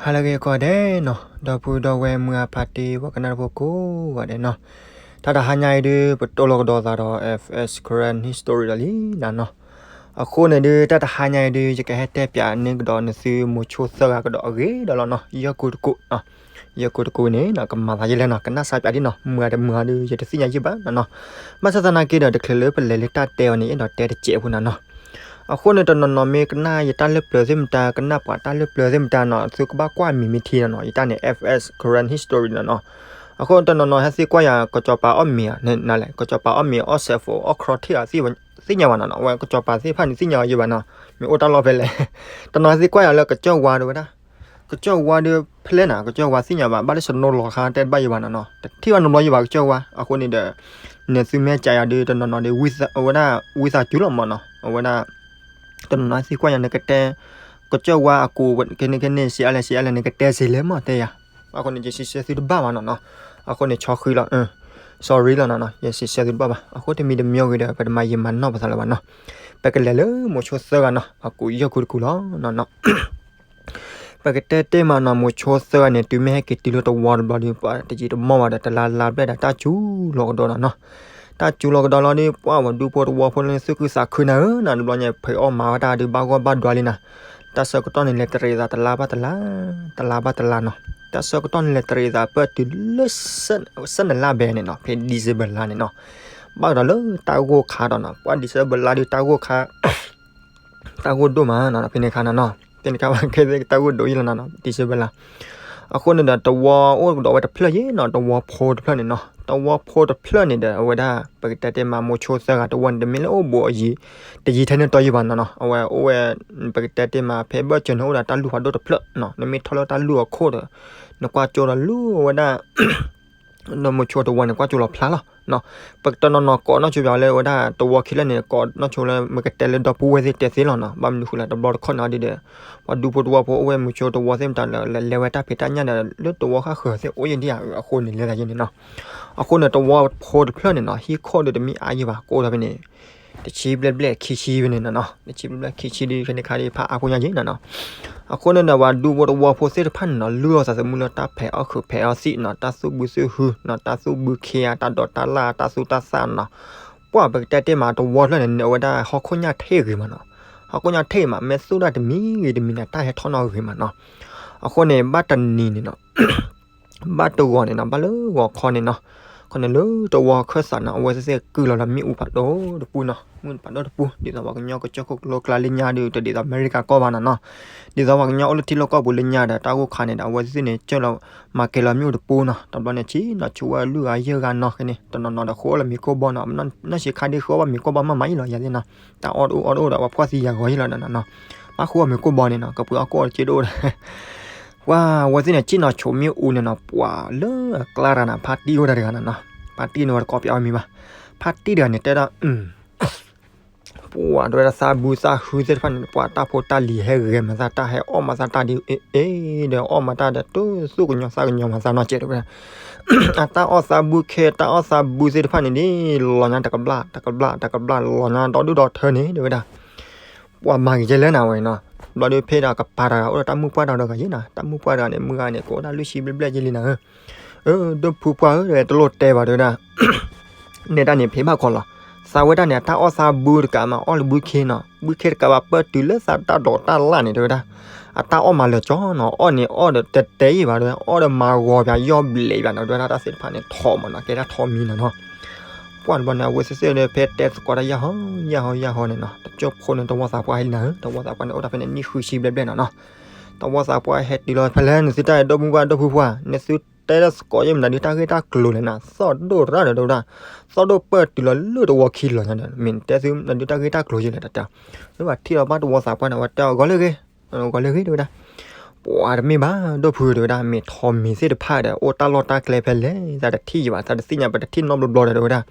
ဟါလၢအဂ့ၤကိးဂၤဒဲးနီၤ, ဒီပုၢ်ဒီဝဲၢ်မုၢ်အဖါတံၢ် ပှၤကနၣ်တၢ်ဖိကိးဂၤဒဲးနီၤ, တၢ်တဟါညါအံၤဒုး ပတိၢ်လီၤကဒီးသးဒီး F S Karen History ဒီးလံနၤနီၤ. အဃိန့ၣ်ဒုး တၢ်တဟါညါအံၤဒုး ယကဟဲတဲပၠးန့ၢ်ကဒီးနသုမိၤဆိသၢဂၤကဒီးအဂ့ၢ်ဒီးလီၤနီၤ, ယဲၢ်ကိတကိးနီၤ, ယဲၢ်ကိတကိးန့ၣ်နီၤ ကမၤသးယဲလဲၣ်နီၤ, ကနၣ်စၢ်ပၠးဒ်နီၤ, မုၢ်ဂၤတမုၢ်ဂၤဒုး ယတသ့ၣ်ညါယံၣ်ဘၣ်နီၤနီၤ. ဘၣ်ဆၣ်သနာ်က့ဒီး တချုးလၢပလဲၤလၢတၢ်တဲအီၤန့ၣ် အဲၣ်ဒိးတဲတစဲးဖိနၤနီၤ. အဃိန့ၣ် တနီၤနီၤမ့ၢ်ကနၣ်ယတၢ်လၢပျၢၤသ့ၣ်မတၤ, ကနၣ်ပှၤတၢ်လၢပျၢၤသ့ၣ်မတၤနီၤ, သုကဘၣ်ကွၢ်မံၤမ့ၢ်ထံနီၤနီၤ, ယတၢ်န့ၣ် F S Karen History နီၤနီၤ. အဃိတနီၤနီၤဟဲသံကွၢ်ယၤ ကစီၤပၤအီၣ်မ့ၤဧါ, နလဲၣ် ကစီၤပၤအီၣ်မ့ၤ အီၣ်စဲးဖိ အီၣ်ခရီထံၣ်ဧါ, သ့ၣ်ညါဘၣ်နီၤနီၤ, အဝဲကစီၤပၤသ့ၣ်တဖၣ်န့ၣ် သ့ၣ်ညါအီၤယံၣ်ဘၣ်နီၤ, မ့ၢ်အိၣ်တၢ်လီၢ်ဖဲလဲၣ်. တနီၤဟဲသံကွၢ်ယၤလၢကစၢၢ်ဝါဒုးဝဲဒၣ် ကစၢၢ်ဝါဒုးဖဲလဲၣ်နၤ, ကစၢၢ်ဝါသ့ၣ်ညါဘၣ်, ဘၣ်လၢစနိလီၤခါတဲတဘၣ်ယံၣ်ဘၣ်နီၤနီၤ, တထံၣ်ဘၣ်နီတဘျီယံၣ်ဘၣ် ကစၢၢ်ဝါ. အဃိန့ၣ်ဒီး နသုမ့ၢ်ကးယၤဒုး တနီၤနီၤဒုး အဝဲဒၣ် ဝံသးစူၤလီၤမးနီၤ, အဝဲဒၣ် တနီၤနီၤသံကွၢ်ယၤန့ၣ် ကတဲ ကစၢၢ်ဝါအကိး ကဲန့ၣ်ကဲန့ၣ် ဆံးအါလဲၣ် ဆံးအါလဲၣ်န့ၣ် ကတဲစ့ၢ်လဲၣ်မး တဲယၤ. အဃိန့ၣ် ယစံးဆၢသုတဘၣ်ဘၣ်နီၤနီၤ, အဃိန့ၣ် ဆီဃံလီၤ sorry လီၤနီၤနီၤ, ယစံးဆၢသုတဘၣ်ဘၣ်. အဃိတမံၤတမံၤအဂ့ၤဒီး ပတမၤယံာ်မၤနီၢ်ပသးလၢၤဘၣ်နီၤ, ပကလဲၤလၢမိၤဆိသၢဂၤနီၤ, အကိးယဲၢ်ကိတကိးလီၤနီၤနီၤ. ပကတဲတ့ၢ်မးနီၤ, မိၤဆိသၢဂၤန့ၣ် တုၤမ့ၢ်ဟဲက့ၤတုၤလၢတဝီတဘျီဒီး ပှၤတယံာ်တမီၢ်ဘၣ်ဒီး တလါလါဘျဲၣ်ဒီး တၢ်စူၤလီၤကဒီးနီၤနီၤ. တၢ်စူၤလီၤကဒီးလီၤဒီး ပှၤဝဲဒူဖိတဝီဖိန့ၣ် သူၣ်ခုသးခုနၤဧၢနီၤ, တဘျီညါဖံးအီၣ်မၤဝဲတၢ်ဒုး ဘၣ်ဂီၢ်ဘၣ်ဒွါလံနၤ. တၢ်ဆၢကတီၢ်န့ၣ် လဲၤတရံးသးတလါဘၣ်တလါ, တလါဘၣ်တလါနီၤ. တၢ်ဆၢကတီၢ်န့ၣ် လဲၤတရံးသးပၢၢ်တုၤလၢ ဆယ့်နှစ်လပိုင်းန့ၣ်နီၤ, ဖဲ December လါန့ၣ်နီၤ, ဘၣ်ကဒီးလၢတၢ်ဂိၢ်ခါဒီးနီၤ, ပှၤ December လါဒုးတၢ်ဂိၢ်ခါ တၢ်ဂိၢ်ဒိၣ်မးနီၤ, ဖဲန့ၣ်ခါနီၤနီၤ, ဖဲန့ၣ်ခါဘၣ်ခဲသ့ၣ် တၢ်ဂိၢ်ဒိၣ်ယံလီၤနီၤနီၤ, December လါ. အဃိန့ၣ်ဒီး တဝီအိၣ်ကဒီးဝဲတဖျၢၣ်ယံနီၤ, တဝီဖိတဖျၢၣ်န့ၣ်နီၤ, တဝီဖိတဖျၢၣ်န့ၣ်ဒီး အဝဲဒၣ် ပကတဲတ့ၢ်မး မိၤဆိသၢဂၤတဝီန့ၣ် တမ့ၢ်လၢအိၣ်ဘူးအယံၤ တယံၤထဲန့ၣ်တီယံၤဘၣ်နီၤနီၤ, အဝဲအိၣ်ဝဲ ပကတဲတ့ၢ်မး ဖဲဘၢၣ်စၢၤန့ၣ် အိၣ်ဒီးတၢ်လူၢ်ဖးဒိၣ်တဖျၢၣ်နီၤ, နမ့ၢ်ထီၣ်လၢတၢ်လူၢ်အခိၣ်ဒီး နကွၢ်ကၠိဒီးလူၢ်ဝဲဒၣ် ဒီးမိၤဆိတဝီန့ၣ် ကွၢ်ကၠိလီၤဖျါလီၤနီၤ. ပကတနီၤနီၤကိးနီၢ်ဆိပၠးလၢဝဲဒၣ် တဝီခံဖျၢၣ်န့ၣ် ကိးနီၢ်ဆိလၢမ့ၢ်ကတဲလၢဒီပုၢ်ဝဲၢ်သ့ၣ်တဲသ့လီၤနီၤ, ဘၣ်မနုၤဃိလဲၣ် တဘျီတခီၣ်န့ၣ်ဒ်ဒီး ပှၤဒူဖိတဝီဖိအိၣ်ဝဲမိၤဆိတဝီသ့ၣ်မတၤလၢ လဲၤလဲၤဝဲတၢ်ဖံးတၢ်ညၣ်ဒီး လၢတဝီဃၣ်ဃၢၤသ့ၣ်အိၣ်ယံဒံဧါ, အဃိန့ၣ်လဲၤသးယံန့ၣ်နီၤ. အဃိန့ၣ် တဝီဖိတဖျၢၣ်န့ၣ်နီၤ ဟံၣ်ခိၣ်ဒီးတမ့ၢ်အါယံဘၣ် ကအိၣ်ဒီးဖဲန့ၣ် တဆံဘျဲၣ်ဘျဲၣ်ခံဆံဖဲန့ၣ်နီၤနီၤ, တဆံဘျဲၣ်ဘျဲၣ်ခံဆံဒ်ဖဲန့ၣ်ခါဒ်ဖးအါဖိညါယံနီၤနီၤ. အဃိန့ၣ်ဒီး ပှၤဒူဖိတဝီဖိသ့ၣ်တဖၣ်န့ၣ်နီၤ လုၢ်အီၣ်သးသမူလၢတၢ်ဖံးအီၣ်ခုးဖံးအီၣ်သံးနီၤ, တၢ်သူၣ်ဘုသူၣ်ဟုနီၤ, တၢ်သူၣ်ဘုခ့ဧါ, တၢ်ဒိးတၢ်လၢ်, တၢ်သူၣ်တၢ်သၣ်နီၤ. ပှၤပကတဲတ့ၢ်မး တဝီဖျၢၣ်န့ၣ် အဝဲဒၣ်ဟီၣ်ခိၣ်ညၣ်ထ့ၣ်ဂ့ၤမးနီၤ, ဟီၣ်ခိၣ်ညၣ်ထ့ၣ်မး မ့ၢ်သူၣ်တၢ်တမံၤဂ့ၤတမံၤန့ၣ် တၢ်ဟဲထီၣ်နီၣ်ဂ့ၤမးနီၤ. အဃိန့ၣ် ဘၣ်တနံၤန့ၣ်နီၤ ဘၣ်တဂီၤန့ၣ်နီၤ, ဘၣ်လၢဂီၤခီန့ၣ်နီၤ, ခီန့ၣ်လၢတဝီခၢၣ်သးနီၤ အဝဲသ့ၣ်သ့ၣ်ကုၢ်လီၤလၢမ့ၣ်အူဖးဒိၣ်တပူၤနီၤ, မ့ၣ်အူဖးဒိၣ်တပူၤ, ဒ်သိးပှၤကညီကစၢၢ်ခိၣ်ကလိကျါလၢညါဒီး တဒ်သိးအမဲရကၤကီၢ်ဘၣ်နီၤနီၤ, ဒ်သိးပှၤကညီအိၣ်လၢထံလီၢ်ကီၢ်ပူၤလၢညါဒီး တၢ်ဂိၢ်ခါန့ၣ်ဒီး အဝဲသ့ၣ်န့ၣ် ကၢၢ်လီၤမၤကဲၤလီၤမ့ၣ်အူတပူၤနီၤ, တဘျီန့ၣ်ဆံးနီၤ ဆိဝဲလွံၢ်ဂၤယဲၢ်ဂၤနီၤ, ခဲန့ၣ် တနီၤနီၤဒီးဃုအီၣ်လၢမ့ၤကိၢ်ဘီနီၤ, နီၢ်ဆံးခါဒ်ဃုအီၣ်ဘၣ်မ့ၤကိၢ်ဘီမးမးအံၤလီၤ ယၤသ့ၣ်နီၤ, တၢ်အီၣ်တအိၣ်အီတအိၣ်ဒီးပှၤဖှီၣ်သံယၤဂီၤယံလီၤနီၤနီၤ, ဘၣ်ဃုအီၣ်မ့ၤကိၢ်ဘီန့ၣ်နီၤ ကပှ့ၤအီၣ်ကိၣ်အီၣ်တက့ၢ်တအိၣ်ဒီး ပှၤဝဲသ့ၣ်န့ၣ် ဆ့ၣ်နီၤဆိးမ့ၣ်အူန့ၣ်နီၤ, ပှၤလၢအကျါတဂၤန့ၣ် ဖါတံၢ်အိၣ်တၢ်တဂၤနီၤနီၤ, ဖါတံၢ်န့ၣ်ဝဲတကိးပၠးဝဲမံၤဘၣ်, ဖါတံၢ်တဂၤန့ၣ် တဲဒၣ် ပှၤတဝဲဒၣ်သးဘုသးဟုသ့ၣ်တဖၣ်န့ၣ် ပှၤတၢ်ဖိတၢ်လံၤဟဲဂဲၤမၤသးတၢ် ဟဲအီၣ်မၤသးတၢ်ဒ်အ့ၣ်အ့ၣ် ဒီးအီၣ်မၤတၢ်ဒီး တသူၣ်ကညီၤသးကညီၤမၤသးနီၢ်ကဲးတဝဲဒၣ် အတၢ်အီၣ်သးဘုခဲ တၢ်အီၣ်သးဘုသ့ၣ်တဖၣ်န့ၣ်ဒ် လီၤညါတကဘျၣ် တကဘျၣ် တကဘျၣ် လီၤညါဒီဒူၣ်ဒီထၢန့ၣ်တဝဲဒၣ် ပှၤမၤဂ့ၤကဲလဲၣ်နၤဝဲနီၤ, ဘျီဒုးဖဲဒီးကပၤတဂၤ အိၣ်ဒီးတၢ်မုၣ်ပှၢ်တဂၤဒီးဂၤယ့ၣ်နၤ, တၢ်မုၣ်ပှၢ်တဂၤန့ၣ် မုၢ်ဂၤန့ၣ် ကအိၣ်ဒၣ်လွံၢ်ဆံဘျဲၣ်ဘျဲၣ်ယ့ၣ်လံနၤဧၢ, အၢ ဒိၣ်ဖုပှၢ်ဧၢ တလိၣ်တဲဘၣ်တဝဲဒၣ် နဲဒၣ်န့ၣ် ဖံးဘၣ်ခီလီၤ, သးဝဲဒၣ်န့ၣ် အတၢ်အီၣ်သးဘုတကးမး အီၣ်လၢဘုခ့နီၤ, ဘုခ့တကးဘၣ်ပၢၢ်တုၤလၢသးတၢ်ဒိးတၢ်လၢ်န့ၣ် တဝဲဒၣ်, အတၢ်အီၣ်မးလၢာ်ကၠီနီၤ, အီၣ်န့ၣ်အီၣ်ဒီးတတဲယံာ်ဘၣ် တဝဲဒၣ်, အီၣ်ဒီးမၤဂီၤပၠး ယီၢ်ဘျဲးဘၣ်နီၤ, တဝဲဒၣ်တၢ်သ့ၣ်တဖၣ်န့ၣ် ထီမးနီၤ, ကဲဒၣ်ထီမံၤနီၤနီၤ, ပှၢ်တဘျီန့ၣ် အဝဲသ့ၣ်သ့ၣ်ဒီး ဖဲတဲသကိးတၢ်ယၢ်ဟီ ယၢ်ဟီ ယၢ်ဟီန့ၣ်နီၤ, တကၠိဖိန့ၣ် တဝီသးပှၢ်ဟဲလံနၤဧၢ, တဝီသးပှၢ်န့ၣ် အိၣ်တၢ်ဖဲန့ၣ် နံၣ်ဃုဆံဘျဲၣ်ဘျဲၣ်နီၤနီၤ, တဝီသးပှၢ်ဟဲတုၤလီၤဖဲလဲၣ် နသုတၢ်အဲၣ်ဒိၣ်မုၢ်ပှၢ်ဒိၣ်ဖုပှၢ်, နသုတဲတၢ်သကိးယဲၢ်မနုၤဒုး တၢ်ဂ့ၢ်တၢ်ကျိၤလဲၣ်နၤ, သီၣ်ဒိၣ်ရၣ်ဒီးတဝဲဒၣ်, သီၣ်ဒိၣ်ပၢၢ်တုၤလီၤလၢတဝီခံလီၤညါဒီး မ့ၢ်နတဲသုမနုၤဒုး တၢ်ဂ့ၢ်တၢ်ကျိၤယဲၢ်လဲၣ်တၢ်တဲ, လၢဘၣ်ထံၣ်လီၤဘၣ်တဝီသးပှၢ်န့ၣ် အဝဲတဲအီၤ ဂီၤလၢဂ့ၤ, ဂီၤလၢဂ့ၤ တဝဲဒၣ်, ပှၤတမ့ၢ်ဘၣ် ဒိၣ်ဖုတဝဲဒၣ်, မ့ၢ်ထီမံၤသ့ၣ်တဖၣ်ဒီး အိၣ်တၢ်လီၢ်တၢ်ကျဲဖဲလဲၣ် သးတထံၣ်ယံာ်ဘၣ် သးတသ့ၣ်ညါ ပတထံၣ်နီတဘျီဘျီဒီး တဝဲဒၣ်,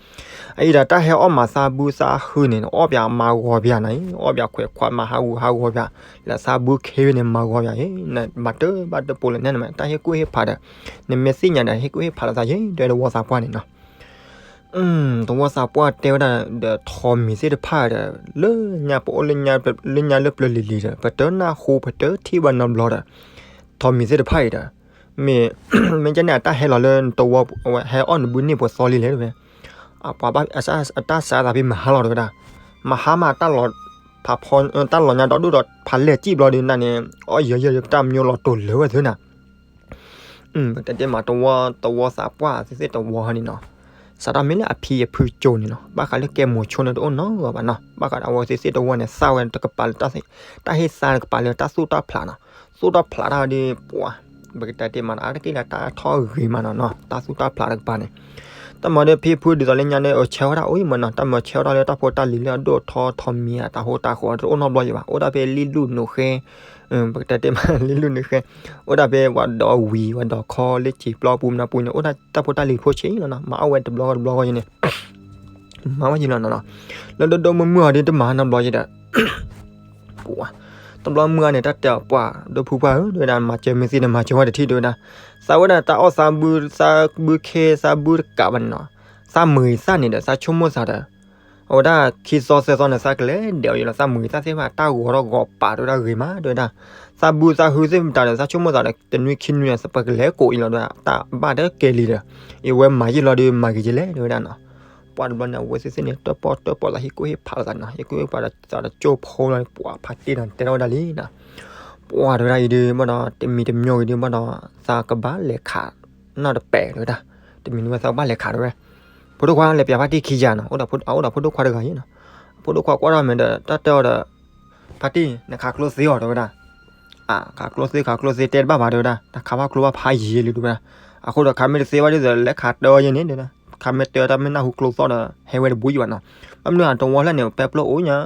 အအံၤဒီးတၢ်ဟဲအီၣ်မၤသးဘုသးဟုန့ၣ် အီၣ်ပၠးမၤဂီၤပၠးနၤအံၤ, အီၣ်ပၠးခွဲးခွးမၤဟးဂူာ်ဟးဂီၤပၠး, လၢသးဘုခ့န့ၣ် မၤဂီၤပၠးအံၤ, နဘၣ်တၢ်ဘၣ်တၢ်ပိာ်လဲၣ်န့ၣ် တၢ်ဟ့ၣ်ကူၣ်ဟ့ၣ်ဖးဒီး နမ့ၢ်သ့ၣ်ညါဒီး ဟ့ၣ်ကူၣ်ဟ့ၣ်ဖးလိာ်သးယဲၢ် တဝဲဒၣ်တဝီသးပှၢ်န့ၣ်နီၤ. တဝီသးပှၢ်တဲဝဲဒၣ်ဒီး ထီမံၤသ့ၣ်တဖၣ်ဒီး လၢညါပအိၣ်လၢညါလၢပျၢၤလံၤလံၤဒီး ပတနၢ်ဟူ ပတထံၣ်ဘၣ်နီတဘျီဒီး ထိးမံၤသ့ၣ်တဖၣ်အံၤဒီး မ့ၢ် မ့ၢ်ကဲန့ၣ် အတၢ်ဟဲလီၤလၢနတဝီ အဝဲဟဲအီၣ်နဘုန့ၢ်ပှဲၤသီလံလဲၣ်တဲဝဲ, အပှၤဘၣ်အတၢ်စးသးဖဲမဟါလီၤတဲဝဲဒၣ်, မဟါမးတၢ်လီၤ ဖးဖီ တၢ်လီၤညါဒီဒူၣ်ဒီး ဖးလဲၢ်စံၣ်ဘျီဒီးနၤန့ၣ် အီၣ်ယၢၤယၢၤတၢ်မညိလီၤတိာ်လၢာ်ဝဲသ့နၤ ပကတဲတ့ၢ်မး တဝီ တဝီသးပှၢ်သ့ၣ်သ့ၣ်တဝီဟီန့ၣ်နီၤ, စးထီၣ်မ့ၢ်လၢအဖံအဖုကၠိန့ၣ်နီၤ, ဘၣ်ဃးလၢကဲမိၤဆိန့ၣ်တအိၣ်နီတဂၤဘၣ်နီၤ, ဘၣ်ဃးဒီးအဝဲသ့ၣ်သ့ၣ်တဝီန့ၣ် သၣ်ဝဲတကပၤလၢ တၢ်ဟ့ၣ်သါတကပၤလၢတၢ်သူၣ်တၢ်ဖျးနီၤ, သူၣ်တၢ်ဖျးတၢ်ဒီး ပှၤ ပကတဲတ့ၢ်မးနီၤ အါတက့ၢ်လၢတၢ်ထီၣ်ဂ့ၤမးနီၤနီၤ, တၢ်သူၣ်တၢ်ဖျးတကပၤန့ၣ် တၢ်မၤဒီးဖံဖုဒ်သိးလၢညါန့ၣ် အဆဲးဝဲဒၣ်အိၣ်အံၤမးနီၤ, တၢ်မၤဆဲးဝဲဒၣ်လၢတၢ်ဖိတၢ်လံၤလၢအဒိၣ်ထီထီမံၤအတၢ်ဟိတၢ်ဃီတအိၣ်နီတဘျီယံၤဘၣ်, အိၣ်ဒၣ်ဖဲလံၣ်လူၢ်နိးဃဲ ပကတဲတ့ၢ်မး လံၣ်လူၢ်နုာ်ဃဲ, အိၣ်ဒၣ်ဖဲပှၤဒီးဝံၤ ပှၤဒီးခီလၢစံာ်ပျီပူၤမနုၤပူၤန့ၣ် အိၣ်ဒၣ်တၢ်ဖိတၢ်လံၤဖိဆံးလီၤနီၤ, မၤအီၣ်ဝဲတဘျီတဘျီယံၤန့ၣ် မၤဝဲယံၤလီၤနီၤနီၤ, လၢဒိၣ်ဒိၣ်မုၢ်မုၢ်အီၤဒ်တမၤနီတဘျီယံၤဒီး ပှၤ တဘျီမုၢ်အါန့ၣ် တၢ်တဲအီၤပှၤ ဒိၣ်ဖုပှၢ်ဧၢ တဲဝဲဒၣ် မၤစၢၤမ့ၢ်သ့န့ၣ် မၤစၢၤဝဲတထံၣ်တဲဝဲဒၣ်, သးဝဲဒၣ်တၢ်အီၣ်သးဘု သးဘုခ့ သးဘုတကးဘၣ်န့ၣ်နီၤ, သးမုာ်သၣ်န့ၣ်ဒီး သးဆိကမိၣ်သးဒီး အဝဲဒၣ်ခံသီသၢသီန့ၣ် သးကလဲၤဒဲးအီၤယံၤလီၤ, သးမုာ်သၣ်သ့ၣ်တဖၣ် တၢ်ဂီၤထီၣ်ဂီၤပာ်တဲဝဲဒၣ်ဂ့ၤမးတဲဝဲဒၣ်, သးဘုသးဟုသ့ၣ်မတၤဒီး သးဆိကမိၣ်သးဒီး တနွံခံနွံန့ၣ် ပကလဲၤကိးအံၤလီၤတဲဝဲဒၣ်, တၢ်ဘၣ်တကဲလံဒီး အဝဲမၤယံာ်လီၤဒီး မၤဂ့ၤကလဲၣ်တဲဝဲဒၣ်နီၤ, ပှၤတဘျီန့ၣ် အဝဲသ့ၣ်သ့ၣ်န့ၣ် တၢၣ်ပီၣ်တၢၣ်ပီၣ်သးဟ့ၣ်ကူၣ်ဟ့ၣ်ဖးလိာ်သးနီၤ, ဟ့ၣ်ကူၣ်ဟ့ၣ်ဖးဒီးသးဒီးကၠိဖိလီၤ, ပှၤဖါတံၢ်ဒီးတဲထီၣ်ဝဲဒၣ်လံနီၤ, ပှၤတဲဝဲဒၣ်အံၤဒုးဘၣ်ဒီး တမံၤတမံၤဂ့ၤဒုးဘၣ်ဒီး သးကဘၣ်လဲၤခးနီၣ်တပဲာ်တဲဝဲဒၣ်, တမံၤတမံၤသးကဘၣ်လဲၤခးတဲဝဲ, ဖိဒိၣ်ခွါလဲၤပျးဖါတံၢ်ခံယၤနီၤ, အအိၣ်ဒီးဖိဒိၣ်ခွါကိးထီၣ်မ့ၢ်ဒီး ဖိဒိၣ်ခွါကွၢ်ထီၣ်မ့ၢ်ဒီး တၢ်တဲအီၤဒီး ဖါတံၢ် နခးကျိသ့အီၤတဲဝဲဒၣ်, အါ ခးကျိသ့ ခးကျိသ့တဲတဘၣ်ဘၣ်တဲဝဲဒၣ်, နခးဘၣ်ကျိဘၣ်ဖးယံာ်လံတဲဝဲဒၣ်, အဃိဒီးခးမ့ၢ်တသ့ဘၣ်ဒ်သိး လဲၤခးတၢ်ယဲန့ၣ်တဲဝဲဒၣ်, ခးမ့ၢ်တၢ်တၢ်မ့ၢ်နၢ်ဟူကျိသီၣ်ဒီး ဟဲဝဲတဘူးယံၤဘၣ်နီၤ, ဘၣ်မနုၤအတဝီလၢ်န့ၣ် ပဲပျိအိၣ်ညါ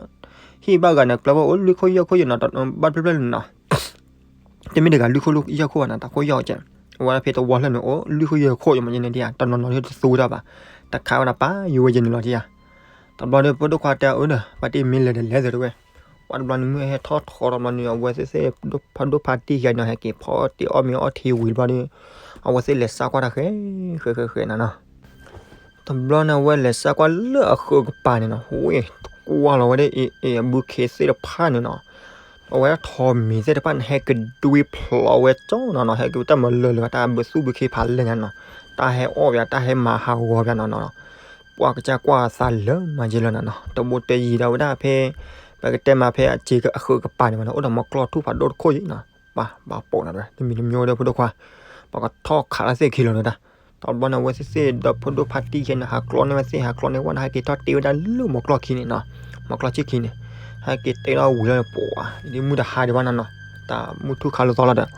ဟံၣ်ဘၣ်ဂၤန့ၣ် ကျၢၤဘၣ်အိၣ်လွံၢ်ခိၣ်ယဲၢ်ခိၣ်ယဲၢ်နီၤ, ဘၣ်တဖျၢၣ်ဖျၢၣ်န့ၣ်နီၤ တမ့ၢ်တဂၤလွံၢ်ခိၣ်ယဲၢ်ခိၣ်ဘၣ်နီၤ, တၢ်ခိၣ်ယဲၢ်ကဲ, အဝဲဖဲတဝီလၢ်န့ၣ် အိၣ်လွံၢ်ခိၣ်ယဲၢ်ခိၣ်ယမ့ၢ်ယဲန့ၣ်ဒ်ဧါ, တနီၤနီၤလၢတသူဝဲဒၣ်ဘၣ်, တခးဝဲဒၣ်ပာ်ယိၤဝဲယဲန့ၣ်လီၤဒ်ဧါ, တဘျီဒီးဖိဒိၣ်ခွါတဲအီၤဒီး ဖါတံၢ်မ့ၢ်လဲၤဒီးလဲၤသ့တဲဝဲ, ပှၤတဘျီန့ၣ်မုၢ်ဟဲထီၣ်ထီတဘျီန့ၣ် အဝဲသ့ၣ်သ့ၣ် ဖးဒိၣ်ဖါတံၢ်ယဲန့ၣ် ဟဲက့ၤဖီတ့ၢ်အီၣ်မ့ၤအီထံဝံၤတဘျီဒီး အဝဲသ့ၣ်လဲၤစးကွၢ်တၢ်ဃဲ ဃဲဃဲဃဲနီၤနီၤ တဘျီန့ၣ် အဝဲလဲၤစးကွၢ်လၢအဃၢၤကပၤန့ၣ်နီၤ, ဝ့ၢ် ကွၢ်လီၤဝဲဒၣ်အံၤ အံၤ အဘုခ့သ့ၣ်တဖၣ်န့ၣ်နီၤ, အဝဲဒၣ်ထိးမံၤသ့ၣ်တဖၣ်န့ၣ် ဟဲကဒွံဖျိးဝဲကၠီနီၤနီၤ, ဟဲက့ၤတၢ်မၤလၢာ်လၢၤ တၢ်ဘုသူၣ်ဘုခ့ဖးလဲၢ်ညါနီၤ, တၢ်ဟဲအီၣ်ပၠး တၢ်ဟဲမၤဟးဂီၤပၠးနီၤနီၤ, ပှၤကစၢ်ကွၢ်သးလၢမၤယဲလီၤနီၤနီၤ, တဘိတယံၤဒီးဝဲဒၣ်ဖဲ ပကတဲမးဖဲအစ့အဃၢၤကပၤန့ၣ်မးနီၤ, အိၣ်ဒီးမီကျီၢ်ထူၣ်ဖးဒိၣ်တခိၣ်အံၤနီၤ, ပှၤ ပှၤပိာ်နီၤတဲဝဲ တမံၤတမံၤဝဲဒီးဖိဒိၣ်ခွါ ပှၤကထီၣ်ခးတၢ်သ့ၣ်ခံလီၤတဲဝဲဒၣ်, တဘျီန့ၣ်အဝဲသ့ၣ်သ့ၣ်ဒီးဖိဒိၣ်ဖါတံၢ်ယဲန့ၣ် ဟးကျီန့ၢ်ဝဲသ့ၣ် ဟးကျီန့ၢ်ဝဲန့ၣ် ဟဲက့ၤထီၣ်တ့ဝဲဒၣ်လၢမီကျီၢ်ခံန့ၣ်နီၤ, မီကျီၢ်ဆံခံန့ၣ်, ဟဲက့ၤတ့ထီၣ်ဝံၤလီၤန့ၣ် ပှၤ ဒ်မုၢ်တဟါဒံးဘၣ်နီၤနီၤ, တၢ်မုၢ်ထူၣ်ခါလိာ်သီလီၤဒီး,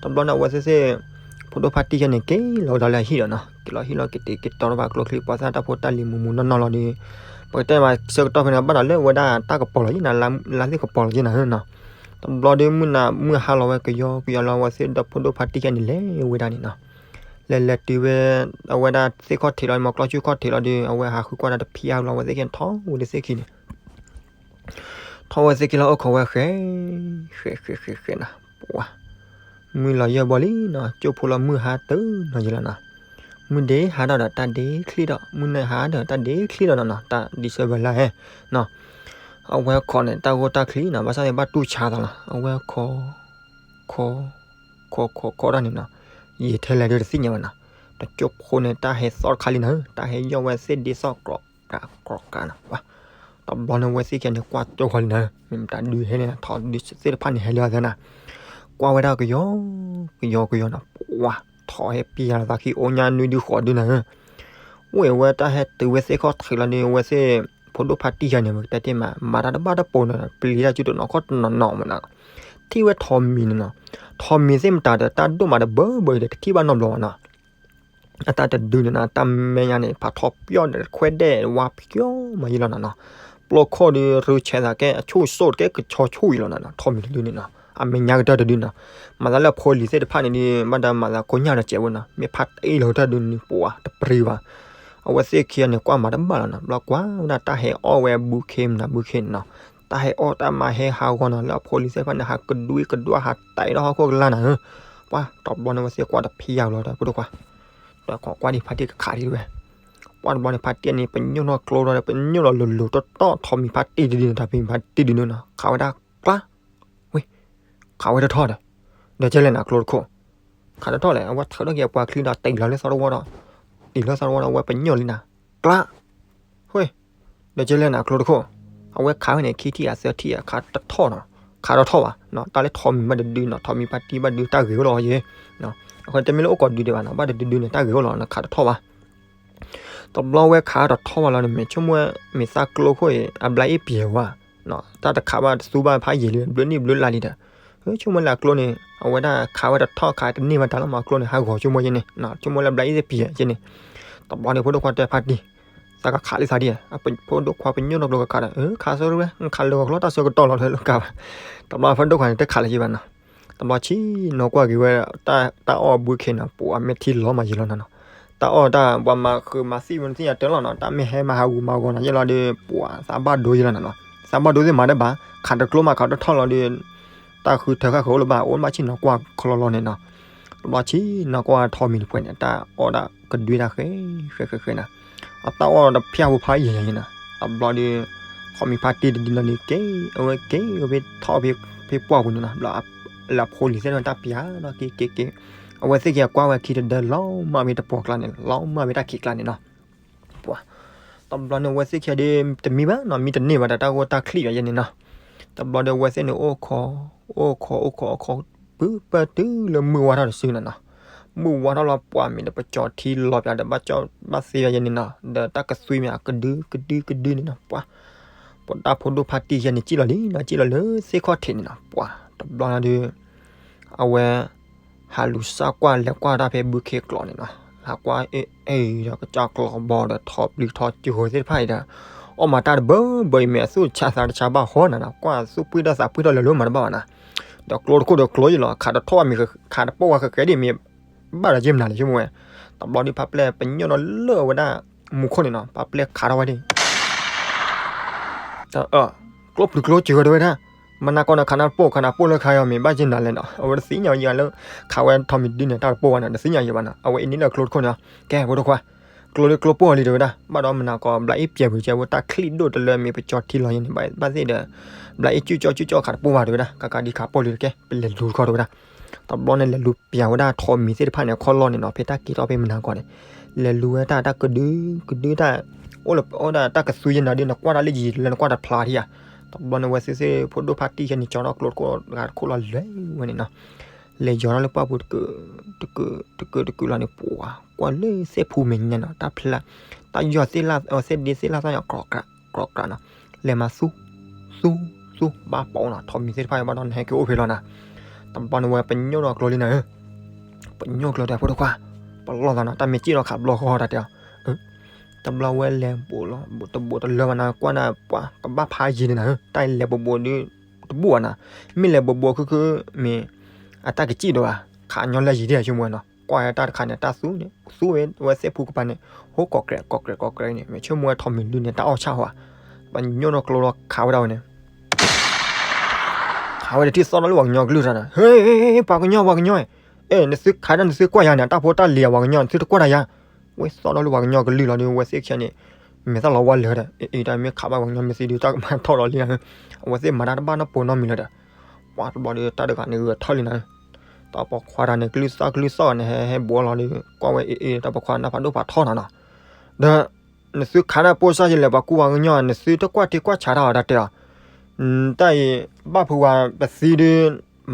တဘျီန့ၣ်အဝဲသ့ၣ်သ့ၣ် ဖိဒိၣ်ဖါတံၢ်ယဲန့ၣ် က့ၤလီၤကဒီးလၢအဟံၣ်ဒီးနီၤ, က့ၤလီၤဟံၣ်လီၤ က့ၤတ့က့ၤတီထီၣ်ဘၣ်ကျိချံ ပှၤသၣ်တၢ်ဖိတၢ်လံၤမူးမူးနီၢ်နီၢ်လီၤဒီး, ပကတဲမးဆၢကတီၢ်ဖဲန့ၣ် ဘၣ်ဒီးလၢအဝဲဒၣ်တၢ်ကပီၤလီၤယဲနီၤ, လါသ့ၣ်ကပီၤလီၤယဲနီၤနီၤ, တဘျီဒီးမုၢ်နၤမုၢ်ဟါလီၤဝဲကယီကယီလီၤ အဝဲသ့ၣ်ဒီးဖိဒိၣ်ဖါတံၢ်ယဲန့ၣ် လဲၤဝဲဒၣ်န့ၣ်နီၤ လဲၤလဲၤတုၤဝဲ အဝဲဒၣ်သ့ၣ်ခီၣ်ထံးလီၤ မီကျီၢ်ဆူၣ်ခီၣ်ထံးလီၤဒီး အဝဲဟးဃုကွၢ်တၢ်တဖံးအါလီၤ အဝဲသ့ၣ်ခံန့ၣ် ထီၣ်ဝဲလၢသ့ၣ်ခံန့ၣ်, ထီၣ်ဝဲသ့ၣ်ခံလီၤ အိၣ်ခိးဝဲဃဲ ဃဲဃဲဃဲဃဲနၤ, ပှၤ မုၢ်လီၤယဲၢ်ဘီလံနီၤ, ကၠိဖိလီၤမုၢ်ဟါတနီၤယဲလီၤနီၤ, မုၢ်ဒ့ဟါထီၣ်ဒီးတၢ်ဒ့ချံၣ်ဒီး မုၢ်နၤဟါဒီးတၢ်ဒ့ချံၣ်ဒီးနီၤနီၤ, တၢ် December လါဟဲနီၤ, အဝဲခိးန့ၣ် တၢ်ဂိၢ်တၢ်ချံနီၤ, ဘၣ်ဆၣ်သ့ၣ်ဘၣ်တူၢ်ဆါသးလီၤ, အဝဲခိး ခိး ခိးခိးခိးတၢ်န့ၣ်နီၤ, ယံာ်ထဲလဲၣ်ဒီးတသ့ၣ်ညါဘၣ်နီၤ, တကၠိဖိန့ၣ် တၢ်ဟဲသီၣ်တခါလံနီၤ, တၢ်ဟဲယီၢ်ဝဲသ့ၣ်ဒ့သီၣ် ကြီးကးကြီးကးနီၤ, ပှၤ တဘျီန့ၣ်ဝဲသ့ၣ်ခံန့ၣ် ကွၢ်ကၠိဃီလံနီၤ, မ့ၢ်မတၤဒုးဟဲန့ၣ် ထိးဒုးသ့ၣ်တဖၣ်န့ၣ် ဟဲလၢအသးနၤ, ကွၢ်ဝဲဒၣ်ကယီ ကယီကယီနီၤ, ပှၤ ထိးဟဲပျၢ်လီၤသးခံ အိၣ်ညါနွံဒုဃိးဒုနီၤ, ဝဲအဝဲတၢ်ဟဲတုၤဝဲသ့ၣ်ခီၣ်ထံးလီၤဒီး အဝဲသ့ၣ် ဖိဒိၣ်ဖါတံၢ်ယဲန့ၣ် ပကတဲတ့ၢ်မး မၤတၢ်တဘၣ်တပိၤနီၤ, ပျံၤတၢ်စုတနီၤခီၣ်တနီၤနီၤမးနီၤ, ထံၣ်ဝဲထိးမံၤန့ၣ်နီၤ, ထိးမံၤသ့ၣ်မတၤဒီး တၢ်ဒိၣ်မးတဘၢဘၢအံၤဒီး တထံၣ်ဘၣ်နီတဘျီဘၣ်နီၤ, အတၢ်တဒုန့ၣ်နီၤ တၢ်မဲာ်ညါန့ၣ် ဖးထီပျီၢ်ဒီးခွဲးဒဲးဝါပျီၢ်မးယံၤလီၤနီၤနီၤ, ပျီၢ်ခိၣ်ဒီး ရူဆဲးသးကဲအဆူၣ်စိၣ်တကဲကဆီဆူၣ်ယံၤလီၤနီၤနီၤ, ထိးမံၤတဒုန့ၣ်နီၤ, အမဲာ်ညါကတၢၢ်တဒုနီၤ, မၤသးလၢအဖိလံၤသ့ၣ်တဖၣ်န့ၣ်ဒီး ဘၣ်ဒီးမၤသးကိညၢ်ဒီးစဲးဝဲနီၤ, မ့ၢ်ဖါတံၢ်လီၤကတၢၢ်ဒုန့ၣ် ပှၤတပျံၤဘၣ် အဝဲသ့ၣ်ခံဂၤန့ၣ် ကွၢ်မၤတဘၣ်လီၤနီၤ, ဘျီကွၢ်ဝဲဒၣ်တၢ်ဟဲအီၣ်ဝဲဘုခ့မနုၤဘုခ့န့ၣ်နီၤ, တၢ်ဟဲအီၣ်တၢ်မၤဟဲဟးဂီၤနီၤ, လၢအဖိလံၤသ့ၣ်တဖၣ်န့ၣ် ဟးကဒွံကဒွံဟးတဲာ်ထီၣ်ဟီၣ်ခိၣ်ကလါနၤဧၢ, ပှၤတဘျီန့ၣ်ဝဲသ့ၣ်ကွၢ်တဖံးယၤလီၤဒီး ဖိဒိၣ်ခွါ, ဒီးခိးကွၢ်ဒံးဖါတံၢ်ကခးဒံးဝဲ, ပှၤတဘျီန့ၣ်ဖါတံၢ်န့ၣ် ပညိၣ်ထီၣ်ကျိဒီး ပညိၣ်လီၤလိၤလိၤတီတီ ထိးမံၤဖါတံၢ်တဒုန့ၣ် ထိးမံၤဖါတံၢ်တဒုန့ၣ်နီၤ, ခးဝဲဒၣ်ကျါ ဝ့ၢ် ခးဝဲထီၣ်ထီၣ်ဒီး ဒီးကဲလဲၣ်နၤကျိတခိၣ်, ခးတထီၣ်လဲၣ်, အဝဲထုးထီၣ်က့ၤအပှၤချံဒီးတ့ၢ်လီၤလၢသီတဝီဒီး, တ့ၢ်လီၤသီတဝီဒီး အဝဲပညိၣ်လံနၤ, ကျါ, ဟ့, ဒီးကဲလဲၣ်နၤ ကျိတခိၣ်, အဝဲခးဝဲန့ၣ် ခံထံၣ်အသၢထံၣ်အခးတထီၣ်နီၤ, ခးတထီၣ်ဘၣ်နီၤ, တၢ်လၢထိးမံၤဘၣ်တဒုနီၤ, ထိးမံၤဖါတံၢ်ဘၣ်ဒုတၢ်ဂ့ၤအိၣ်လီၤယဲ, အဃိတမ့ၢ်လၢအိၣ်ကိးဒုဒံးဘၣ်နီၤ, ဘၣ်တဒုဒုန့ၣ် တၢ်ဂ့ၤအိၣ်လီၤနီၤ, ခးတထီၣ်ဘၣ် တဘျီဝဲခးတထီၣ်ဘၣ်လီၤန့ၣ် မ့ၢ်ဆိကမိၣ်မ့ၢ်သးကျိခိၣ်အံၤ အဘျါအ့ၣ်ပျဲၤဝဲ, တၢ်တခးဘၣ်တသူဘၣ်ဖးယံာ်လံ ဘျုးနံၣ်ဘျုးလါလံဒီး, ဆိကမိၣ်လၢအကျိန့ၣ် အဝဲဒၣ်ခးဝဲတထီၣ်ခးတန့ၢ်ဘၣ်တၢ်လီၤမး အကျိန့ၣ် ဟးဂီၤဆိကမိၣ်ယဲန့ၣ်, ဆိကမိၣ်လၢအဘျါအ့ၣ်ပျဲၤယဲန့ၣ်, တဘျီန့ၣ် ဖိဒိၣ်ခွါတဲဖါတံၢ်, သးကခးလံသးဒ်, ဖိဒိၣ်ခွါပညိၣ်နီၢ်ကျိကခးဒီး ခးဆိဝဲ နခးလၢဂီၤကျိတၢ်ဆၢကတီၢ်လီၤ လၢကါဘၣ်, တဘျီဖိဒိၣ်ခွါန့ၣ် တခးလၢၤဘၣ်နီၤ တဘျီဆံးနီၤကွၢ်က့ၤဝဲ တၢ်အီၣ်ဘုခ့နီၤ ပှၤမ့ၢ်ထံလီၤမးယံာ်လီၤနီၤနီၤ, တၢ်အီၣ်တၢ် ပှၤမၤဃုာ်မၤသံၣ်မနုၤသ့ၣ်ညါတၢ်လီၤနီၤ, တၢ်မ့ၢ်ဟဲမၤဟးဂူာ်မၤဂီၤနီၤ ယဲလီၤဒီး ပှၤသးဘၣ်ဒိယဲလီၤနီၤနီၤ, သးဘၣ်ဒိသ့ၣ်မၤတဘၣ်, ခးတကျိမးခးတထီၣ်လီၤဒီး တၢ်ဃုထၢဃၣ်ဃုာ်အိၣ်လၢၤဘၣ် အိၣ်မးဆံးနီၤကွၢ်ခီလီၤလီၤန့ၣ်နီၤ, တဘျီဆံးနီၤကွၢ်ထိးမံၤတဖှဲးန့ၣ် တၢ်အီၣ်ဒၣ်ကဒုတၢ်ဃဲဃဲဃဲဃဲနီၤ, အတၢ်အီၣ်တဖၠၣ်ဖိဖးယံာ်ယံာ်နီၤ, တဘျီဒီး ထိးမံၤဖါတံၢ်တဒုနီၤဒီးက့ၤ အဝဲက့ၤဝဲဖဲထီၣ်ဖဲပှၢ်ပူၤန့ၣ်နီၤ, ဘျီလၢအဖိလံၤသ့ၣ်တဖၣ်တၢ်ပျၢ်ဒီးက့ၤက့ၤက့ၤ, အဝဲသ့ၣ်ခံဂၤကွၢ်ဝဲခံတဒၢလီၤမၢ်ဖဲတပှီၤကျါန့ၣ် လီၤမၢ်ဖဲတၢ်ခံးကျါန့ၣ်နီၤ, ပှၤ တဘျီန့ၣ် အဝဲသ့ၣ်ခံဂၤဒီး တမံဘၣ်နီၤ မံတန့ၢ်ဘၣ်ဒီး တၢ်ဂိၢ်တၢ်ချံၣ်ဘၣ်ယဲန့ၣ်နီၤ, တဘျီဒီးအဝဲသ့ၣ်န့ၣ် အိၣ်ခိး အိၣ်ခိး အိၣ်ခိး အိၣ်ခိး ပုၢ်ပၢၢ်တုၤလၢမုၢ်ဝါထီၣ်တစုနီၤနီၤ, မုၢ်ဝါထီၣ်လီၤပှၤမ့ၢ်ဒီး ပကၠီၤထံလီၤပၠးဒီး ဘၣ်ကၠီဘၣ်သ့ဝဲယဲန့ၣ်နီၤ, ဒီးတၢ်ကသွံမ့ၢ်အကဒုကဒုကဒုန့ၣ်နီၤ, ပှၤ ပှၤတၢ်ဖိဒိၣ်ဖါတံၢ်ယဲန့ၣ် စံၣ်လီၤလံနီၤ စံၣ်လီၤလၢသ့ၣ်ခီၣ်ထံးန့ၣ်နီၤ, ပှၤ တဘျီန့ၣ်ဒီး အဝဲ ဟးလူၤစၢ်ကွၢ်လဲၤကွၢ်တၢ်ဖဲဘုခ့ကျိးန့ၣ်နီၤ, ဟးကွၢ်အ့ၣ်အ့ၣ်ဒီး ကစၢ်ကျီဘီဒီးထီၣ်ပျံၤထီၣ်ကၠိၤသ့ၣ်တဖၣ်အံၤဒီး အီၣ်မးတၢ်တဘၢဘၢအံၤ မ့ၢ်အသူၣ်ဆါသးတဆါဘၣ်ဃီနီၤနီၤ, ကွၢ်သူၣ်ပှံၢ်ထီၣ်သးပှံၢ်ထီၣ်လဲၤလိမးတဘၣ်ဘၣ်နီၤ, ဒီးကျိတခိၣ်ဒီးကျိယလီၤ ခးတထီၣ်ဘၣ်မ့ၢ် ခးတပိၢ်ဝဲဃဲဃဲဒ်မ့ၢ် ဘၣ်ဒီးက့မနုၤလဲၣ်ဆိကမိၣ်ဝဲ, တဘျီဒီးဖါပျဲၢ်ပညိၣ်ဒီးလၢအဝဲဒၣ် မူခိၣ်န့ၣ်နီၤ, ဖါပျဲၢ်ခးထီၣ်ဝဲဒၣ် ကျိပျုၤကျိစၢၤဒီးဝဲဒၣ်, မနၤကီးန့ၣ် ခးနၢ်တပိၢ် ခးနၢ်ပိၢ်လၢခါအီၤ မ့ၢ်ဘၣ်က့နၤလဲၣ်နီၤ, အဝဲတသ့ၣ်ညါဝဲယၤလၢ ခးဝဲထိးမံၤဒုန့ၣ် တၢ်တပိၢ်ဘၣ်နီၤ တသ့ၣ်ညါယၤဘၣ်နီၤ, အဝဲအံၤန့ၣ်လၢကျိတခိၣ်န့ၣ်, ကဲ ဖိဒိၣ်ခွါ, ကျိလၢကျိပိၢ်လံတဲဝဲဒၣ်, ဘၣ်ဒီးမနၤကီး ဘျးအ့ၣ်ပျဲၤဝံၤကဲဝဲတၢ်ချံၣ်ဒိၣ်တလၢမ့ၢ်ပကၠီထံလီၤယဲန့ၣ် ဘၣ်သ့ၣ်ဒီး ဘျးအ့ၣ်ကၠူၣ်ကၠီကၠူၣ်ကၠီခးတပိၢ်ဘၣ်တဲဝဲဒၣ်, ကကးဒံခးပိၢ်လံတကဲ ပလဲၤလူၤတခီတဲဝဲဒၣ်, တဘျီန့ၣ်လဲၤလူၤပျဲၤဝဲဒၣ်ထိးမံၤသ့ၣ်တဖၣ်န့ၣ် ခီလီၢ်န့ၣ်နီၤ, ဖဲတၢ်က့ၤထီၣ်ဖဲမနၤကီးန့ၣ်, လဲၤလူၤဝဲတၢ်တၢ်ကဒု ကဒုတၢ်, အိၣ်လၢအိၣ်ဒၣ်တၢ်ကသွံယဲနၤဒီး နကွၢ်တၢ်လၢယံာ်လၢနကွၢ်တဖျါထံဧါ, တဘျီန့ၣ်ဝဲသ့ၣ်သ့ၣ်ဖိဒိၣ်ဖါတံၢ်ယဲန့ၣ် ကၠီထီၣ်ကျိတခိၣ်ဂၤတခိၣ်လီၤလဲၤဝဲန့ၣ်နီၤ, လဲၤယီၤထီၣ်လၢပှၢ်ပူၤတကုာ် တကုာ်တကုာ်တကုာ်လီၤန့ၣ် ပှၤကွၢ်လၢသ့ၣ်ဖူမဲာ်ညါနီၤ တၢ်ဖျါ, တၢ်ယီၢ်သ့ၣ်လၢ်သ့ၣ်ဒ့သ့ၣ်လၢ်သ့ၣ်ညါ ကြၢးကြၢးနီၤ, လဲၤမၤသူ သူ သူ ဘၣ်ပိာ်နီၤ ထိးမံၤသ့ၣ်တဖၣ်ဘၣ်ဒီးနဟဲက့ၤအိၣ်ဖဲလီၤနီၤ, တဘျီန့ၣ်ဝဲပညိၣ်ဒီးကျိလံနၤဧၢ, ပညိၣ်ကျိဒီးဖိဒိၣ်ခွါ, ပလီၢ်သးနီၤ တၢ်မ့ၢ်စံၣ်လီၤခးဘျီဃီတၢ်တဲအီၤ, တဘျီဝဲလဲၤဘိးလီၤ တဘိးတလၢဘၣ်နၤ ကွၢ်နၤပှၤကဘၣ်ဖးယံာ်န့ၣ်နၤဧၢ, တၢ်လဲၤဘိးဘိးဒီး တဘိးဘၣ်နၤ, မ့ၢ်လဲၤဘိးဘိးခုခုမ့ၢ် အတၢ်ကစံၣ်ဒိၣ်ဘၣ်, ခးညီလၢယံာ်ဒ်ဆိကမိၣ်ဝဲနီၤ, ကွၢ်တၢ်တခါန့ၣ် တၢ်သူန့ၣ် သူဝဲဝဲသ့ၣ်ဖူကပၤန့ၣ် ဟိကီးကြဲးကီးကြဲးကီးကြဲးန့ၣ် မ့ၢ်ဆိကမိၣ်ဝဲထိးမံၤဒုန့ၣ် တၢ်အီၣ်ဆၣ်ဝဲ, ပညိၣ်ဒီးကျိလီၤခးဝဲဒၣ်ဝဲန့ၣ် ခးဝဲတထံၣ်သီၣ်ဒီးလၢပှၤကညီကလုၢ်တၢ်နီၤ, ဟ့ ပှၤကညီ ပှၤကညီ, အဲ နသုခးတၢ်နသုကွၢ်ယၤန့ၣ် တၢ်ဖိတၢ်လံၤအပှၤကညီ နသုတကွၢ်တၢ်ယၤ, ဝဲသီၣ်ဒီးလၢပှၤကညီကလုၢ်လီၤဒီး ဝဲသ့ၣ်ခံဂၤန့ၣ် မဲာ်သၣ်လီၤဝါလၢာ်ဒီး အ့ အ့ တၢ်မ့ၢ်ခးဘၣ်ပှၤကညီမ့ၢ်သံဒီး တၢ်ကမၤထီၣ်လီၤလံနၤ, အဝဲသ့ၣ်မၤတၢ်တဘၣ်နီတပိၤနီတမံၤလၢၤဒီး, ပှၤတဘျီဒီးတၢ်တဂၤန့ၣ်ဂဲၤထီၣ်လံနၤ, တၢ်ပိာ်ခွါတၢ်န့ၣ် ကလုၢ်သီၣ်ကလုၢ်သီၣ်န့ၣ် ဟဲဟဲဘိးလီၤဒီး ကွၢ်ဝဲအ့ အ့ တၢ်ပိာ်ခွါနၢ်ဖးဒိၣ်ဖးထီနီၤနီၤ, ဒီး နသုခးတၢ်ပိၢ်စၢ်ယလဲၣ် ပှၤကူပှၤကညီ နသုတကွၢ်ထံကွၢ်ဆးတၢ်အီၤတၢ်တဲအီၤ, တၢ်အံၤ ဘၣ်ဖုးဝဲပသံဒီး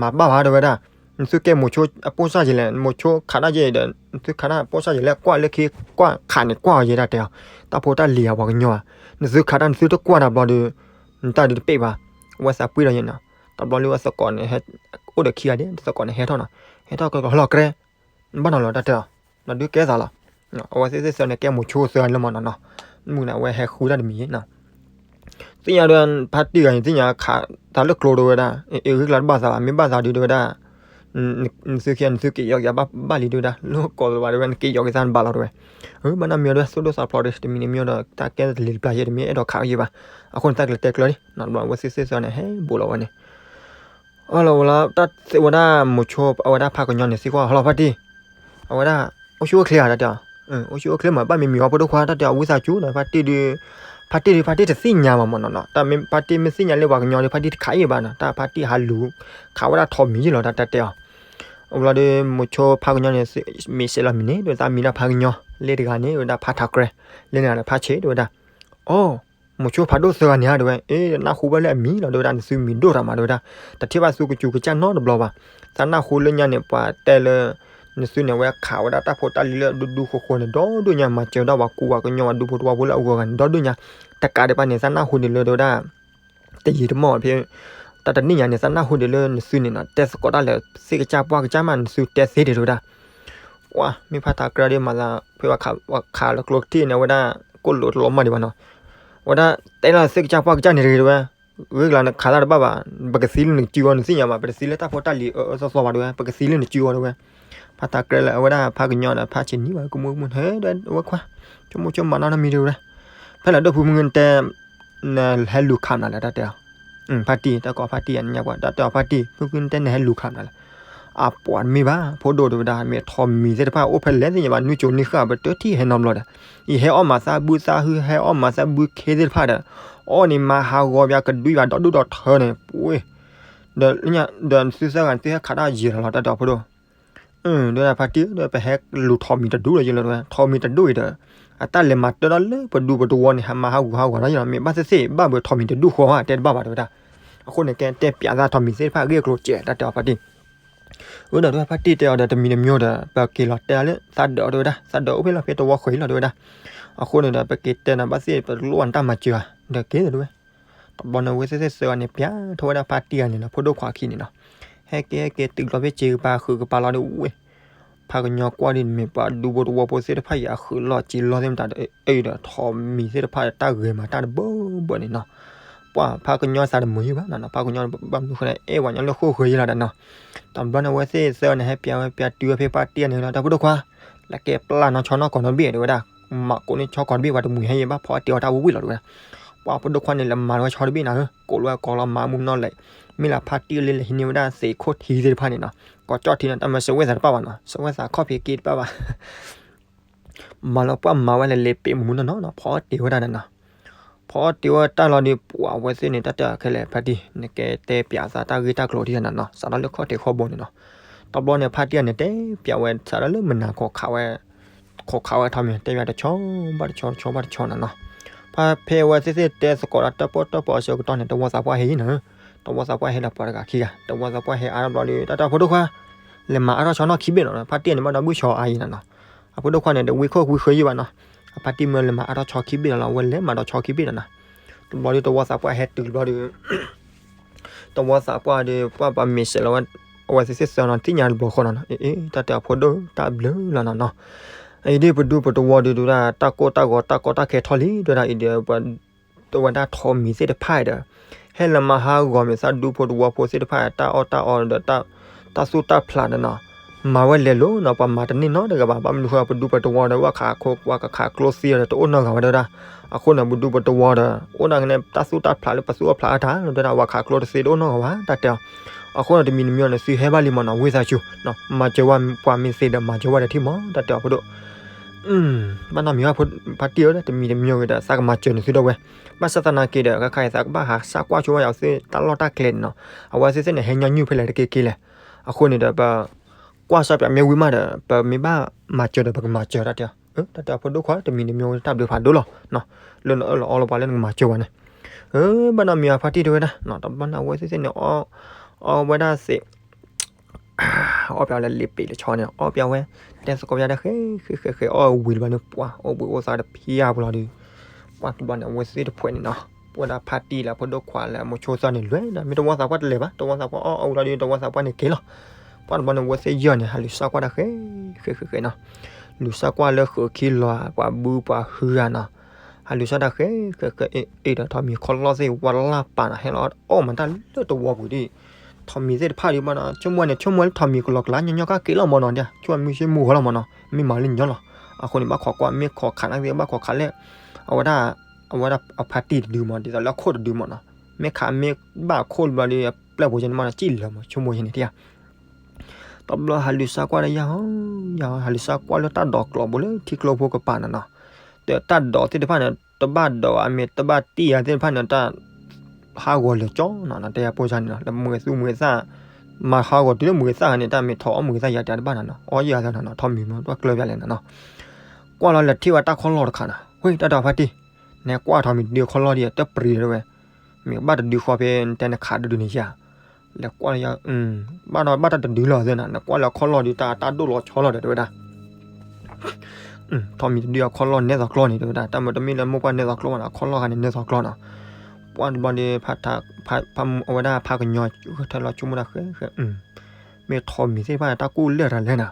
မၤဘၣ်ဘၣ်တဲဝဲဒၣ်, နသုကဲမိၤဆိအပိၢ်စၢ်ယလဲၣ် မိၤဆိခးတၢ်ယဲဒီး နသုခးတၢ်ပိၢ်စၢ်ယလဲၣ် ကွၢ်လၢခံကွၢ်ခးန့ၣ်ကွၢ်အီၤယဲဒၣ်တဲအီၤ, တၢ်ဖိတၢ်လံၤအပှၤကညီဧါ, နသုခးတၢ်နသုတကွၢ်တၢ်ဘျီဒီး နတၢ်ဒုးတပ့ၢ်ဘၣ်, အဝဲသးပှ့ၤဒီးယဲနီၤ, တဘျီလၢဝဲသကိးန့ၣ် အိၣ်ဒီးခံဂၤဒဲး သကိးန့ၣ်ဟဲထီၣ်နီၤ, ဟဲထီၣ်ကလီၤကရဲ ဘၣ်နီၤလီၤတၢ်တဲအီၤ, ဒီးဒုးကဲသးလီၤ, အဝဲသ့ၣ်သ့ၣ်စၢၤန့ၣ်ကဲမိၤဆိသၢလၢမနီၤနီၤ, မုၢ်န့ၣ် အဝဲဟဲဃုတၢ်တမံၤနီၤ, သ့ၣ်ညါဒီး ဖါတံၢ်ဂၤန့ၣ် သ့ၣ်ညါခးတၢ်လၢကျိတဝဲဒၣ်, အ့ ဂုၢ်ကျါတဘၣ်သးဘၣ် မ့ၢ်ဘၣ်သးဒုးတဝဲဒၣ်, နသုခံ နသုက့ၤယီၤက့ၤဘၣ်လံတဝဲဒၣ်, လၢကိးလၢၤဘၣ်တဝဲ နက့ၤယီၤက့ၤသးနဘၣ်လီၤတဝဲ, အၢ ဘၣ်နီတမံၤဒီး သူၣ်ဒိၣ်သးဖျိးဒီး တမံၤန့ၣ်မ့ၢ်ဒီး တၢ်ကဲတလံၤတပျၢ်ယဲ တမ့ၢ်အဲၣ်ဒိးခးဝဲယဲဘၣ်, အဃိန့ၣ် တၢ်ကလဲၤတဲကျၢၤလံ, အဝဲသ့ၣ်သ့ၣ်စၢၤန့ၣ်ဟဲဘိးလီၤဝဲန့ၣ် အလီၤဝဲလီၤ တၢ်သ့ဝဲဒၣ်မိၤဆိ အဝဲဒၣ်ဖးကညီန့ၣ် သံကွၢ်ဟီလီၤဖါတံၢ်, အဝဲဒၣ် အိၣ်ဆူၣ်အိၣ်ချ့ဧါ တၢ်တဲအီၤ, အိၣ်ဆူၣ်အိၣ်ချ့မး ဘၣ်မံၤမံၤအီၤ ဖိဒိၣ်ခွါ တၢ်တဲအီၤဝံသးစူၤဒီး ဖါတံၢ်ဒုး, ဖါတံၢ်ဒုး ဖါတံၢ်တသ့ၣ်ညါဘၣ်မနီၤနီၤ, တၢ်မ့ၢ်ဖါတံၢ်မ့ၢ်သ့ၣ်ညါလၢပှၤကညီဒီး ဖါတံၢ်တခးအံၤဘၣ်နီၤ, တၢ်ဖါတံၢ်ဟးလူၤ ခးဝဲဒၣ်ထိးမံၤယံလီၤ တၢ်တဲအီၤ, အိၣ်ဘျီဒီး မိၤဆိဖးကညီန့ၣ် မ့ၢ်စဲးလီၤမံၤန့ၣ် ဒ်သိးမံၤဒၣ်ဖးကညီ လၢတဂၤန့ၣ် ဝဲဒၣ်ဖးထးကြဲ, လၢနဂၤဒီးဖးဆံး တဲဝဲဒၣ်. အိ, မိၤဆိဖးဒိၣ်သၢဂၤန့ၣ်ဧါ တဲဝဲ, အ့ နၢ်ဟူဘၣ်လၢအမံၤလီၤ တဲဝဲဒၣ်, နသုမံၤဒိၣ်တၢ်မး တဲဝဲဒၣ်, တထံၣ်ဘၣ်သုကစူၤကစၢ်နီတဘျီဘၣ်. သးနၢ်ဟူလၢညါန့ၣ် ပှၤတဲလၢ နသုန့ၣ် အဝဲခးဝဲဒၣ်တၢ်ဖိတၢ်လံၤလၢဒူဒူဃိဃိန့ၣ် ဒီဒိၣ်ညါ မၤစၢၤဒၣ်ပှၤကူပှၤကညီ ပှၤဒူဖိတဝီဖိလၢအဂီၢ်ဂၤန့ၣ် ဒီဒိၣ်ညါ, တကးဒံးဘၣ်န့ၣ် သးနၢ်ဟူဒံးလၢ တဲဝဲဒၣ် တယံာ်တမီၢ်ဖဲ တၢ်တနံၣ်ညါန့ၣ် သးနၢ်ဟူဒံးလၢနသုန့ၣ်နီၤ တဲသကိးတၢ်လၢသ့ၣ်ကစၢ်ပှၢ်ကစၢ်မး နသုတဲသ့ဒံး တဲဝဲဒၣ်. ပှၤမ့ၢ်ဖးထးကြဲဒီး မၤသးဖဲဝဲခးလၢကျိတထံၣ်န့ၣ် အဝဲဒၣ် ကိၣ်လိာ်တလီၤမၢ်ဒံးဘၣ်နီၤ, အဝဲဒၣ်တဲလီၤသ့ၣ်ကစၢ်ပှၢ်ကစၢ်န့ၣ်တဂ့ၤ တဲဝဲ, ဂ့ၢ်ကျါနခးတၢ်တဘၣ်ဘၣ်, ပကသံလၢနစုအီၤ နသ့ၣ်ညါဘၣ်, ပတသံလၢတၢ်ဖိတၢ်လံၤအအၢအၢသီသီဘၣ် တဲဝဲ, ပကသံလၢနစုအီၤ တဲဝဲ. ဖးထးကြဲလၢအဝဲဒၣ်ဖးကညီဒီး ဖးဆံးနံၣ်ဘၣ် ကမူကမူ ဟဲဒီးအဝဲခွါ, ဆိကမိၣ်ဆိကမးနီတမံၤ တဲဝဲဒၣ်. ဖဲလၢဒိၣ်ဖုမုၢ်နတဲ နဟဲလူၤခးမနုၤလဲၣ် တၢ်တဲအီၤ. ဖါတံၢ် တၢ်ကိးဖါတံၢ်အံၤ နညါပှၤ တၢ်တဲအီၤဖါတံၢ် ဖုဖုနတဲနဟဲလူၤခးမနုၤလဲၣ်. အပှၤတမ့ၢ်ဘၣ် ဖိဒိၣ် တဲဝဲဒၣ်, မ့ၢ်ထိးမံၤသ့ၣ်တဖၣ် အိၣ်ဖဲလဲၣ်သ့ၣ်ညါဘၣ် နွံစိၤနွံဃၣ် ပတထံၣ်ဟဲနီတဘျီဒီး, ယဟဲအီၣ်မၤသးဘုသးဟု ဟဲအီၣ်မၤသးဘုခ့သ့ၣ်တဖၣ်ဒီး, အီၣ်န့ၣ်မၤဟးဂီၤပှၤကဒွံဘၣ်ဒီဒူၣ်ဒီထၢန့ၣ်, ပှ့ၤ, ဒီးသုသၢဂၤန့ၣ် သုဟဲခးတၢ်ယံာ်လီၤလီၤ တၢ်တဲအီၤဖိဒိၣ် ဒီးဖါတံၢ်ဒီး ပဟဲလူၤထိးမံၤတဒူၣ်လီၤယလီၤ တဲဝဲ, ထိးမံၤတဒူၣ်အံၤဒီး အတၢ်လဲၤမၤတၢ်ဒီးလၢပဒူပတဝီန့ၣ် ဟးမၤဟးဂူာ်ဟးဂီၤဒီးယလီၤ မ့ၢ်ဘၣ်သ့ၣ်သ့ၣ် ဘၣ်ဘၣ်ထိးမံၤတဒူၣ်ဃီဧါ တဲတဘၣ်ဘၣ် တဲဝဲဒၣ်. အဃိန့ၣ် ကဲတဲပၠးသးထိးမံၤသ့ၣ်တဖၣ်အဂ့ၢ်အကျိၤစဲး တၢ်တဲအီၤဖါတံၢ်. အဒီးဖါတံၢ်တဲအီၤဒီး တမံၤတမံၤဒီး ပက့ၤလီၤတဲလၢသးဒၢး တဲဝဲဒၣ်, သးဒၢးအိၣ်ဖဲလီၤဖဲတဝီဃီလီၤ တဲဝဲဒၣ်. အဃိန့ၣ်ဒီး ပက့ၤတဲနၤဘၣ်သ့ၣ် ပတလိၣ်ဘၣ်နတၢ်မၤစၢၤဧါ, ဒီးက့ၤ တဲဝဲ တဘျီန့ၣ် ဝဲသ့ၣ်သ့ၣ်သၢဂၤန့ၣ် ပၠးထီၣ်ဝဲဒၣ်ဖါတံၢ်ဂၤန့ၣ်လီၤ ဖိဒိၣ်ခွါခံန့ၣ်နီၤ. ဟဲက့ၤဟဲက့ၤတုၤလီၤဖဲစ့ကပၤဃုာ်ကပၤလီၤဒီးဝဲ, ဖးကညီကွၢ်ဒီး မ့ၢ်ပှၤဒူဖိတဝီဖိသ့ၣ်တဖၣ်အံၤအဃုာ်လီၤစ့လီၤသ့ၣ်မတၤအံၤဒီး ထိးမံၤသ့ၣ်တဖၣ်ဒီးတၢ်ဂဲၤမၤတၢ်တဘၢဘၢန့ၣ်နီၤ. ပှၤဖးကညီသးတမုာ်ယုၢ်ဘၣ်နီၤ ဖးကညီဘၣ်မနုၤဃိန့ၣ် အဲၣ်ဝဲညီလၢဃိၣ်ဃၢၤယဲလီၤဒီးနီၤ. တဘျီန့ၣ် ဝဲသ့ၣ်သၢဂၤန့ၣ် ဟဲပၠးဝဲပၠးတုၤဝဲဖဲဖါတံၢ်ဂၤန့ၣ်လီၤ တၢ်ဖိဒိၣ်ခွါ လဲၤကဲပျၢ်နီၤဆီနီၢ်ကီၢ်နီတဘ့ၣ် တဲဝဲဒၣ်. မၤကိးန့ၢ်ဆီကီၢ်တဘ့ၣ် ပှၤတမှံၤဟဲယဲဘၣ်ဖီအီၣ်တ့ၢ်အီၣ်တၢ်ဝံၣ်ဝံၣ်လီၤ တဲဝဲဒၣ်. ပှၤဖိဒိၣ်ခွါန့ၣ်လဲၤမၤဝဲဆီတဘ့ၣ်နၤဧၢ ကိးလီၤဝဲကိးလီၤမၤမူနီၢ်လဲၣ်. မ့ၢ်လၢဖါတံၢ်လၢလဲၤဟံးန့ၢ်ဝဲဒၣ်သ့းခိၣ်ထံသ့ၣ်တဖၣ်န့ၣ်နီၤ ကိးကၠီၣ်ထံန့ၣ် တၢ်မၤစၢၤဝဲသးတဘၣ်ဘၣ်နီၤ စၢၤဝဲသးခီၣ်ဖံးက့တဘၣ်ဘၣ် မၤလီၤပှၢ်မၤဝဲလဲၤလ့ပ့းမူနီၢ်နီၢ်နီၤ ဖီအီၣ်တ့ၢ်ဝဲဒၣ်နၤနီၤ. ဖီအီၣ်တ့ၢ်ဝဲတၢ်လီၤဒီး ပှၤဝဲသ့ၣ်န့ၣ် တၢ်တဲအီၤခဲလၢာ်ဖါတံၢ် နကဲတဲပၠးသးတၢ်ဂ့ၢ်တၢ်ကျိၤထံၣ်နၤနီၤ စးထီၣ်လၢခီၣ်ထံးခီၣ်ဘိန့ၣ်နီၤ. တဘျီန့ၣ် ဖါတံၢ်ဂၤန့ၣ် တဲပၠးဝဲစးထီၣ်လၢမနၤခိးခးဝဲ ခိးခးဝဲထီးမံၤ တဲပၠးတဆီဘၣ်တဆီ တဆီဘၣ်တဆီနၤနီၤ. ဖဲဖဲဝဲသ့ၣ်သ့ၣ်တဲသကိးဒီးတၢ်ပီၣ်တၢ်ပီအဆၢကတီၢ်န့ၣ် တဝီသးပှၢ်ဟဲအံၤနၤဧၢ, တဝီသးပှၢ်ဟဲဒီးပှၤတဂၤခံဂၤ, တဝီသးပှၢ်ဟဲအါထီၣ်ဘျီဒီး တၢ်တဲအီၤဖိဒိၣ်ခွါ လဲၤမၤအါထီၣ်ဆီနီၢ်ခံဘ့ၣ်နီၤ ဖါတံၢ်န့ၣ်ဘၣ်ဒီးဘုၣ်ဆီအါအံၤနၤနီၤ. အဖိဒိၣ်ခွါန့ၣ် တဝံၤခိၣ်ဝံၤဃၢယံၤဘၣ်နီၤ. အဖါတံၢ်မၢလဲၤမၤအါထီၣ်ဆီခံဘ့ၣ်လီၤလီၤ အဝဲလဲၤမၤဒီးဆီခံဘ့ၣ်လီၤနီၤ. တဘျီဒီးတဝီသးပှၢ်ဟဲတုၤတဘျီဒီး တဝီသးပှၢ်ဒီး ပှၢ်ပှၤမ့ၢ်စဲးလီၤဝဲ အဝဲသ့ၣ်သ့ၣ်သၢနီၤ သ့ၣ်ညါတဘျီဃီနီၤနီၤ အ့ တၢ်တဲအီၤဖိဒိၣ်တၢ်ဘျုးလီၤနီၤနီၤ. အံၤဒ်ပဒူပတဝီဒီး တဲဝဲဒၣ် တၢ်ကိၢ်တၢ်ဂီၤတၢ်ကီတၢ်ခဲထီၣ်လံ တဲဝဲဒၣ်အံၤဒီး တဲဝဲဒၣ်ထိးမံၤသ့ၣ်တဖၣ်အံၤဒီး ဟဲလၢမၤဟးဂီၤမ့ၢ်သးဒူဖိတဝီဖိသ့ၣ်တဖၣ် တၢ်အီၣ်တၢ်အီဒီး တၢ်သူၣ်တၢ်ဖျးဒီးနီၤ မၤဝဲလဲၤလိၤနီၤ ပှၤမၤတန့ၢ်နီတဂၤဘၣ် ဘၣ်မနုၤဃိ ပဒူပတဝီဒီး ဘၣ်ခးခိ ပှၤကခးကျိသ့ဒီး တအိၣ်နီတဂၤဘၣ် တဲဝဲဒၣ်. အဃိန့ၣ် ပဒူပတဝီဒီး အိၣ်ဒၣ်ကန့ၣ် တၢ်သူၣ်တၢ်ဖျးလၢပသူၣ်အိၣ်ဖျးအါတၢ် တဲဝဲဒၣ် ပှၤခးကျိတသ့တအိၣ်နီတဂၤဘၣ် တၢ်တဲအီၤ. အဃိန့ၣ် တမံၤတမံၤန့ၣ် သုဟဲဘၣ်လံမးနီၤ ဝံသးစူၤ မၤစၢၤဝဲပှၤမ့ၢ်သ့ဒီး မၤစၢၤဝဲဒီးထံၣ်မး တၢ်တဲအီၤဖိဒိၣ် ဘၣ်နီတမံၤဘၣ် ဖါတံၢ်ဧၢ တမံၤတမံၤဂ့ၤဒီး သးကမၤစၢၤနသုဒီးဝဲ, ဘၣ်ဆၣ်သနာ်က့ဒီး ခဲခါအံၤ သးကဘၣ်ဟးစၢ်ကွၢ်ဆိဝဲအဝဲသ့ၣ်တၢ်လီၢ်တၢ်ကျဲန့ၣ်နီၤ, အဝဲသ့ၣ်သ့ၣ်န့ၣ် ဟဲညီနုၢ်ဖဲလဲၣ်တက့ၢ်က့ၢ်လဲၣ်. အဃိန့ၣ်ဒီး ပကွၢ်စၢ်ပၠးမ့ၢ်ဝံၤမးဒီး ပမ့ၢ်ဘၣ်မၤစၢၤဒီး ပကမၤစၢၤတၢ်တဲအီၤ, တၢ်တဲအီၤဖိဒိၣ်ခွါ တမံၤတမံၤဂ့ၤ တၢ်ဘျုးဖးဒိၣ်လီၤ, လၢနအၢၣ်လီၤအီလီၤပှၤလၢနကမၤစၢၤဝဲန့ၣ်, ဘၣ်နီတမံၤဘၣ် ဖါတံၢ်တဲဝဲဒၣ်, တဘျီန့ၣ် အဝဲသ့ၣ်သ့ၣ်န့ၣ် အီဝဲဒၣ်သ့း အီၣ်ပၠးလၢလ့ပ့းတဆီန့ၣ် အီၣ်ပၠးဝဲ, တဲသကိးပၠးဒီး ဃဲဃဲဃဲဃဲ အီၣ်ဝံၤတဘျီန့ၣ် ပှၤအိၣ်ဘှံးအိၣ်သါတဖၠၣ်ပူၤလီၤဒီး, ပှၤတဘျီန့ၣ် အဝဲသ့ၣ်တဖှဲးန့ၣ်နီၤ, ပဝဲဒၣ်ဖါတံၢ်လၢဖိဒိၣ်ခွါလၢအမိၤဆိသၢန့ၣ် လွဲၢ်ဒီး မ့ၢ်တဝီသးပှၢ်တလဲၤဘၣ်, တဝီသးပှၢ်အီၣ်အီဝံၤလီၤဒီး တဝီသးပှၢ်န့ၣ်က့ၤလီၤ. ပှၤတဘျီန့ၣ် အဝဲသ့ၣ်ယဲၢ်န့ၣ် ဟးလူၤစၢ်ကွၢ်တၢ်ဃဲဃဲဃဲဃဲနီၤ, လူၤစၢ်ကွၢ်လၢဃုာ်ခံလီၤ ပှၤဘုပှၤဟုဂၤနီၤ, ဟးလူၤစၢ်တၢ်ဃဲဃဲဃဲ အ့ၣ်ဒီးထိးမံၤခီလီၢ်သ့ၣ် ဝါလၢ်ပာ်နီၤ ဟဲလီၤအီၣ်မးတၢ်လၢတဝီပူၤဒ် ထိးမံၤသ့ၣ်တဖၣ်ဒံးဘၣ်နီၤ, ဆိကမိၣ်န့ၣ် ဆိကမိၣ်လၢထိးမံၤကလီၤကလါညီညီကါက့ၤလီၤမးနီၤ, ဆိကမိၣ်မ့ၢ်ဆိကမိၣ်ဝဲလီၤမးနီၤ, မ့ၢ်မၤလၢညီလီၤ. အဃိန့ၣ် ဘၣ်ခိးကွၢ် မ့ၢ်ခိးခးနာ်က့ ဘၣ်ခိးခးလၢ အဝဲဒၣ် အဝဲဒၣ်အဖါတံၢ်တဒုမး ဒ်သိးလၢအခိၣ်တဒုမးနီၤ, မ့ၢ်ခးမ့ၢ်ဘၣ်အခိၣ်တဘျီဒီး အပျဲၢ်ဖိယဲန့ၣ်မးနီၤ စံၣ်လၢမး ဆိကမိၣ်ယဲန့ၣ်တယၢ် တဘျီဟးလူၤစၢ်ကွၢ်ဒီးယၤဟီ ယၤဟီ ဟးလူၤစၢ်ကွၢ်လၢတၢ်ဒိးကျိၤဘိလၢထံကျိဖိကပၤန့ၣ်နီၤ, ဒီးတၢ်ဒိးသ့ၣ်တဖၣ်န့ၣ် တဘၣ်ဒိးအမ့ၢ်တဘၣ်တံၢ်အသ့ၣ်တဖၣ်န့ၣ် တၢ်ဟးဂီၤလၢာ်ကၠီနီၤ တဲယၤပိၢ်စၢ်န့ၣ်နီၤ လၢမွဲသူၣ်မွဲသၣ် မၤဟးဂီၤတုၤလၢမုၢ်ဂ့ၤသၣ်ဂၤန့ၣ် တၢ်မ့ၢ်ထီၣ်အီၣ်မုၢ်ဂ့ၤသၣ်ယၤတၢ်တဘၣ်နၤနီၤ, အီၣ်ယံာ်ဂၤသၢနၤနီၤ, ထီၣ်မံၤမ့ၢ်တၢ်ကျၢၢ်ဘၣ်လဲၣ်နၤနီၤ. ကွၢ်လီၤလဲၤထံၣ်ဝဲတၢ်ခီၣ်လီၢ်တခါနီၤ, ဝ့ၢ် တၢ်ဒီးဖါတံၢ်, နကွၢ်ထီၣ်မံၤတဒုအခီၣ်လီၢ်ဒ်အတပျံၤတဝဲ, မ့ၢ်ကဘၣ်တဒုဃီဖဲနတဲနခးတဒုန့ၣ်ယၤ, လဲၤကွၢ်လၢ ဘၣ်ဒီးဘၣ်တၢ်တဒုလီၤသ့နၤ, နကွၢ်လၢအခီၣ်လီၢ်ဒုးတၢ်တၢ်ဒိၣ်လီၤဆီလီၤဒီးတဝဲဒၣ် ထီၣ်မံၤတဒုအခီၣ်လီၢ်နဲသီကျီၢ်န့ၣ်တဝဲဒၣ်, တၢ်မၤတမ့ၢ်လၢမိၢ်ပှၢ်နဲသီကျီၢ်ဘၣ်နီၤ, အခီၣ်လီၢ်ခါန့ၣ်နဲသီကျီၢ်နီၤ. ပှၢ်တဘျီဒီး ဖါ အဝဲဒၣ်ဖါကညီ ထၢလီၤဆိကမိၣ်တၢ်ဃဲဃဲ, မ့ၢ်ထီၣ်မံၤသ့ၣ်တဖၣ်န့ၣ် တၢ်ကိၢ်လၢာ်တၢ်လဲၣ်နၤ,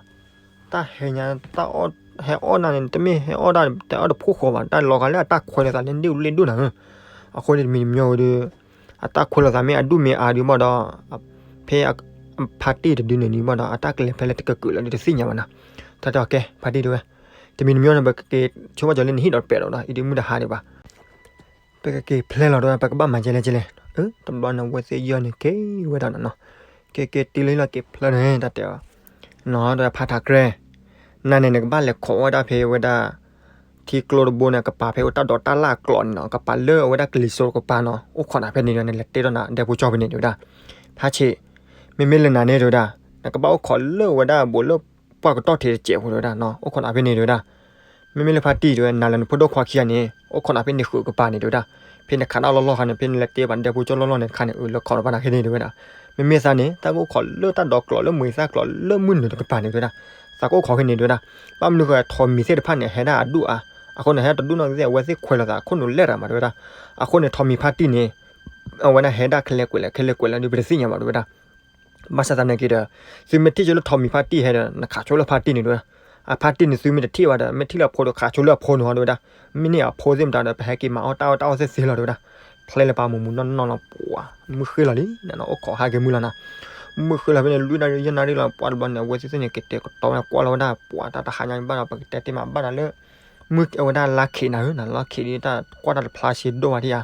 တၢ်ဟဲညါ ဟဲအီၣ်နၤန့ၣ် တမ့ၢ်ဟဲအီၣ်တၢ် တၢ်အီၣ်တဖိဃီဘၣ်, တၢ်လီၤဂာ်လၢအတၢ်ခွဲးလိာ်သးလၢန့ၣ်ဒိၣ်လ့ၣ်ဒိၣ်နၤဧၢ. အဃိန့ၣ်တမံၤတမံၤဝဲဒီး အတၢ်ခွဲးလိာ်သးမ့ၢ်အဒူၣ်မ့ၢ်အါဒုးဘၣ်ဒီး ဖဲဖါတံၢ်တဒုန့ၣ်ဒုးဘၣ်ဒီး အတၢ်ကလဲၤဖဲလဲၣ်တကကုာ်လၢဒုးတသ့ၣ်ညါဘၣ်နၤ. တၢ်တဲအီၤကဲ ဖါတံၢ်တဝဲ, တမံၤတမံၤန့ၣ် ပကက့ၤဆိကမိၣ်ကၠီၤလၢနဟံၣ်ဒီးတပဲာ်ဒီး အံၤဒုးမုၢ်တဟါဒံးဘၣ် ပကက့ၤဖျဲလီၤတဝဲ ပကဘၣ်မၤကဲလဲၣ်ကဲလဲၣ်. တဘျီန့ၣ် အဝဲသ့ၣ်ယီၢ်န့ၣ်က့ၤဝဲဒၣ်နၤနီၤ, က့ၤက့ၤတုၤလၢဟံၣ်လီၤက့ၤဖျဲန့ၣ် တၢ်တဲအီၤ, နီၤ တဝဲဖါထးကြဲ နၤန့ၣ် နကဘၣ်လဲၤခိးဝဲဒၣ်ဖဲဝဲဒၣ် ထံကျိတဘိန့ၣ် ကပၤဖဲအိၣ်တၢ်ဒိးတၢ်လၢ်အကျိးန့ၣ်နီၤ, ကပၤလၢအဝဲဒၣ်ကလံၤစိးကပၤနီၤ, အိၣ်ခိးနၤဖဲန့ၣ်ဒီး နလဲၤတဲဒီးနၤဒဲဖိကၠီဖဲန့ၣ်တဝဲဒၣ်. ဖါဆံး, မ့မ့ၢ်လၢနၤန့ၣ်တဝဲဒၣ် နကဘၣ်အိၣ်ခိးလၢဝဲဒၣ်ဘူးလၢပှၢ်ကတီၢ်ထံးတစဲးဖိတဝဲဒၣ်နီၤ, အိၣ်ခိးနၤဖဲန့ၣ်တဝဲဒၣ်. မ့မ့ၢ်လၢဖါတံၢ်တဝဲ နၤလၢနဖိဒိၣ်ခွါခံဂၤန့ၣ် အိၣ်ခိးနၤဖဲန့ၣ်ဃုာ်ကပၤန့ၣ်တဝဲဒၣ်. ဖဲနခးတၢ်လီၢ်လီၢ်ခါန့ၣ် ဖဲနလဲၤတဲဘၣ်ဒဲဖိကၠီလီၢ်လီၢ်န့ၣ်တခါန့ၣ် အၢ လၢခိးဒီးဘၣ်နၤဖဲန့ၣ်တဝဲဒၣ်. မ့မ့ၢ်သးန့ၣ် သးကအိၣ်ခိးလၢတၢ်ဒိးကျိးလၢမုၢ်သၣ်ကျိးလၢမုၢ်နုာ်တကပၤန့ၣ်တဝဲဒၣ်, သးကအိၣ်ခိးဖဲန့ၣ်တဝဲဒၣ်. ဘၣ်မနုၤဃိ ထီၣ်မံၤသ့ၣ်တဖၣ်န့ၣ် ဟဲဒၣ်အဒူၣ်အါ, အဃိန့ၣ် ဟဲတဒူၣ်နီၢ်ကသ့ၣ် အဝဲသ့ၣ်ခွဲးလိာ်သး အခိၣ်နူာ်လဲၢ်တၢ်မးတဝဲဒၣ်. အဃိန့ၣ် ထီၣ်မံၤဖါတံၢ်န့ၣ် အဝဲဒၣ်ဟဲဒၣ်ခဲလၢာ်ကွဲးလၢာ် ခဲလၢာ်ကွဲးလၢာ်ဒီး ပတသ့ၣ်ညါဘၣ်တဝဲဒၣ်. ဘၣ်ဆၣ်သနာ်က့ဒီး သုမ့ၢ်ထံၣ်ဆိလၢထီၣ်မံၤဖါတံၢ်ဟဲဒီး နခးဆိလၢဖါတံၢ်န့ၣ်တဝဲဒၣ်. အဖါတံၢ်န့ၣ် သုမ့ၢ်တထံၣ်ဘၣ်ဒီး မ့ၢ်ထံၣ်လၢအဖိဒီး ခးဆိလၢအဖိန့ၣ်ဟီတဝဲဒၣ်. မ့ၢ်န့ၢ်အဖိသ့ၣ်မတၤဒီး ပဟဲက့ၤမၤအီၣ်တၢ်အီၣ်တၢ်အီသ့ၣ်သ့လီၤတဝဲဒၣ်. ဖျဲလၢပာ်မုာ်မုာ်နီၢ်နီၢ်လီၤ ပှၤ မုၢ်ဃ့လီၤလံ နနီၤ အိၣ်ခိးဟးက့ၤမုၢ်လီၤနၤ. မုၢ်ဃ့လီၤဖဲန့ၣ် လွံၢ်နၣ်ရံၣ်ယဲၢ်နၣ်ရံၣ်လီၤ ပှၤတဘျီန့ၣ် အဝဲသ့ၣ်သ့ၣ်န့ၣ် ကတဲာ်ကတီၤဝဲကွၢ်လီၤဝဲဒၣ် ပှၤတၢ်တဟါညါဘၣ်ဒီး ပကတဲတ့ၢ်မးဘၣ်ဒီးလၢ မုၢ်အဝဲဒၣ်လါခံးနၤဧၢ နလါခံးဒ်တၢ်ကွၢ်တၢ်တဖျါဆံးဒိၣ် ဝဲဒၣ်ယၤ.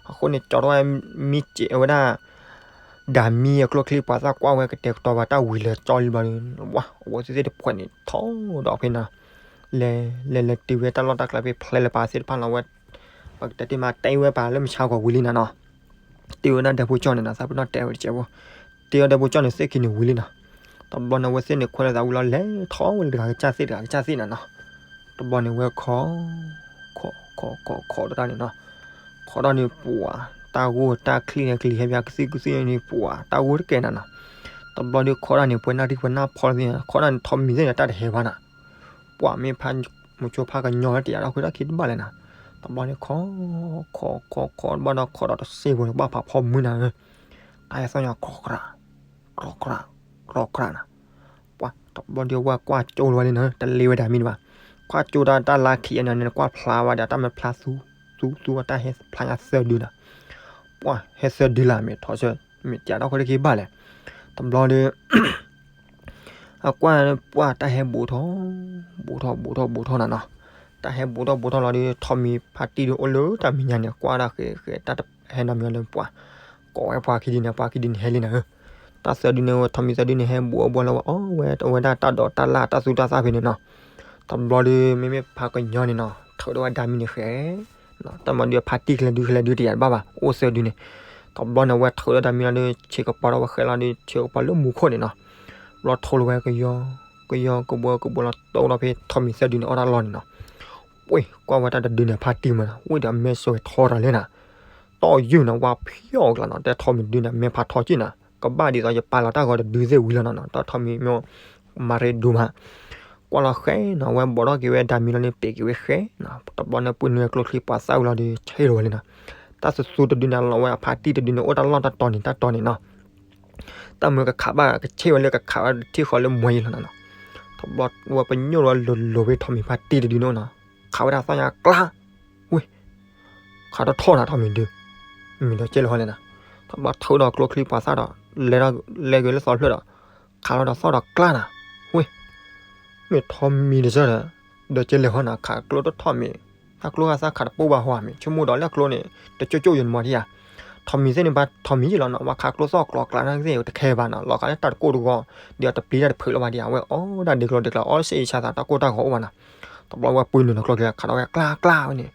အဃိန့ၣ် ကၠီထီၣ်ဝဲမံစဲးအဝဲဒၣ် ဒၣ်မံအကျိချံပှၤသၣ်ကွၢ်ဝဲကတဲာ်ကတီၤဝဲတၢ်ဝံၤလၢာ်ကၠီလံဘျီဒီး ဝဲအဝဲသ့ၣ်သ့ၣ်တဖှဲးန့ၣ်ထီၣ်ဒီးဖဲနၤ လဲၤလဲၤလဲၤတုၤဝဲတၢ်လီၢ်တၢ်ကျဲဖဲဖျဲလၢပာ်သ့ၣ်တဖၣ်လီၤဝဲ ပကတဲတ့ၢ်မးတဲဝဲပာ်လၢမုၢ်ဆါဂီၤဝံၤလံနၤနီၤ. တ့ဝဲဒၣ်ဒဲဖိကၠီန့ၣ်နီၤ သးပ့ၤနီၣ်တဲဝဲတကဲးဖိ တ့ဝဲဒၣ်ဒဲဖိကၠီန့ၣ်သ့ၣ်ခံန့ၣ်ဝံၤလံနီၤ. တဘျီန့ၣ် အဝဲသ့ၣ်န့ၣ်ခွဲးလၢသးဝံၤလီၤ လဲၤထီၣ်ဝဲလၢတဂၤကစၢ်သ့ၣ်တဂၤကစၢ်သ့ၣ်နၤနီၤ. တဘျီန့ၣ် ဝဲခိး ခိးခိးခိးခိးတၢ်န့ၣ်နီၤ. ခိးတၢ်န့ၣ် ပှၤ တၢ်ဂိၢ်တၢ်ချံန့ၣ် ကလံၤဟဲဘၣ်ကသံၣ်ကသံၣ်န့ၣ် ပှၤ တၢ်ဂိၢ်တကဲနၤနီၤ. တဘျီဒီး ခိးတၢ်န့ၣ် ပှဲၤနၣ်ရံၣ်ပှဲၤနၣ်ဖီလီၤသ့ၣ် ခိးတၢ်န့ၣ် ထီးမံၤသ့ၣ်န့ၣ် တၢ်တဟဲဘၣ်နၤ. ပှၤမ့ၢ်ဖး မုဆိဖးကညီလၢတယာ်ဒီး ဃုတၢ်ခံတဘၣ်လဲၣ်နၤ. တဘျီန့ၣ် ခိး ခိးခိးခိးတဘၣ်ဒီး ခိးဒီးတစ့ၢ်ဖိန့ၣ် ဘၣ်ဖးဖီမုၢ်နၤဧၢ. တၢ်ဟဲသီၣ်ညါ ကြီကြး ကြီကြး ကြီကြးနၤ. ပှၤ တဘျီဒီး ဝဲကွၢ်ကၠိလီၤဝဲလံနၤ တလ့ဝဲဒၣ်မံၤဘၣ်. ကွၢ်ကၠိတၢ် တၢ်လါခံးအနၤန့ၣ် ကွၢ်ဖျါဝဲဒီး တၢ်မ့ၢ်ဖျါသူ သူသူ တၢ်ဟဲဖျါညါသၢဒုနၤ. ပှၤ ဟဲသၢဒုလၢ် မ့ၢ်ထီၣ်ဆၢ မ့ၢ်တယာ်ဒီးဃုတၢ်ခံဘၣ်လဲၣ်. တဘျီဒီး အကွၢ် ပှၤတၢ်ဟဲဘူးထီၣ် ဘူးထီၣ်ဘူးထီၣ်ဘူးထီၣ်နၤနီၤ. တၢ်ဟဲဘူးထီၣ်ဘူးထီၣ်လီၤဒီး ထီးမံၤဖါတံၢ်ဒီးအိၣ်လၢတၢ်မဲာ်ညါန့ၣ် ကွၢ်ဒၣ်ဃဲးဃဲး တၢ်ဟဲနီတမံၤဒီး ပှၤ ကိးဝဲပှၤခံဒုန့ၣ် ပှၤခံဒုန့ၣ်ဟဲလံနၤဧၢ. တၢ်သၢဒုန့ၣ် ထီးမံၤသၢဒုန့ၣ် ဟဲဘူးအီၣ်ဘူးလၢဝဲ အီၣ်ဝဲအဝဲဒၣ်တၢ်ဒိးတၢ်လၢ်တၢ်သူတၢ်သၣ်ဖဲန့ၣ်နီၤ. တဘျီဒီး မ့မ့ၢ်ဖးကညီန့ၣ်နီၤ ထုးဒီးဝဲဒၣ်မံၤန့ၣ်ဃဲး တၢ်မၤဒုးဖါတံၢ် ကလဲၤဒုးကလဲၤဒုးတယာ်တဘၣ်ဘၣ် အိၣ်သၢဒုန့ၣ်. တဘျီန့ၣ် ဝဲထုးဒီးဒၣ်မံၤလီၤဒီး ဆ့းကပၤဒီးဝဲဃဲးလီၤဒီး ဆ့းကပၤလၢမူခိၣ်န့ၣ်နီၤ. ဘျီထိလီၤဝဲကယီ ကယီကဘီကဘီလီၤ တိၢ်လီၤဖဲထီးမံၤသၢဒုန့ၣ် အီၣ်တၢ်လီၢ်န့ၣ်နီၤ. ဝ့ၢ် ကွၢ်ဝဲတၢ်တဒုန့ၣ် ဖါတံၢ်မးနီၤ ဝ့ၢ်ဒီးမဲစိဝဲထီတၢ်လဲၣ်နၤ. တီၢ်ယုၢ်နၤ ဝါဖျိးကျါနီၤ တဲထီးမံၤတဒုန့ၣ် မဲဖးထီက့ၢ်နၤ ကဘၣ်ဒ်သိးယပာ်လီၤတၢ်ဂီၤတဒုသ့ၣ်ဝံၤလီၤနီၤ တီၢ်ထီးမံၤမ့ၢ် မၤရ့ဒိၣ်မး ကွၢ်လီၤဃဲးနီၤ ဝဲဘီးထီၣ်က့ၤဝဲဒၣ်မံၤလီၤန့ၣ် ပ့ၤက့ၤဝဲဃဲးနီၤ တဘျီန့ၣ် ပုၢ်နုာ်ကျိချံပှၤသၣ်ဝံၤလီၤဒီး ဆ့ၣ်လီၤဝဲလံနီၤ. တၢ်သူသူတဒုန့ၣ် လီၤဝဲအဖါတံၢ်တဒုန့ၣ် အိၣ်တၢ်လီၢ်တၢ်တီၤန့ၣ် တၢ်တီၤန့ၣ်နီၤ. တၢ်မုၢ်ကခးဘၣ် ကဆ့ၣ်ဝဲလၢကခးဝဲထံၣ်ဃီလၢမွဲယံၤလီၤနီၤနီၤ. တဘျီဝဲပညိၣ်လီၤလိၤလိၤဖဲထီးမံၤဖါတံၢ်တဒုန့ၣ်နီၤ ခးဝဲဒၣ်သီၣ်ညါကျါ ဝ့ၢ် ခးထီၣ်ထီၣ်နၤထီးမံၤဒု မ့ၢ်ဒီးကဲလဲၣ်ဟီလဲၣ်နၤ. တဘျီထုးဒီးကျိချံပှၤသၣ်ဒီး လဲၤဒီး လဲၤက့ၤလၢသီဖျၢၣ်ဒီး ခးလီၤဒီးသီၣ်ဒီးကျါနၤ ဝ့ၢ် မ့ၢ်ထီးမံၤတစၢ်ဒီး ဒီးကဲလဲၣ်ဟီနၤ ခးကျိတထီၣ်မ့ၢ် သၣ်ကျိသၣ်ခးတပိၢ်ဘၣ်ဟီမ့ၢ် ဆိကမိၣ်ဒီးလၢကျိန့ၣ် တကၠိကၠိယိၤနမီၤဒံဧါ. ထီးမံၤသ့ၣ်န့ၣ် ဘၣ်ထီးမံၤယံၤလီၤနီၤ ဝဲခးကျိသီၣ်ကျီကျါန့ၣ်သ့ၣ်တခဲဘၣ်နီၤ လီၤဂာ်လၢတၢ်တကိၢ်တဂီၤ ဒီးတပျံၤတၢ်တဖုးလၢၤဘၣ်ဒံဧါ ဝဲအီၣ်ဒၣ်ဒ့ကျိဒ့ကျါ အီၣ်စ့အံၤဆါသးတၢ်ကိၢ်တၢ်ဂီၤအိၣ်ဘၣ်နီၤ. တဘျီဝဲပုၢ်နုာ်လီၤကျိချံခးဒီးဝဲကျါကျါဝဲန့ၣ်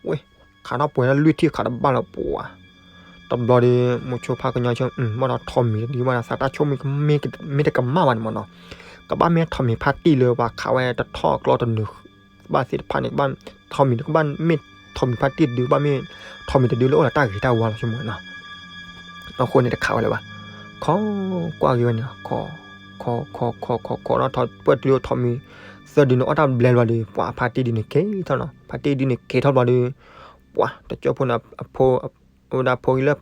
ဝ့ၢ် ခးထီၣ်ပှဲၤလၢလွံၢ်ထံၣ်ခးတဘၣ်လၢၤပှၤ တဘျီဒီး မိၤဆိဖးကညီဆိ ဘၣ်ဒီးထိးမံၤတဒုဘၣ်ဒီး သးတၢ်ဆိကမိၣ်မ့ၢ်တကမၣ်ဘၣ်န့ၣ်မ့ၢ်နီၤ, ကဘၣ်မ့ၢ်ထိးမံၤဖါတံၢ်လၢပှၤခးဝဲတထီၣ်ကျီတနုာ် ဘၣ်သ့ၣ်တဖၣ်န့ၣ် ကဘၣ်ထိးမံၤတကဘၣ်မ့ၢ်ထိးမံၤဖါတံၢ်တဒု ကဘၣ်မ့ၢ်ထိးမံၤတဒုလၢအိၣ်ဒီးတၢ်ဂ့ၤတၢ်ဝါလီၤဆိကမိၣ်နီၤ. အဃိန့ၣ်တခးဝဲလၢၤဘၣ်, ခိးကွၢ်က့ၤဝဲန့ၣ် ခိး ခိး ခိး ခိး ခိး ခိးဒီးပၢၢ်တုၤလၢထိးမံၤသၢဒုန့ၣ် အီၣ်တၢ်ဘျဲလီၤဒီး ပှၤဖါတံၢ်ဒုန့ၣ်က့ၤထီၣ်နီၤ, ဖါတံၢ်ဒုန့ၣ်က့ၤထီၣ်ဘျီဒီး ပှၤတကၠိဖိန့ၣ် အဖိ ဝဲဒၣ်ဖိလၢ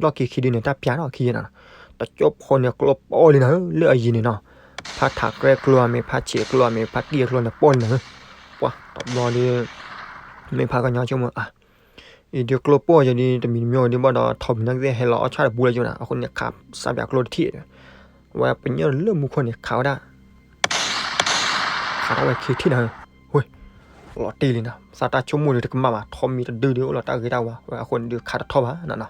လီၢ်ခံခံဒုန့ၣ် တၢ်ပျၢ်ထီၣ်ခံယဲနီၤ, တကၠိဖိန့ၣ်ကျိပီၢ်လံနၤဧၢ လၢအယံၤန့ၣ်နီၤ, ဖါထးကြဲကျိအမ့ၢ် ဖါဆံးကျိအမ့ၢ် ဖါတံၢ်အကျိန့ၣ်ပီၢ်လံနၤဧၢ, ပှၤတဘျီဒီး မ့ၢ်ဖးကညီဆိကမိၣ် အံၤဒုကျိပီၢ်ယဲဒု တမံၤတမံၤဒုဘၣ်ဒီး ထိးမံၤန့ၣ်ကသ့ၣ်ဟဲလီၤအီၣ်ဆၣ်တပူလၢယိနၤ, အဃိန့ၣ်ခးစၢ်ပၠးကျိတထံၣ်ဒီး အဝဲပညိၣ်လၢမူခိၣ်န့ၣ် ခးဝဲဒၣ် ခးထီၣ်ဝဲခံထံၣ်နၤဧၢ, ဝ့ၢ် လီၤတံၢ်လံနၤ, သးတၢ်ဆိကမိၣ်ဒီးတကမၣ်ဘၣ်, ထိးမံၤတဒုဒီး အိၣ်လီၤတၢ်ဂ့ၤတၢ်ဝါဝဲအဃိန့ၣ်ဒုး ခးတထီၣ်ဘၣ်နၤနီၤ,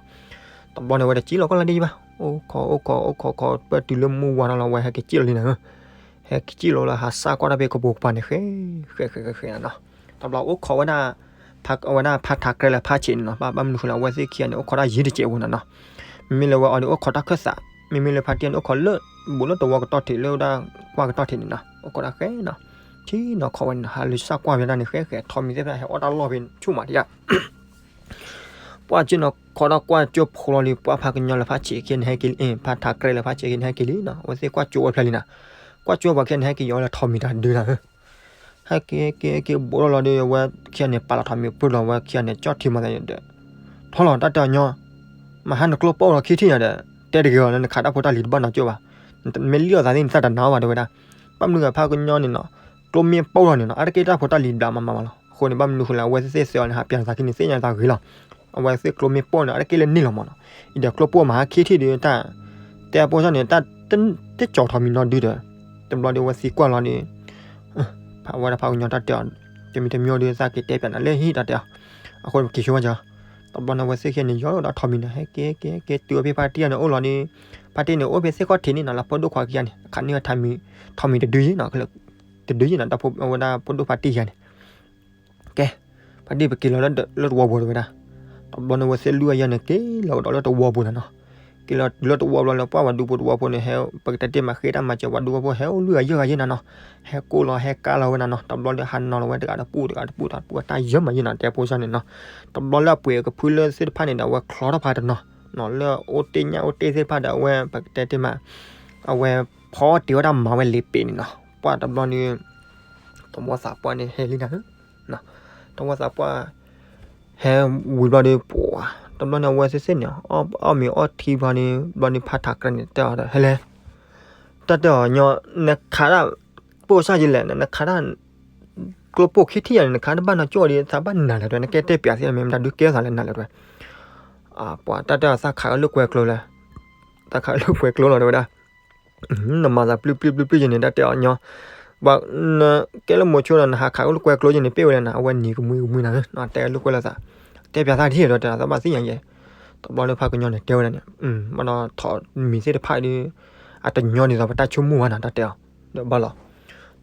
တဘျီန့ၣ်ဝဲတကံၣ်လီၤကီၢ်လၢဒ်ဘၣ်, အိၣ်ခိး အိၣ်ခိး အိၣ်ခိးခိး ပၢၢ်တုၤလၢမုၢ်ဝါထီၣ်လီၤ ဝဲဟဲက့ၤကံၣ်လီၤလံနၤဧၢ, ဟဲက့ၤကံၣ်လီၤလၢဟးစၢ်ကွၢ်တၢ်ဖဲကပိာ်ကပၤန့ၣ် ဃဲ ဃဲ ဃဲ ဃဲ ဃဲနၤနီၤ, တဘျီအိၣ်ခိးဝဲဒၣ် ဖး ဝဲဒၣ်ဖါထးကြဲလၢဖါဆံးန့ၣ်နီၤ, ဘၣ် ဘၣ်မနုၤဃိလၢအဝဲသ့ၣ်ခံဂၤန့ၣ် အိၣ်ခိးတၢ်ယံၤတစဲးဖိနၤနီၤ, မ့မ့ၢ်လၢဝဲအီၤဒီးအိၣ်ခိးတၢ်ခၢၣ်သး, မ့မ့ၢ်လၢဖါတံၢ်န့ၣ် အိၣ်ခိးလၢ ဘူးလၢတဝီကတီၢ်ထံးလၢဝဲဒၣ်ကွၢ်ကတီၢ်ထံးန့ၣ်နီၤ, အိၣ်ခိးတၢ်ဃဲနီၤ, ဆ့ၣ်နီၤခိးဝဲန့ၣ် ဟးလၢစၢ်ကွၢ်ဝဲဒၣ်န့ၣ် ဃဲဃဲ ထိးမံၤသ့ၣ်တဖၣ်ဟဲအီၣ်တၢ်လီၢ်ဖဲဆူၣ်မးတယၢ် ပှၢ်က့ၤနီၤခိးဒီးကွၢ်ကၠိဖိလီၤဒီး ပှၢ်ဖးကညီလၢဖါဆံးခံဂၤန့ၣ် ဟဲက့ၤလံ, ဖါထးကြဲလၢဖါဆံးခံဂၤန့ၣ် ဟဲက့ၤလံနီၤ, အဝဲသ့ၣ်ကွၢ်ကၠိဝဲဖျဲလံနီၤ, ကွၢ်ကၠိပှၤခံဂၤန့ၣ် ဟဲက့ၤယီၤလၢထိးမံၤတၢ်ဒုနၤဧၢ, ဟဲက့ၤ ဟဲက့ၤ ဟဲက့ၤ ဘူးထီၣ်လီၤဒီး အဝဲခံဂၤန့ၣ် ပာ်လီၤထိးမံၤပၢၢ်လီၤ အဝဲခံဂၤန့ၣ် ကၠီၣ်ထံမၤသးဒီး ထီလီၤတၢ်တဲအီၤညီ, မဟါနကျိပီၢ်လီၤခံထံၣ်ညါဒီး တဲတဂ့ၤအီၤလၢနခးတၢ်ဖိတၢ်လံၤတဘၣ်နီၢ်ကၠိဘၣ်, မ့ၢ်လံၣ်အီၤသးသ့ၣ်န့ၣ် သးတနာ်အီၤဘၣ်တဲဝဲဒၣ်, ဘၣ်မနုၤဂၤဖးကညီန့ၣ်နီၤ, ကျိမ့ၢ်ပီၢ်လီၤန့ၣ်နီၤ အါတက့ၢ်တၢ်ဖိတၢ်လံၤဘျးမၤမၤမၤလီၤ, အဃိန့ၣ် ဘၣ်မနုၤဃိလၢအဝဲသ့ၣ်သ့ၣ်အီၤန့ၣ် ဟးပျးသးခံန့ၣ် သ့ၣ်ညါသးဂ့ၤလီၤ, အဝဲသ့ၣ်ကျိမ့ၢ်ပီၢ်န့ၣ် အါတက့ၢ်လၢန့ၣ်လီၤမးနီၤ, အံၤဒီးကျိပီၢ်မဟါခံထံၣ်ဒီးတၢ် တဲအပိၢ်စၢ်န့ၣ် တၢ်တကၠီၤထိးမံၤနီဒုဒီး, တဘျီဒီးအဝဲသံကွၢ်လီၤဒီး ဖးဝဲဒၣ်ဖးကညီတၢ်တဲအီၤ, တမံၤတမံၤဒီးသးက့ၤတဲပၠးနၤလၢဟံၣ်တၢ်တဲအီၤ, အဃိန့ၣ်ပက့ၤဆိဝဲကီး, တဘျီန့ၣ်အဝဲသ့ၣ်ခံဂၤန့ၣ် ယီၤလီၤဒီးထိးမံၤန့ၣ် ဟဲက့ၤက့ၤက့ၤတုၤဝဲဖဲဖါတံၢ်န့ၣ်အိၣ်လီၤဒီး, ဖါတံၢ်န့ၣ်အိၣ်ဖဲသ့ၣ်ခီၣ်ထံးန့ၣ်နီၤ လၢဖိဒိၣ်ခွါခံဂၤန့ၣ် ခးန့ၢ်ဝဲထိးမံၤတဒုယဲနီၤ, တဒုယဲနီၤ တၢ်ဖိဝဲဒၣ်ဖိဒိၣ်ဖါတံၢ်ခံဂၤန့ၣ် ကဲ, ဖါတံၢ်ပက့ၤလီၤလၢတဝီပူၤတဲဝဲဒၣ်, တဘျီန့ၣ်အဝဲသ့ၣ်လွံၢ်ဂၤယဲၢ်န့ၣ် က့ၤလီၤကဒီးလၢတဝီပူၤနၤနီၤ, က့ၤလီၤတုၤလၢတဝီဘျီလၢပှၢ်ပှၤဒူဖိတဝီဖိန့ၣ် ဟဲပကတဲတ့ၢ်မးဃ့တၢ်မၤစၢၤပှၤဒူဖိ ဟဲအိၣ်လွံၢ်ဂၤယဲၢ်ဂၤယဲၢ်နၤနီၤ, ဟဲကိးလီၤဟဲကါလီၤဝဲနၤနီၤ, တဘျီဒီးဟးနီၤလီၤဝဲတဂၤတပူၤ တဂၤတပူၤ တဂၤတပူၤ တၢ်ယၢမးယဲၢ်နီၤ တဲဖိစၢ်န့ၣ်နီၤ, တဘျီလၢအပှ့ၤကဖုလၢသ့ၣ်တဖၣ်န့ၣ်ဒီး အဝဲချီထီၣ်ဖးတနီၤ, လၢအိၣ်တ့ၢ်ညၣ်အိၣ်တ့ၢ်သ့ၣ်တဖၣ်ဒီးအဝဲပကတဲတ့ၢ်မး, အဝဲဖီတ့ၢ်ဝဲဒၣ်မၤဝဲလ့ပ့ၤန့ၣ်နီၤ, ပှၢ်တဘျီန့ၣ် တဝီသးပှၢ်န့ၣ်ဟဲလံနၤ, တဝီသးပှၢ် ဟဲဝံၤဘျီဒီး ပှၤ တဘျီန့ၣ်အဝဲသ့ၣ်သ့ၣ်န့ၣ် အီၣ်မ့ၤအီထံဘျီန့ၣ် ဘျီန့ၣ်ဖါထးကြဲန့ၣ် တဲအီၤဒီး ဟဲလဲၣ်, တၢ်တဲအီၤညီ နခးဒၣ် ပိၢ်စၢ်ယလဲၣ် နခးဒၣ် ကျိပိၢ်ခံထံၣ်ယၤန့ၣ် နခးတဘၣ်နီၢ်ကၠိဒီး သးဘၣ်နာ်လၢၤတဲ နကဲတဲပၠးသ့ၣ်မ့ၢ်မတၤဒုးကဲသးလၢနာ်လၢၤတဲ, ပှၤတၢ်တဲအီၤသးခးအီၤလၢကွဲၤကျိလဲၣ်, သးခးအီၤလၢကွဲၤကျိလီၤတဲဝဲဒၣ် နမၤသးပျုၢ်ပျုၢ်ပျုၢ်ပျုၢ်ယဲန့ၣ် တၢ်တဲအီၤညီ, ဘၣ်နကဲလၢမိၤဆိဒီး နဟးခးအိၣ်လၢကွဲၤကျိယဲန့ၣ် ပ့ၢ်ဝဲလဲၣ်နၤ အဝဲနံၤကမှံကမှံနၤဧၢ, တဲလၢကွဲၤလၢသး, တဲပၠးသးတထံၣ်ဒီးတဲသးဘၣ်သ့ၣ်ညါယဲ, တဘျီလၢဖးကညီန့ၣ်တဲဝဲဒၣ်န့ၣ်, ဘၣ်ဒီးထိးမံၤသ့ၣ်တဖၣ်ဒီး အတညီဒ်သိးပတၢ်ဆိကမိၣ်ဘၣ်နၤ တၢ်တဲအီၤ, ဒီးဘၣ်လီၤ,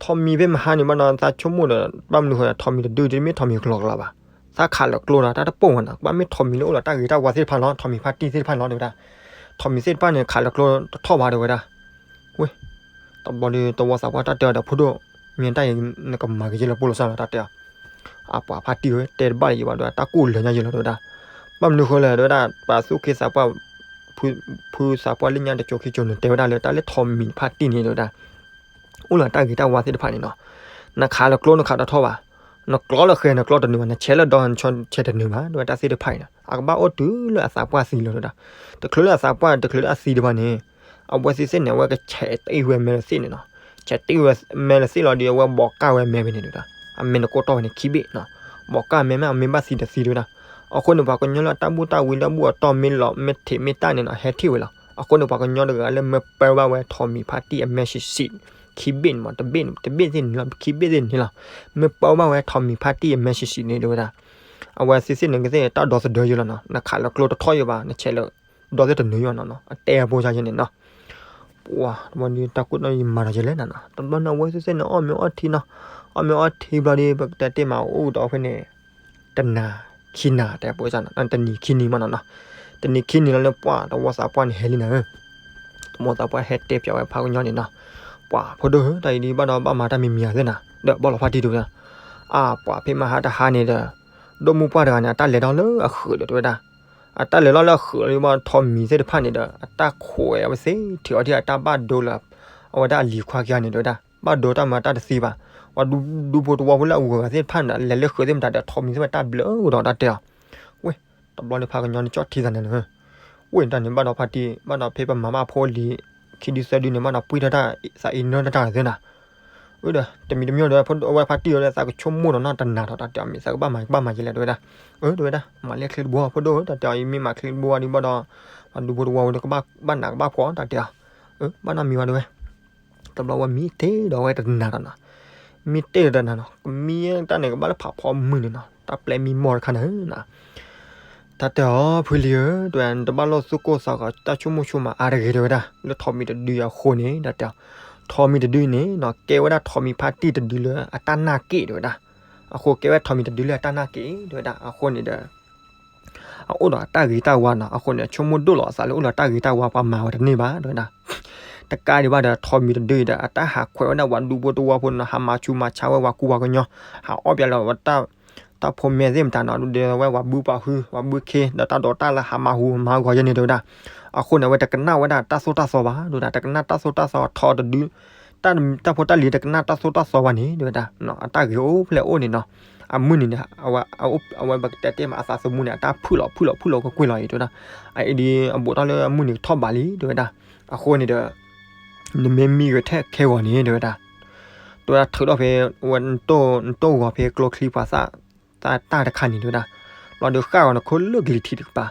ထိးမံၤဖဲမဟါန့ၣ်ဘၣ်ဒီးသးဆိကမိၣ်ဒီး ဘၣ်မနုၤဃိ ထိးမံၤတဒုတမ့ၢ်ထိးမံၤကလီကလီဘၣ်, သးခးလၢကျိဒီး တၢ်တပိၢ်ဝဲနၤ ကဘၣ်မ့ၢ်ထိးမံၤလၢအိၣ်လီၤတၢ်ဂ့ၤတၢ်ဝါသ့ၣ်တဖၣ်လီၤ ထိးမံၤဖါတံၢ်သ့ၣ်တဖၣ်လီၤတဲဝဲဒၣ်, ထိးမံၤသ့ၣ်တဖၣ်န့ၣ် ခးလၢကျိတထီၣ်ဘၣ်တဲဝဲဒၣ်, ဝ့ၢ်, တဘျီဒီးတဝီသးပှၢ်တၢ်တဲအီၤဒီး ဖိဒိၣ်, မ့ၢ်တၢ်အံၤ နကမၤက့ၤယဲလၢပှိၢ်လီၤစၢ်လီၤ တၢ်တဲအီၤ, အပှၤဖါတံၢ်ဝဲ တဲတဘၣ်လၢၤယဲဘၣ်ဒီး တၢ်ကိၢ်လၢာ်ညါယဲလီၤတဲဝဲဒၣ်, ဘၣ်မနုၤဃိလဲၣ်တဲဝဲဒၣ် ပှၤသူၣ်က့သးပှၢ်, ဖုသးပှၢ်လၢညါတကၠိခံကၠိန့ၣ် တဲဝဲဒၣ်လၢတၢ်လၢထိးမံၤဖါတံၢ်န့ၣ်တဲဝဲဒၣ် အိၣ်လၢတၢ်ဂ့ၤတၢ်ဝါသ့ၣ်တဖၣ်န့ၣ်နီၤ, နခးလၢကျိနခးတထီၣ်ဘၣ်, နကျီလၢဃဲၤနကျီတနုာ်ဘၣ် နဆဲးလၢဒီးနဆဲးတနုာ်ဘၣ် တဲဝဲတၢ်သ့ၣ်တဖၣ်အံၤနီၤ အကဘၣ်အိၣ်တုၤလၢအသးပှၢ်သံလီၤတဲဝဲဒၣ်, တချုးလၢအသးပှၢ်တချုးလၢအသံတဖၣ်န့ၣ်, အဝဲသ့ၣ်သ့ၣ်န့ၣ် အဝဲကဆဲးတ့ၢ်ဝဲမဲလၢသ့ၣ်န့ၣ်နီၤ, ဆဲးတ့ၢ်ဝဲမဲလၢသ့ၣ်လီၤဒီး အဝဲဘိးကၢ်ဝဲမဲဖဲန့ၣ်တဲဝဲဒၣ်, အမဲန့ၣ်ကိးတီၢ်ဝဲန့ၣ်ခံဘ့ၣ်နီၤ, ဘိးကၢ်မဲမ့ၢ်အမ့ၢ်ဘၣ်သံဒီးသံတဲဝဲဒၣ်, အဃိန့ၣ် ပှၤကညီလၢအတၢ်ဘူၣ်တၢ်ဝံလၢဘူၣ်အတီၢ်မ့ၢ်လီၤမ့ၢ်ထံးမ့ၢ်တၢ်န့ၣ်နီၤ ဟဲထံၣ်ဝဲလီၤ, အဃိန့ၣ် ပှၤကညီတဂၤလၢမ့ၢ်ပၢဘၣ်ဝဲထိးမံၤဖါတံၢ်အမဲစံးစံး, ခံဘ့ၣ်န့ၣ်မး တဘ့ၣ်န့ၣ် တဘ့ၣ်သ့ၣ်န့ၣ်လီၤ ခံဘ့ၣ်သ့ၣ်န့ၣ်လီၤ, မ့ၢ်ပၢဘၣ်ဝဲထိးမံၤဖါတံၢ်အမဲစံးစံးန့ၣ်တဲဝဲဒၣ်, အဝဲသ့ၣ်သ့ၣ်န့ၣ်ကသ့ၣ်တၢ်ဒီသဒၢယဲလီၤနီၤ နခးလၢကျိတထီၣ်ယဲဘၣ် နဆဲးလၢ ဒီသ့ၣ်တနုာ်ယဲနီၤနီၤ အတဲအဖိစၢ်ယဲန့ၣ်နီၤ, ပှၤတဘျီဒီးတၢ်ကိၢ်ဒီးယမၤဒီးယဲလဲၣ်နၤနီၤ တဘျီန့ၣ်အဝဲသ့ၣ်သ့ၣ်န့ၣ် အီၣ်မ့ၤအီထံနီၤ, အီၣ်မ့ၤအီထံဘျီဒီး ပကတဲတ့ၢ်မးအိၣ်ဒီးဖဲန့ၣ် တနၤခံနၤတဲအဖိစၢ်နီၤ တနံၤခံနံၤမးနီၤနီၤ, တနံၤခံနံၤလီၤလၢပှၤတဝီသးပှၢ်န့ၣ်ဟဲလံနၤဧၢ, တဝီသးပှၢ်ဟဲတဲပၠးဝဲဖးကညီန့ၣ်နီၤ, ပှၤဖိဒိၣ်ဧၢ တၢ်အံၤဒ်ဘၣ်ဒီးဘၣ်မၤတၢ်မံၤမံၤဧါသ့ၣ်နၤ, ဒီးဘီၣ်လီၤဖါတံၢ်တဲဝဲဒၣ်, အါ ပှၤဖဲမဟါတဟါန့ၣ်ဒီး ဒိၣ်မုၢ်ပှၢ်တဂၤန့ၣ် အတၢ်လဲၤထီၣ်လၢအဃုာ်ဒီးတဲဝဲဒၣ်, အတၢ်လဲၤထီၣ်လၢအဃုာ်လၢဘၣ်ထိးမံၤသ့ၣ်တဖၣ်န့ၣ်ဒီး အတၢ်ခွဲးအဝဲသ့ၣ်ထံၣ်အီၤဒ်အတၢ်ဘၣ်ဒိလၢ အဝဲဒၣ်အလံၤခွါခံဂၤန့ၣ်တဲဝဲဒၣ် ဘၣ်ဒိတၢ်မၤတၢ်တသ့ဘၣ်, ပှၤဒူဖိတဝီဖိလၢအဂုၤအဂၤသ့ၣ်တဖၣ်န့ၣ်ဒီး လဲၤလၢဃုာ်သ့ၣ်မတၤဒီး ထိးမံၤသ့ၣ်မတၤတၢ်ဘျၢအိၣ်ဒီးတၢ်တဲအီၤ, ဝဲ တဘျီလၢဖးကညီန့ၣ်ကၠီၣ်ထံသးန့ၣ်လီၤ, ဝဲတၢ်န့ၣ်ဘၣ်ဒီးဖါတံၢ် ဘၣ်ဒီးဖဲပမၤဘၣ်ဖိလံၤ ခံဒုသၢဒုန့ၣ် ဘၣ်ဒီးပှံၢ်ထီၣ်တၢ်သးအံၤနၢတၢ်တၢ်သ့ၣ်နၤ, အၢဒီး တမံၤတမံၤဒီး ဖိဒိၣ်ဝဲဖါတံၢ်အီၤဒီး သးကဆိကမိၣ်ဒီးနီၢ်တနၤထီၣ်တၢ်တဲအီၤ မ့ၢ်သးကဘၣ်မၤကဘၣ်မၤယဲလဲၣ်တဲဝဲဒၣ်, အၢတဲဝဲဒၣ် မၤလၢချ့တဘိဖိဒိၣ်ဧၢ တၢ်တဲအီၤ အံၤမ့ၢ်မၤချ့တဘိဝဲဒ်ဘၣ်ဒီး ပှၤဒူဖိတဝီဖိဒီးကဘၣ်နးကဘၣ်ဖှီၣ်တၢ်တဲအီၤ, အၢ ဘၣ်နီတမံၤဝဲတဲဝဲ တဘျီဝဲမံတ့ၢ်ဒီးဝဲတနၤဒီးနီၤ, မံတ့ၢ်ဒီးတနၤနီၤ ကမံတၢ်န့ၣ်ကဘၣ်လၢဖးဖီမုၢ်န့ၣ်နီၤ တၢ်ပျဲမံမီၢ်တခါန့ၣ်နီၤ, တၢ်တဲအီၤ ဖုလံၤဧၢ တဲဝဲ နတဘၣ်လိၣ်သူၣ်ကိၢ်သးဂီၤ တၢ်ဆိကမိၣ်ဆိကမးအါတဂ့ၤတဲဝဲဒၣ် လၢထိးမံၤတဒုအံၤအဃိန့ၣ် တၢ်တဲအီၤ, ထိးမံၤတဒုအံၤန့ၣ်နီၤ ကဲဝဲဒၣ်ထိးမံၤဖါတံၢ်တဒုလၢအတၢ်နာ်က့ၣ်တဲဝဲဒၣ်, အဃိကဲဝဲထိးမံၤတဒုလၢအတၢ်နာ်က့ၣ်တဲဝဲဒၣ် အဃိန့ၣ်ဒီး အအိၣ်ဒီးအတၢ်ဂ့ၤတၢ်ဝါနီၤ အဃိန့ၣ် ဆိကမိၣ်ဒိၣ်လီၤအသးလၢအိၣ်လၢတၢ်ဂ့ၤတၢ်ဝါ ပှၤမၤဝဲတန့ၢ်ဘၣ်တဲဝဲဒၣ်, တကးဒံးဘၣ်ဒီး ထိးမံၤတဒုအံၤဒီး အတၢ်ဟးခွဲးဝဲဒၣ်ပှၤဒူဖိတဝီဖိနီၤ ဟးမၤဆူးမၤဆါဝဲပှၤကူပှၤကညီ, ဟးအီၣ်ပၠးလီၤဝဲ တၢ်ဖိမဲသ့ၣ်မတၤနီၤ ဒ်ဝဲပှၤဘုပှၤဟု ပှၤဘုခ့ ဒီးတၢ်ဒိးတၢ်လၢဟးမၤဟူးမၤဂီၤယဲန့ၣ်တဲဝဲဒၣ်, အဃိန့ၣ် အဝဲတကနၣ်ဝဲဒၣ်တၢ်သိၣ်တၢ်သီဘၣ်တဲဝဲဒၣ် တကနၣ်တၢ်သိၣ်တၢ်သီ ထိးတဒု တၢ်ဖိတၢ်လံၤတကနၣ်တၢ်သိၣ်တၢ်သီဘၣ်န့ၣ်တဲဝဲဒၣ်, အတၢ်ဂ့ၤအိၣ်ဖျဲၣ်အိၣ်န့ၣ်နီၤ, အမုၢ်နံၤန့ၣ် အဝဲပကတဲတ့ၢ်မးအသးသမူန့ၣ် အတၢ်ဖုၣ်လီၤဖုၣ်လီၤဖုၣ်လီၤကွ့ၢ်ကွ့ၢ်လီၤအံၤတဲဝဲဒၣ်, အအံၤဒ်အဘူးထီၣ်လၢအမုၢ်နံၤကထီၣ်ဘးလံတဲဝဲဒၣ်, အဃိန့ၣ်ဒီး နမ့ၢ်မံဂဲၤထဲခဲဂီၤန့ၣ်တဲဝဲဒၣ်, တဲဝဲဒၣ်ထုးထီၣ်ဖဲ ဝဲ နတိၢ်ဂီၤဖဲကျိချံပှၤသၣ် တၢ်တခါန့ၣ်တဲဝဲဒၣ်, လီၤဒုးဃၣ်ဂီၤနခိၣ်လၢကလံၤထံးတကပၤ,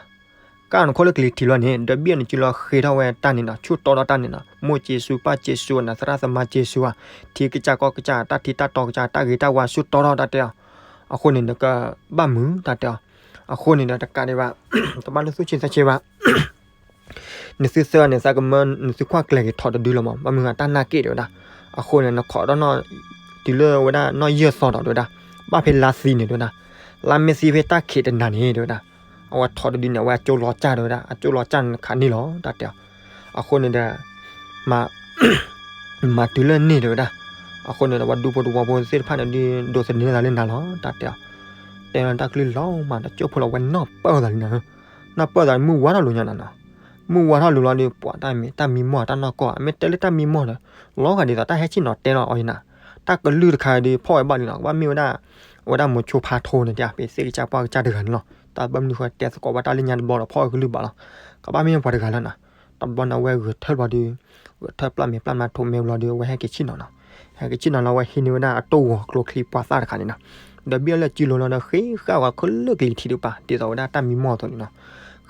ဃၣ်ဂီၤနခိၣ်လၢကလံၤထံးလီၤန့ၣ် ဒီးဘံၣ်နစုလီၤဃ့ထီၣ်ဝဲတၢ်န့ၣ်နီၤ ဆူၣ်တီထီၣ်တၢ်န့ၣ်နီၤ မိၢ်က့ၤစူးပၢ်က့ၤစူး နသရၣ်သမါက့ၤစူးဧါ, ထံကစၢ်ကီၢ်ကစၢ် တၢ်ထံတၢ်တီကစၢ် တၢ်ဂ့ၤတၢ်ဝါဆူၣ်တီထီၣ်တၢ်တဲအီၤ, အဃိန့ၣ် နကဘၣ်မုာ်တၢ်တဲအီၤ, အဃိန့ၣ်ဒီးတကးဒံးဘၣ် တဘၣ်လၢသူၣ်ဆံးသးဆံးဘၣ် နသုသၢဂၤန့ၣ် သးကမၢနသုခွါကျဲၤက့ၤထိးတဒုလီၤမး ဘၣ်မနုၤအတၢ်နာ်က့ၣ်တဲဝဲဒၣ်, အဃိန့ၣ် နခိးဒီးနီၢ် တုၤလၢဝဲဒၣ်နီၢ်ယဲၢ်သီဒီးတဲဝဲဒၣ်, ဘၣ်ဖဲလါသံန့ၣ်တဲဝဲဒၣ်, လါမ့ၢ်သံဖဲတၢ်ခံးတနၤန့ၣ်တဲဝဲဒၣ်, အဝဲထိးတဒုန့ၣ် အဝဲအကၠိလီၤကၢ်တဲဝဲဒၣ် အကၠိလီၤကၢ်န့ၣ်ခးန့ၢ်လီၤတၢ်တဲအီၤ, အဃိန့ၣ်ဒီး မၤတုၤလၢန့ၣ်တဲဝဲဒၣ်, အဃိန့ၣ်ဒီး ပှၤဒူဖိတဝီဖိသ့ၣ်တဖၣ်န့ၣ် ဒုးဒိးသန့ၤသးလၢနၤလီၤတၢ်တဲအီၤ, တဲလီၤတၢ်ကလုၢ်လီၤမး တကၠိဖိလီၤဝဲနီၢ်ပၢၢ်သးလံနၤဧၢ, နီၢ်ပၢၢ်သးမုၢ်ဝါထီၣ်လူၤညါနၤနီၤ, မုၢ်ဝါထီၣ်လူၤလီၤဒီး ပှၤတၢ်မ့ၢ်တၢ်မံမီၢ်တၢ်နီၢ်ကီၢ် မ့ၢ်တဲလၢတၢ်မံမီၢ်ဒီး လီၤဂာ်ဒ်သိးတၢ်ဟဲဆ့ၣ်နီၤတဲလီၤအီၤယဲနၤ, တၢ်ကလုၢ်တခါဒီးဖီၣ်ဝဲဘၣ်လံနီၤ ကဘၣ်မ့ၢ်ဝဲဒၣ် အဝဲဒၣ်မိၤဆိဖါထိန့ၣ်တဲ ပသ့ၣ်ကစၢ်ပှၢ်ကစၢ်တဂၤန့ၣ်လီၤ, တၢ်ဘၣ်မနုၤဃိတဲသကိးဘၣ်တၢ်လၢညါတဘျီဒီး ဖီၣ်ဝဲကလုၢ်ဘၣ်လီၤ, ကဘၣ်မ့ၢ်ပှၤတဂၤလၢနၤ, တဘျီန့ၣ် အဝဲဂဲၤထၢၣ်ဘျီဒီး ဂဲၤထၢၣ်ပျၢ်မ့ၤပျၢ်မၤထိးမဲဘျီဒီး အဝဲဟဲက့ၤဆ့ၣ်နီၤနီၤ, ဟဲက့ၤဆ့ၣ်နီၤလီၤ အဝဲဟံးန့ၢ်ဝဲဒၣ်အတိၢ်ဂီၤကျိချံပှၤသၣ်တခါန့ၣ်နီၤ, ဒီးဘံၣ်အီၤလၢစုလိၤလီၤဒီး ဃ့ဃၣ်ဝဲခိၣ်လၢကလံၤထံးတကပၤ ဒ်သိးဝဲဒၣ်တၢ်မံမီၢ်အသိးန့ၣ်နီၤ,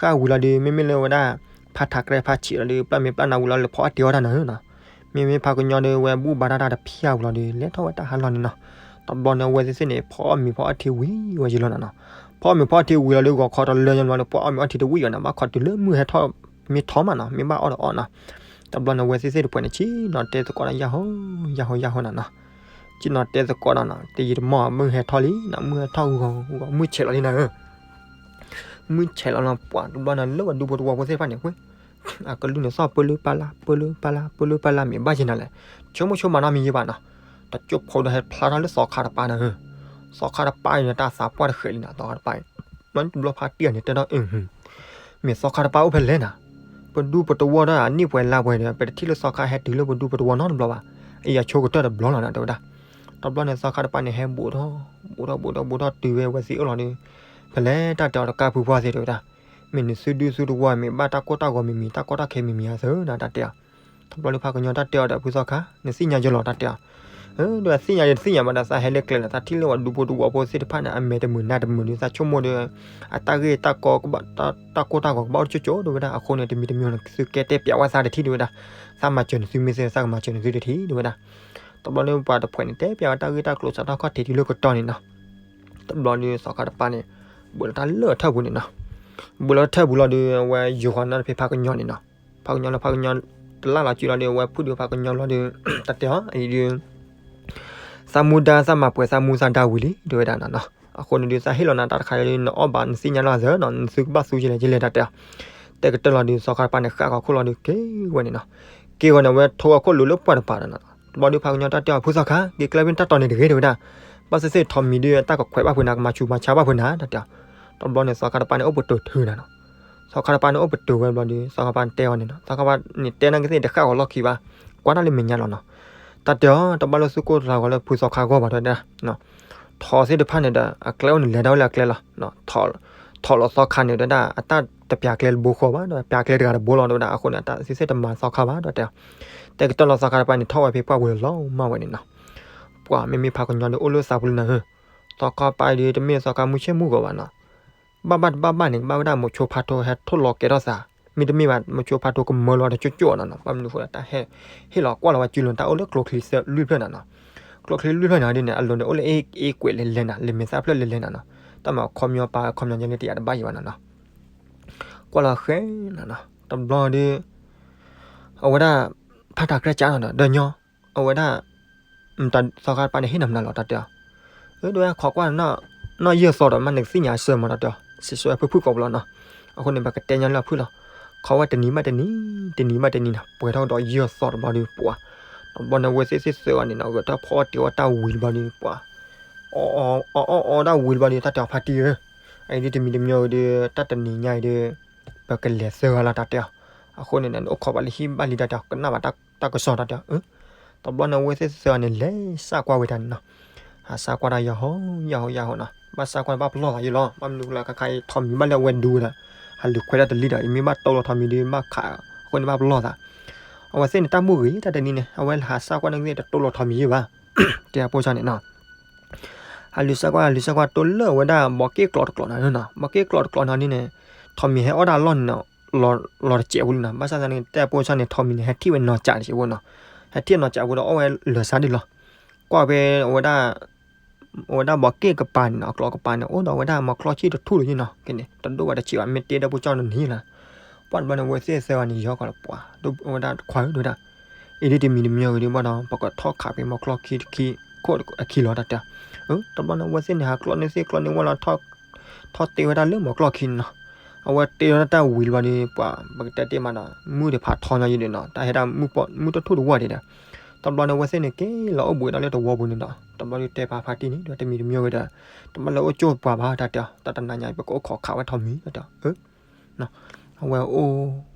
ဃၣ်ဝံၤလီၤဒီး မ့မ့ၢ်လၢဝဲဒၣ် ဖးထးကြဲဖးဆံးလီၤဒီး ပျၢ်မ့ၤပျၢ်နၤဝံၤလီၤလၢဖီအီၣ်တ့ၤအီၣ်တၢ်နၤဧၢနီၤ, မ့မ့ၢ်ဖးကညီဒီး ဝဲဘူၣ်ဘါတၢ်တၢ်တဖၠၣ်ဝံၤလီၤဒီး လဲၤထီၣ်ဝဲတၢ်ဟးလီၢ်န့ၣ်နီၤ, တဘျီန့ၣ် အဝဲသ့ၣ်သ့ၣ်န့ၣ် ဖီအီၣ်မ့ၤဖီအီၣ်ထံဝံၤဝဲယံၤလီၤနၤနီၤ, ဖီအီၣ်မ့ၤဖီအီၣ်ထံဝံၤလီၤဒီး ဂီၤခီတလၢညါဘျီဒီး ဖီအီၣ်မ့ၤအီၣ်ထံတဝံၤဝဲနီၤ ဘၣ်ခီတုၤလၢမုၢ်ဟဲထီၣ် မ့ၢ်ထီမးနီၤ မ့ၢ်ဘၣ်အီၣ်ဒီးအီၣ်နီၤ, တဘျီန့ၣ် အဝဲသ့ၣ်သ့ၣ်တဖှဲးန့ၣ် ဆ့ၣ်နီၤတဲသကိးဒီး ယၢ်ဟိ ယၢ်ဟိ ယၢ်ဟိနၤနီၤ, ဆ့ၣ်နီၤတဲသကိးဒီးနီၤ တယံာ်တမီၢ် မုၢ်ဟဲထီၣ်လံနီၤ မုၢ်ဟဲထီၣ်ဂီၤဂီၤ မုၢ်ဆဲးလီၤလံနၤဧၢ မုၢ်ဆဲးလီၤလီၤပှၤတဘျီန့ၣ် လၢပှၤဒူဖိတဝီဖိသ့ၣ်တဖၣ်န့ၣ် အကလုၢ်န့ၣ် သီၣ်ပၢလၢပၢ်လၢ် ပၢလၢပၢ်လၢ် ပၢလၢပၢ်လၢ် မ့ၢ်ဘၣ်ယဲနၤလဲၣ်, ဆိကမိၣ်ဆိကမးနီတမံၤယဲဘၣ်နီၤ, တကၠိဖိဒီးဟဲဖျါထီၣ်လၢသီခါတပၤနၤဧၢ, သီခါတပၤအံၤန့ၣ် တၢ်သးပှၢ်တဃဲးလံနီၤ သီခါတပၤအံၤ, မ့ၢ်တဘျီဖါတံၢ်အီၤန့ၣ် တဲထီၣ်အၢ မ့ၢ်သီခါတပၤအိၣ်ဖဲလဲၣ်နၤ, ပဒူပတဝီဒီးအနံၣ်ပှဲၤလါပှဲၤဒီး ပတထံၣ်လၢသီခါဟဲတုၤလၢပဒူပတဝီနီတဘျီဘၣ်, အံၤအဆိကတၢၢ်တဘျီလီၤနၤ တဲဝဲဒၣ်, တဘျီန့ၣ် သီခါတပၤန့ၣ် ဟဲဘူးထီၣ် ဘူးထီၣ်ဘူးထီၣ်ဘူးထီၣ်တုၤဝဲဝဲသ့ၣ်အၢၣ်လီၤဒီး ဖဲလဲၣ်တၢ်တဲအီၤတကးဖုဖှီၣ်သ့ၣ်တဲဝဲဒၣ်, မ့ၢ်နသုဒူသုတဝီ မ့ၢ်ဘၣ်တၢ်ကိၢ်တၢ်ဂီၤမံၤမံၤ တၢ်ကီတၢ်ခဲမံၤမံၤဧါသၢနၤ တၢ်တဲအီၤ, တဘျီလၢဖးကညီတၢ်တဲအီၤဒီး ဖုသီခါ နသ့ၣ်ညါယဲလီၤ တၢ်တဲအီၤ, ဒီးသ့ၣ်ညါဒီးသ့ၣ်ညါဘၣ်ဒီး သးဟဲလၢကျဲလီၤ သးထံၣ်လၢပှၤဒူဖိတဝီဖိသ့ၣ်တဖၣ်န့ၣ် အမဲာ်တမုာ်နါတမုာ်ဒီး သးဆိကမိၣ်ဒီး အတၢ်ဂ့ၢ်တၢ်ကီ တၢ်ကိၢ်တၢ်ဂီၤကဘၣ်အိၣ်ကၠိကၠိတဲဝဲဒၣ်, အဃိန့ၣ် တမံၤတမံၤန့ၣ် သုကဲတဲပျးဝဲသးတထံၣ်တဲဝဲဒၣ်, သးမၤစၢၤနသုမ့ၢ်သ့ သးကမၤစၢၤနသုတထံၣ်တဲဝဲဒၣ်, တဘျီလၢပှၤတဖှဲးန့ၣ် တဲပျးဝဲတၢ်ဂ့ၢ်တၢ်ကျိၤစးထီၣ်ခီၣ်ထံးတုၤလၢကတီၢ်န့ၣ်နီၤ, တဘျီဒီးသီခါတပၤန့ၣ် ဘူးလီၤတၢ်လၢအထၢၣ်ပူၤန့ၣ်နီၤ, ဘူးလီၤထၢၣ်ပူၤလီၤဒီး အဝဲယိၤဃီၤနီၤတဖဲဖးကညီန့ၣ်နီၤ, ဖးကညီလီၤ ဖးကညီ တလၢ်လီၤစုလီၤဒီး အဝဲဖုၣ်ဒီးဖးကညီလီၤဒီး တၢ်တဲအီၤအံၤဒီး သးမူဒါသးမၤပှဲၤသးမူသးဒါဝံၤလံ တဲဝဲဒၣ်နီၤနီၤ, အဃိန့ၣ်ဒုး သးဟ့ၣ်လီၤနၤတၢ်တခါဒီး နအီၣ်ဘၣ်နသ့ၣ်ညါလီၤသၢနီၤ, နသုကဘၣ်သူကလဲၣ်ကလဲၣ် တၢ်တဲအီၤ. တဲကတၢၢ်လီၤဒုး သီခါတပၤန့ၣ် ဃၣ်ကီၤခိၣ်လီၤဒုး က့ၤဝဲန့ၣ်နီၤ. က့ၤဝဲန့ၣ် အဝဲထိအခိၣ်လိၤလၢပှၢ်တပၤဒီးနီၤ. တဘျီဒုး ဖးကညီတၢ်တဲအီၤ ဖုသီခါ က့ၤကျဲဖဲန့ၣ် တၢ်တီၤန့ၣ်တဂ့ၤ တဲဝဲဒၣ်. ဘၣ်သ့ၣ်သ့ၣ် ထိးမံၤဒုး တၢ်ကခွဲးဘၣ်ဖုးနၤ ကမၤဆူးမၤဆါဘၣ်ဖုးနၤ တၢ်တဲအီၤ. တဘျီန့ၣ် သီခါတပၤန့ၣ် အိၣ်ပတုာ်ထုးနၤနီၤ. သီခါတပၤန့ၣ် အိၣ်ပတုာ်ဝဲဘျီဒုး သီခါတပၤန့ၣ်တဲအီၤန့ၣ်နီၤ, သီခါတပၤန့ၣ်တဲန့ၣ်ကသ့ၣ် တဃၣ်ဂီၤလီၢ်ခံဘၣ်, ကွၢ်တၢ်လၢမဲာ်ညါလီၤနီၤ. တၢ်တဲအီၤ တဘၣ်လၢသုကိၢ်သးဂီၤလၢဖုသီခါဂီၢ်ဘၣ် တဲဝဲဒၣ်. ထိးသ့ၣ်တဖၣ်န့ၣ်ဒီး အကျဲအိၣ်န့ၣ် လဲၤဒၣ်ဝဲလၢအကျဲလီၤ. ထိးလီၤသီခါန့ၣ် တဲဝဲဒၣ် အတၢ်တပျးကျဲတဘိဃီဘၣ်ဒီး ပျးကျဲတဂၤတဘိလီၤ တဲဝဲဒၣ်. အဃိန့ၣ် အတၢ်သ့ၣ်သ့ၣ်တမၤသီခါဘၣ် တဲဝဲ. တဲကတၢၢ်လီၤသီခါတပၤန့ၣ် ထီၣ်ဝဲဖဲပှၢ်ပူၤလီၤမၢ်ဝဲန့ၣ်နီၤ. ပှၤမ့မ့ၢ်ဖးကညီဒီး အိၣ်လၢသးပူၤလံနၤဧၢ, သီခါတပၤအံၤဒုး တမ့ၢ်သီခါမုၢ်ဆ့ၣ်မုၢ်ဂီၤဘၣ်နီၤ. ဘၣ်ဘၣ်တဘၣ်ဘၣ်န့ၣ် ကဘၣ်ဝဲဒၣ်မိၤဆိဖးထိ ဟဲထိၣ်လီၤကဲထီၣ်သး, မ့တမ့ၢ်ဘၣ် မိၤဆိဖးထိကမၢလီၤတကၠိၣ်ကၠိၣ်နီၤနီၤ. ဘၣ်မနုၤအဃိလဲၣ် တၢ်ဟဲ ဟ့ၣ်လီၤကွၢ်လီၤဝဲစုလိာ် တၢ်အိၣ်လၢကျိချံလွံၢ်ဖျၢၣ်နီၤနီၤ. ကျိချံလွံၢ်ဖျၢၣ်န့ၣ်ဒ်န့ၣ် အလိၤန့ၣ် အိၣ်လၢအ့ၣ်ကွဲးလဲၤလဲၤနီၤ, လဲၤမဲာ်သၣ်ဖျၢၣ်လဲၤလဲၤနီၤနီၤ. တၢ်မၤခီပညီပာ်ခီပညီညါလၢတယာ်တဘၣ်ယံၤဘၣ်နီၤနီၤ. ကွၢ်လီၤဃဲနီၤနီၤ တဘျီဒီး အဝဲဒၣ် ဖးထးကြၢးကၢ်နီၤဒီး ဒီးညီ အဝဲဒၣ် သီခါတပၤန့ၣ် ဟ့ၣ်နၤမနုၤလီၤ တၢ်တဲအီၤ. အၢ ဒ်ဝဲခိးကွၢ် နီၢ်ယဲၢ်သီဒီး မ့ၢ်နကသ့ၣ်ညါစၢၤမး တၢ်တဲအီၤ. စံးဆၢဝဲဖုၣ်ဖုၣ်ကိာ်ပူၤလီၤနီၤ. အဃိန့ၣ် ပကတဲညီလၢအဖုၣ်လီၤ. ခိးဝဲတနံၤဘၣ်တနံၤ တနံၤဘၣ်တနံၤနီၤ, ပှဲၤထီၣ်ဒီးယဲၢ်သီတဘျီဒီး ပှၤ တဘျီန့ၣ် အဝဲသ့ၣ်သ့ၣ်သၢဂၤန့ၣ်နီၤ ဂဲၤထီၣ်ဖီအီၣ်တ့ၤအီၣ်တၢ်ဝံၤတဘျီဒီး ပှၤ အီၣ်အီၣ်အီၣ်အီၣ်တၢ်ဝံၤတဘျီဒီး တၢ်တဲအီၤ ဖါတံၢ်ဧၢ, အအံၤဒ်တမံၤတမံၤအံၤဒီး တၢ်တနံၤညါအံၤဒီး ပကလဲၤသၢဂၤလီၤ တၢ်တဲအီၤ. အဃိန့ၣ် နအိၣ်ခိးဘၣ်လၢဟံၣ်ဘၣ်လံ တၢ်တဲအီၤ ကနၣ်ဘၣ်တၢ်ကစီၣ် တၢ်တဲအီၤ. တဘျီန့ၣ် အဝဲသ့ၣ်သၢဂၤန့ၣ် လဲၤစးကွၢ်ဝဲတၢ်န့ၣ်နီၤ. ဟးစးကွၢ်တၢ်ယဟီယဟီယဟီနီၤ, ဘၣ်စးကွၢ်န့ၣ် ဘၣ်ပလီၢ်သးယံၤလီၤ. ဘၣ်မနုၤလဲၣ် ခါခါအံၤ ထိးမံၤဘၣ်လၢအဝဲဒူဝဲဒီး ဟးလူၤခွဲးတၢ်တလံဒီး အမ့ၢ်ဘၣ်တိၢ်လီၤထိးမံၤဒီး ဘၣ်ခး အဃိန့ၣ် ဘၣ်ပလီၢ်သး. အဝဲသ့ၣ်န့ၣ် တၢ်မုၢ်ဂ့ၤ တၢ်တနံၤန့ၣ် အဝဲဟးစးကွၢ်န့ၣ်ကသ့ၣ် တတိၢ်လီၤထိးမံၤယံၤဘၣ် တဲအဖိဆၣ်န့ၣ်နီၤ. ဟးလူၤစးကွၢ် ဟးလူၤစးကွၢ် တိၢ်လၢအဝဲဒၣ် ဘီးက့ၣ်ကျိးတကျိးနီၤနီၤ, ဘီးက့ၣ်ကျိးတကျိးနီၤဒ်န့ၣ် ထိးမံၤဟဲအီၣ်တၢ်လီၢ်န့ၣ်နီၤ လီၤတစဲးဖိလံနီၤ. ဘၣ်ဆၣ်သနာ်က့ တဲအဖိဆၣ်န့ၣ် ထိးမံၤန့ၣ် ဟဲထံၣ်ဝဲနီၤစးတစဲးဖိနီၤ. ဟဲထံၣ်နီၤစးဖိဒီး အီၣ်ဝဲလၢာ်ဆါဒ်လီၤ. ကွၢ်ဖဲအဝဲဒၣ် အဝဲဒၣ်ဘီးက့ၣ်ကပၤန့ၣ်နီၤ အကျိးကပၤန့ၣ် အိၣ်ဒီးဝဲဒၣ်မီၤကျီၢ်ဆံၣ်တထူၣ်လၢၤနီၤ, ကန့ၣ် တဒိၣ်ဝဲတစဲးဘၣ် မ့ၢ်တဲဒီးဖိဆၣ်န့ၣ်လီၤ. ပှၢ်တဘျီန့ၣ် အဝဲသ့ၣ်သၢဂၤန့ၣ် ယီၤကီးလၢပှၤ အဝဲဒၣ်ခွါဧၢ တဲဝဲဒၣ် အံၤဒ်တမံၤတမံၤအံၤဒီး ဘၣ်ဒီး ပကထီၣ်ခးဖဲမီၤကျီၢ်ခံတခံ ခိၣ်အခံလီၤ တၢ်တဲအီၤ. တဘျီန့ၣ် အဝဲသ့ၣ်န့ၣ် ဟးကျီန့ၢ်သ့ၣ်ကျီန့ၢ်ဝဲလီၤ ထီၣ်တ့ဝဲဒၣ်လၢမီၤကျီၢ်ခံန့ၣ်နီၤ. အဝဲတ့ဝဲဒၣ်တၢ်ဝံၤတဘျီဒီး ပှၤ ပကတဲတ့ၢ်မးဒီး မုၢ်တဖးထီညါယံၤဒီးနီၤ တၢ်ဟဲဒၣ်မုၢ်တထူၣ်တဝီၢ်ဒံးဒီး တဘျီန့ၣ် အဝဲသ့ၣ်န့ၣ် က့ၤလီၤအိၣ်ဘှံးဒီးလၢတဝီပူၤန့ၣ်ဒီး တဘျီဒီးတဲပာ်ဖါတံၢ်န့ၣ် ဒီးတမံၤတမံၤဝဲဒီး တဘျီလၢအိၣ်ကၠိပှၤဘၣ် တၢ်တဲအီၤ တၢ်တနၤညါ ပကအိၣ်ခိးခးဝဲထိးမံၤ တၢ်တဲအီၤ. အဝဲအိၣ်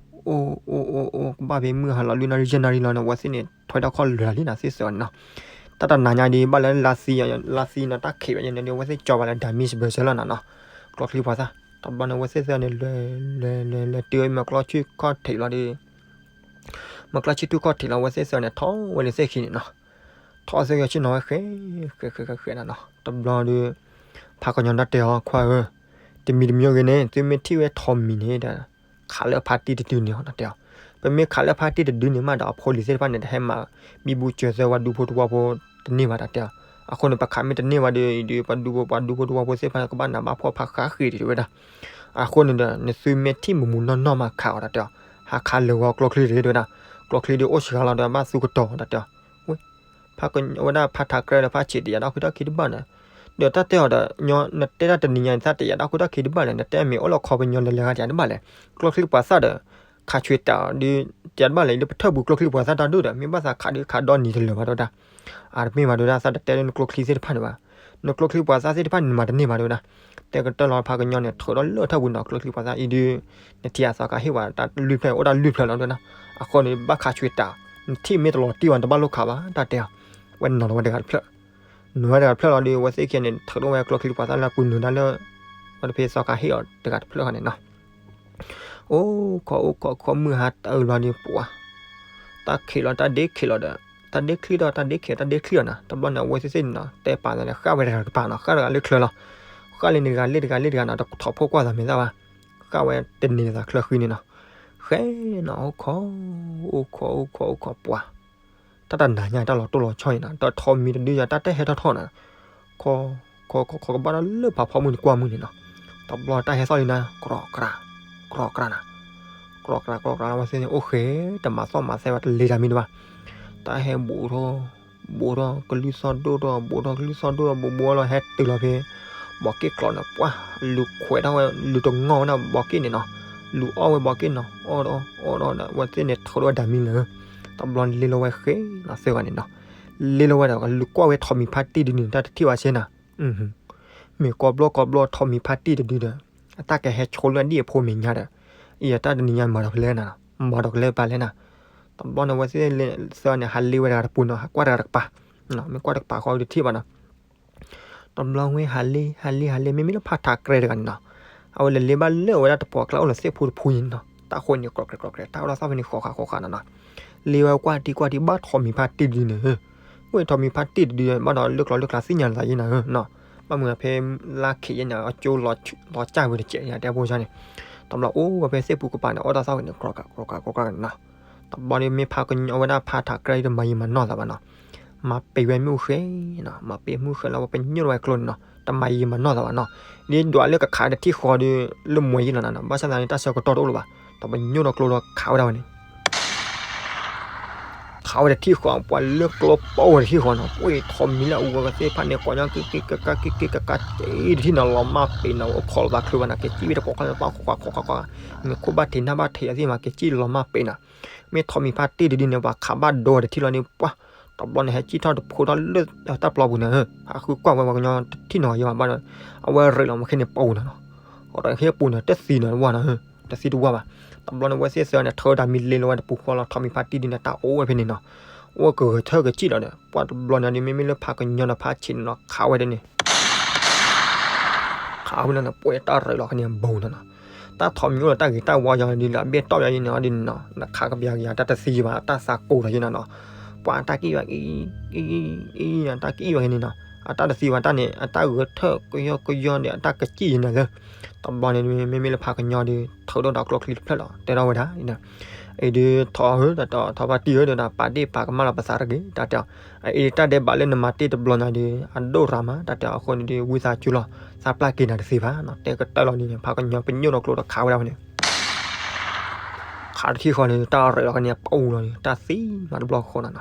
အိၣ် အိၣ် အိၣ် အိၣ် ကဘၣ်ဖဲမုၢ်ဟါလီၤ လွံၢ်နၣ်ရံၣ် ယဲၢ်နၣ်ရံၣ်လီၤန့ၣ် အဝဲသ့ၣ်န့ၣ် ထွဲထီၣ်ခီၣ်လၢာ်လံနီၤ သ့ၣ်သၢဂၤန့ၣ်နီၤ. တၢ်တနၤညါဒီး ဘၣ်လၢလါသံ လါသံနီၤ တၢ်ခံးဘၣ်ယဲၢ်န့ၣ်ဒီး အဝဲသ့ၣ်ကၠီဘၣ်လၢ ဒၤမံစဘၢၣ်စၢလီၤနီၤနီၤ ကျီချံပှၤသၣ်. တဘျီန့ၣ် အဝဲသ့ၣ်သၢဂၤန့ၣ် လဲၤ လဲၤ လဲၤ လဲၤတုၤဝဲမီၤကျီၢ်ဆံၣ်ခီၣ်ထံးလီၤဒီး မီၤကျီၢ်ဆံၣ်ထူၣ်ခီၣ်ထံးလီၤ အဝဲသ့ၣ်သၢဂၤန့ၣ်ထီၣ်ဝဲလၢသ့ၣ်ခံန့ၣ်နီၤ. ထီၣ်သ့ၣ်ဂၤဆ့ၣ်နီၤဝဲ ဃဲ ဃဲ ဃဲ ဃဲ ဃဲနီၤနီၤ. တဘျီဒီး ဖးကညီတၢ်တဲအီၤ ခွါဧၢ, တမံၤတမံၤဂ့ၤန့ၣ် သုမ့ၢ်ထံၣ်ဝဲထိးမံၤန့ၣ်ဒီး ခးလၢဖါတံၢ်တဒုန့ၣ်အီၤ တၢ်တဲအီၤ. ပမ့ၢ်ခးလၢဖါတံၢ်တဒုန့ၣ်မးဒီး အဖိလံၤသ့ၣ်တဖၣ်န့ၣ် တဟဲမၤဘံဘူစၢၤသၢဝဲဒူဖိတဝီဖိတန့ၢ်ဘၣ် တၢ်တဲအီၤ. အဃိန့ၣ် ပခးမ့ၢ်တန့ၢ်ဘၣ်ဒီး အံၤဒီး ပှၤဒူဖိ ပှၤဒူဖိတဝီဖိသ့ၣ်တဖၣ်န့ၣ် ကဘၣ်နးဘၣ်ဖှီၣ်ဖးဃါဃ့ၢ်ဒံး တဲဝဲဒၣ်. အဃိန့ၣ်ဒီး နသုမ့ၢ်ထံၣ်မူးမူးနီၢ်နီၢ်မးခးအီၤ တၢ်တဲအီၤ. ဟးခးလၢာ်ဂီၤကျီချံတဂ့ၤ တဲဝဲဒၣ်. ကျီချံဒီးအိၣ်စှၤလီၤဒီး ဘၣ်သူကတီၤ တၢ်တဲအီၤ. ဝဲ ဖးကညီ အဝဲဒၣ်ဖးထးကြၢးဒီး ဖးဆံးတယာ်ဒီး ဃုထီၣ်ခံတဘၣ်န့ၣ်, ဒီးတၢ်တဲအီၤဒီး ညီ နတဲတၢ်တနံၤညါန့ၣ် သးတယာ်ဒီး ဃုထီၣ်ခံတဘၣ်လဲၣ်, နတဲအမ့ၢ်အိၣ်လၢခီပညီလၢလဲၤဂၤတယာ်တဘၣ်လဲၣ်. ကျီချံပှၤသၣ်ဒီး ခးဆွံတၢ်ဒီး တယာ်တဘၣ်လဲၣ်, လၢပထၢၣ်ပူၤကျီချံပှၤသၣ်တၢ်ဒိၣ်ဒီး မ့ၢ်ဘၣ်သးခးဒီးခးဒီနံၤတလၢာ်ဘၣ် တဲဝဲဒၣ်. အတမ့ၢ်ဘၣ် တဲဝဲဒၣ်, သးတတဲလၢနကျီချံသ့ၣ်တဖၣ်န့ၣ်ဘၣ်. နကျီချံပှၤသၣ်သ့ၣ်တဖၣ်န့ၣ် နမၤတန့ၢ်ဘၣ် တဲဝဲဒၣ်. တဲကတၢၢ်လီၤ ဖးကညီန့ၣ် ထုးဒီးလၢထၢၣ်ပူၤနီၤ ကျီချံပှၤသၣ်အံၤဒုး နထံၣ်အသီခါဟ့ၣ်ဝဲတၢ်လွံၢ်ဖျၢၣ် အိၣ်တၢ်လွံၢ်ဖျၢၣ်လီၤ တဲဝဲဒၣ်. အဃိန့ၣ် ဘၣ်ခးဆွံတၢ်, နထံၣ်မ့ၢ်တလီၤတံၢ်ဘၣ် နတဘၣ်လိၣ်ခးဘၣ် တၢ်တဲအီၤ. ဝဲနီၤလီၤဝဲတဂၤတဖျၢၣ်, နီၤဝဲတဂၤတဖျၢၣ်လီၤဒီး အဝဲသ့ၣ်ခံဂၤန့ၣ် ထုးထီၣ်ဝဲကျီချံပှၤသၣ်လၢအပူၤနုာ်ဒၣ်လၢ ဝဲတဖဲသီခါဟ့ၣ်အီၤတဂၤတဖျၢၣ်ဃီန့ၣ်နီၤ. အိၣ်ခိးအိၣ်ခိးခိး မုၢ်ဟါတၢ်အုၣ်လီၤဒီးပှၤ တၢ်ခံးလီၤ တၢ်ဒ့ခံးလီၤဒီး တၢ်ဒ့ချံဒီး တၢ်ဒ့ခံး တၢ်ဒ့ချံလီၤနီၤ. တဘျီန့ၣ် အဝဲသ့ၣ်သ့ၣ်န့ၣ်နီၤ တဲပာ်သးန့ၣ် ဃၣ်ဝဲတဂၤတကပၤနီၤ, ဃၣ်တဂၤလၢချၢလီၤ. ဃၣ်လၢန့ၣ်တဂၤလၢတဂၤလၢတဂၤနီၤ တထီၣ်ဖိကွၢ်သးမဲာ်သၣ်ဘၣ်. ဃၣ်ဝဲတန့ၢ်သးချၢဃံန့ၣ်နီၤ. ဃဲနီၤ အိၣ်ခိး အိၣ်ခိး အိၣ်ခိး အိၣ်ခိးပှၤ တၢ်တနၤညါတၢ်လီၤတိၢ်လီၤဆီအံၤနီၤ ဒီးထိးမံၤတဒုယၤ တၢ်တဟဲထီၣ်ထီၣ်နီၤ. ခိး ခိး ခိး ခိး ကဘၣ်ဒီးလၢဖးဖီမုၢ်န့ၣ်ကွၢ်မုၢ်န့ၣ်နီၤ. တဘျီတၢ်ဟဲသီၣ်လံနီၤ ကြီၢ်ကြၢ် ကြီၢ်ကြၢ်နီၤ. ကြီၢ်ကြၢ် ကြီၢ်ကြၢ် အဝဲသ့ၣ်န့ၣ် အိၣ်ဃဲ တမၤသီၣ်မၤသဲဝဲတလ့တၢ်မံၤတဘၣ်. တၢ်ဟဲဘူးထီၣ် ဘူးထီၣ် ကလုၢ်သီၣ်ဒိၣ်ထီၣ် ဘူးထီၣ် ကလုၢ်သီၣ်ဒိၣ်ထီၣ် ဘူးဘူးလီၤ ဟဲတုၤလီၤဖဲ ဘီက့ၣ်ကျိးန့ၣ် ပှၢ်လူၤခွဲးထီၣ်ဝဲ လူၤတငီၢ်ဝဲဒၣ်ဘီက့ၣ်န့ၣ်နီၤ, လူၤအီၣ်ဝဲဘီက့ၣ်နီၤ, အီၣ်ဒီးအီၣ်ဒီး အဝဲသ့ၣ်န့ၣ် ထုးထီၣ်ဝဲဒၣ်မံလၢာ်, တဘျီန့ၣ်လ့လီၤဝဲဃဲနီၤသၢဂၤန့ၣ်နီၤ, လ့လီၤဝဲဒီးလူၤကွၢ်ဝဲထိးမံၤဖါတံၢ်တဒုန့ၣ် တၢ်တထံၣ်ဘၣ်ဆဲနီၤ မ့ၢ်ကိးဘျီကိးဘျီထိးမံၤဖါတံၢ်တဒုဒီး အတၢ်ကဟဲဆိလၢအဒံၣ်အဖိမဲာ်ညါဒီး အံၤတၢ်တနံၤညါမၤဒီးဖဲလဲၣ်နၤ, မၤဒီးကလဲၤပာ်လဲၣ်နၤ, တဘျီန့ၣ်အဝဲသ့ၣ်သၢဂၤန့ၣ် ဟးလ့ဝဲတဂၤတပူၤနီၤ, ဟးကွၢ်တဂၤတကပၤ, မ့ၢ်ကွၢ်တကပၤဃီတထံၣ်ဘၣ်နီၤ, တဘျီဝဲဟးလ့ ဟးလ့ ဟးလ့ မ့မ့ၢ်လၢဖါထးကြဲတဂၤန့ၣ်နီၤ, အဝဲလဲၤလ့ဘၣ်လၢအဝဲဒၣ်တပှီၤကျါအိၣ်လၢသ့ၣ်ဖိတဖိအံၤန့ၣ်နီၤ, တၢ်ဃိန့ၣ် ကြိးကြဲးကြိးကြဲး တၢ်အိၣ်ဒီးသီၣ်ဖဲန့ၣ်ဃီဃာ်ဃီဃာ်နီၤနီၤ, လ့ဝဲကွၢ်တံၢ်ကွၢ်တံၢ်ဘၣ်ထိးမံၤဖါတံၢ်တဒုန့ၣ်ဧၢ, အိၣ်ထိးမံၤဖါတံၢ်တဒု ဘၣ်ဒီးလၢကျိၤလၢကျါသ့ၣ်ညါလီၤယဲနၤဧၢနီၤ, ဘၣ်မနုၤဖဲလါခံးယဲန့ၣ် အကၠိလီၤစၢ်ဝဲတကဲး တဲဖိဆါန့ၣ်, တဘျီအိၣ်ဝဲဖဲသ့ၣ်ပူၤကပၤန့ၣ် အိၣ်ဒီးသီၣ်ဖဲန့ၣ် ကြိးကြဲးကြိးကြဲးန့ၣ်နီၤ, တဘျီဒီးမ့ၢ်ဖါကညီဝဲဒၣ်ဖါထးကြဲတမၤယံာ်မၤနီၢ်သးဘၣ်နီၤ, မၤပ့ၤဝဲမ့ၣ်အူဃဲနီၤ, မၤပ့ၤမ့ၣ်အူဃဲလီၤဝဲပညိၣ်လီၤဝဲကျိန့ၣ်နီၤ, တမၤယံာ်မၤနီၢ်သးဘၣ်နီၤ, ဒ်ဒွးလၢကခးတထံၣ်ဃီဒီး လၢမွဲယဲလီၤနၤနီၤ, ဘၣ်ဆၣ်သးန့ၣ် တၢ်ဆၢကတီၢ်တအိၣ်လၢၤဘၣ်, တပညိၣ်ဒီးကျိဒီးခးဝဲဒၣ်ဝဲန့ၣ် ခးဝဲတထံၣ်ဃီ ပှၤလၢကျိပီဝဲတထံၣ်ဃီနီၤ, ပှ့ၤထိးမံၤလၢအဝဲသ့ၣ်တဖၣ်န့ၣ် ကိးညီက့ၤက့ၤကကါက့ၤက့ၤကကါက့ၤတထံၣ်နီၤ, လီၤမၢ်ပ့ၤနီၤ, အိၣ်ခိးလီၤသးချုးဘၣ်နီၤ, ကစံၣ်ဝဲတကိးခီလီၤသီၣ်ဃီဃာ်ဃီဃာ်ဃီ, မ့ၢ်ခိၣ်ဘၣ်ထံးနၢ်ဘၣ်ထံးအသ့ၣ်မး ကစံၣ်လီၤမၢ်ပ့ၤနီၤ, မ့ၢ်ထိးမံၤဖါတံၢ်တဒုန့ၣ် ပှၤခးဘၣ်ဒိဝဲတထံၣ်လီၤန့ၣ် ပှၤ တဘျီန့ၣ် ဟဲစံၣ်ထီၣ်တဖိထီၣ်လၢတၢ်ပျီပူၤန့ၣ်, ဟးဃုကွၢ်ဝဲပှၤကညီတထံၣ်နီၤယဲဘၣ်ဘၣ်ဒီး, အဝဲရ့းလီၤမ့ၢ်ခဲန့ၣ်ပူၤနီၤနီၤ, အဝဲဟ့ၣ်ပူၤန့ၣ် တသံနီၤဝဲနီၤ, တသံတဝၢ်ဘၣ်, တဘျီန့ၣ် အဝဲသ့ၣ်သၢန့ၣ် ထုးဝဲဒၣ်မံၤလ့လီၤဝဲတပူၤဃီလီၤ, ထိးမံၤဖါတံၢ်ဒုန့ၣ် တၢ်အိၣ်ဝဲဖဲန့ၣ်နီၤ, အိၣ်ကဂဲၤထၢၣ်ကစံၣ်လီၤဒီး ပှၤတဘျီန့ၣ်ဒီး မ့မ့ၢ်လၢဖါကညီနီၤ ဖါဆံးန့ၣ်နီၤ ခးဝဲဒၣ်န့ၣ် ခးဝဲလီၤန့ၣ် ပှဲၤတၢ်ရ့းလီၤခဲန့ၣ် ဘူးနီၤနီၤ, တၢ်ထိးမံၤအိၣ်လၢတၢ်ဂ့ၤတၢ်ဝါယီၤဒ်လၢအဘ့ၣ်တီၢ်ယီၤယဲန့ၣ်အီၤဒ်န့ၣ်နီၤ, နခးကပျၤကယၤ တၢ်တသံဘၣ် တၢ်သးကိးလီၤယဲနီၤနီၤ, ပှၤတၢ်ကအံၣ်ဘၣ် အံၤ တၢ်ကအံၣ်ဘၣ်ခဲန့ၣ်နီၤ, အတၢ်တသံဘၣ်တၢ်န့ၣ် အတၢ်ဂဲၤထၢၣ်ကယီကယီန့ၣ် အတၢ်ကစံၣ်ယဲန့ၣ်လၢ, တဘျီန့ၣ် မ့မ့ၢ်လၢဖါကညီဒီး ထုးထီၣ်ဒီးကျိချံတဖျၢၣ်လီၤ တဲထီၣ်ဝဲဒၣ် အံၤဒုးထိးဧၢ တၢ်တဲအီၤ ထိးဖါတံၢ်ဧၢ တၢ်ပာ်ဒ့ၣ်ပာ်ကမၣ်လီၤပသးတဂ့ၤ တၢ်တဲအီၤ, အအံၤတၢ်ဒဲးဘးလၢနမၤတ့ၢ်တဘျီညါဒီး အဒိၣ်ရၤမး တၢ်တဲအီၤ အဃိန့ၣ်ဒီး ဝံသးစူၤလီၤ သးပျၢ်က့ၤနၤတသ့ဘၣ်နီၤ တဲကတၢၢ်လီၤန့ၣ် ဖါကညီပညိၣ်ဒီးကျိဒီးခးဝဲဒၣ်ဝဲန့ၣ် ခးတထံၣ်ဃီန့ၣ် တၢ်ရ့းလီၤကန့ၣ် ပအူလီၤန့ၣ် တၢ်သံမးတ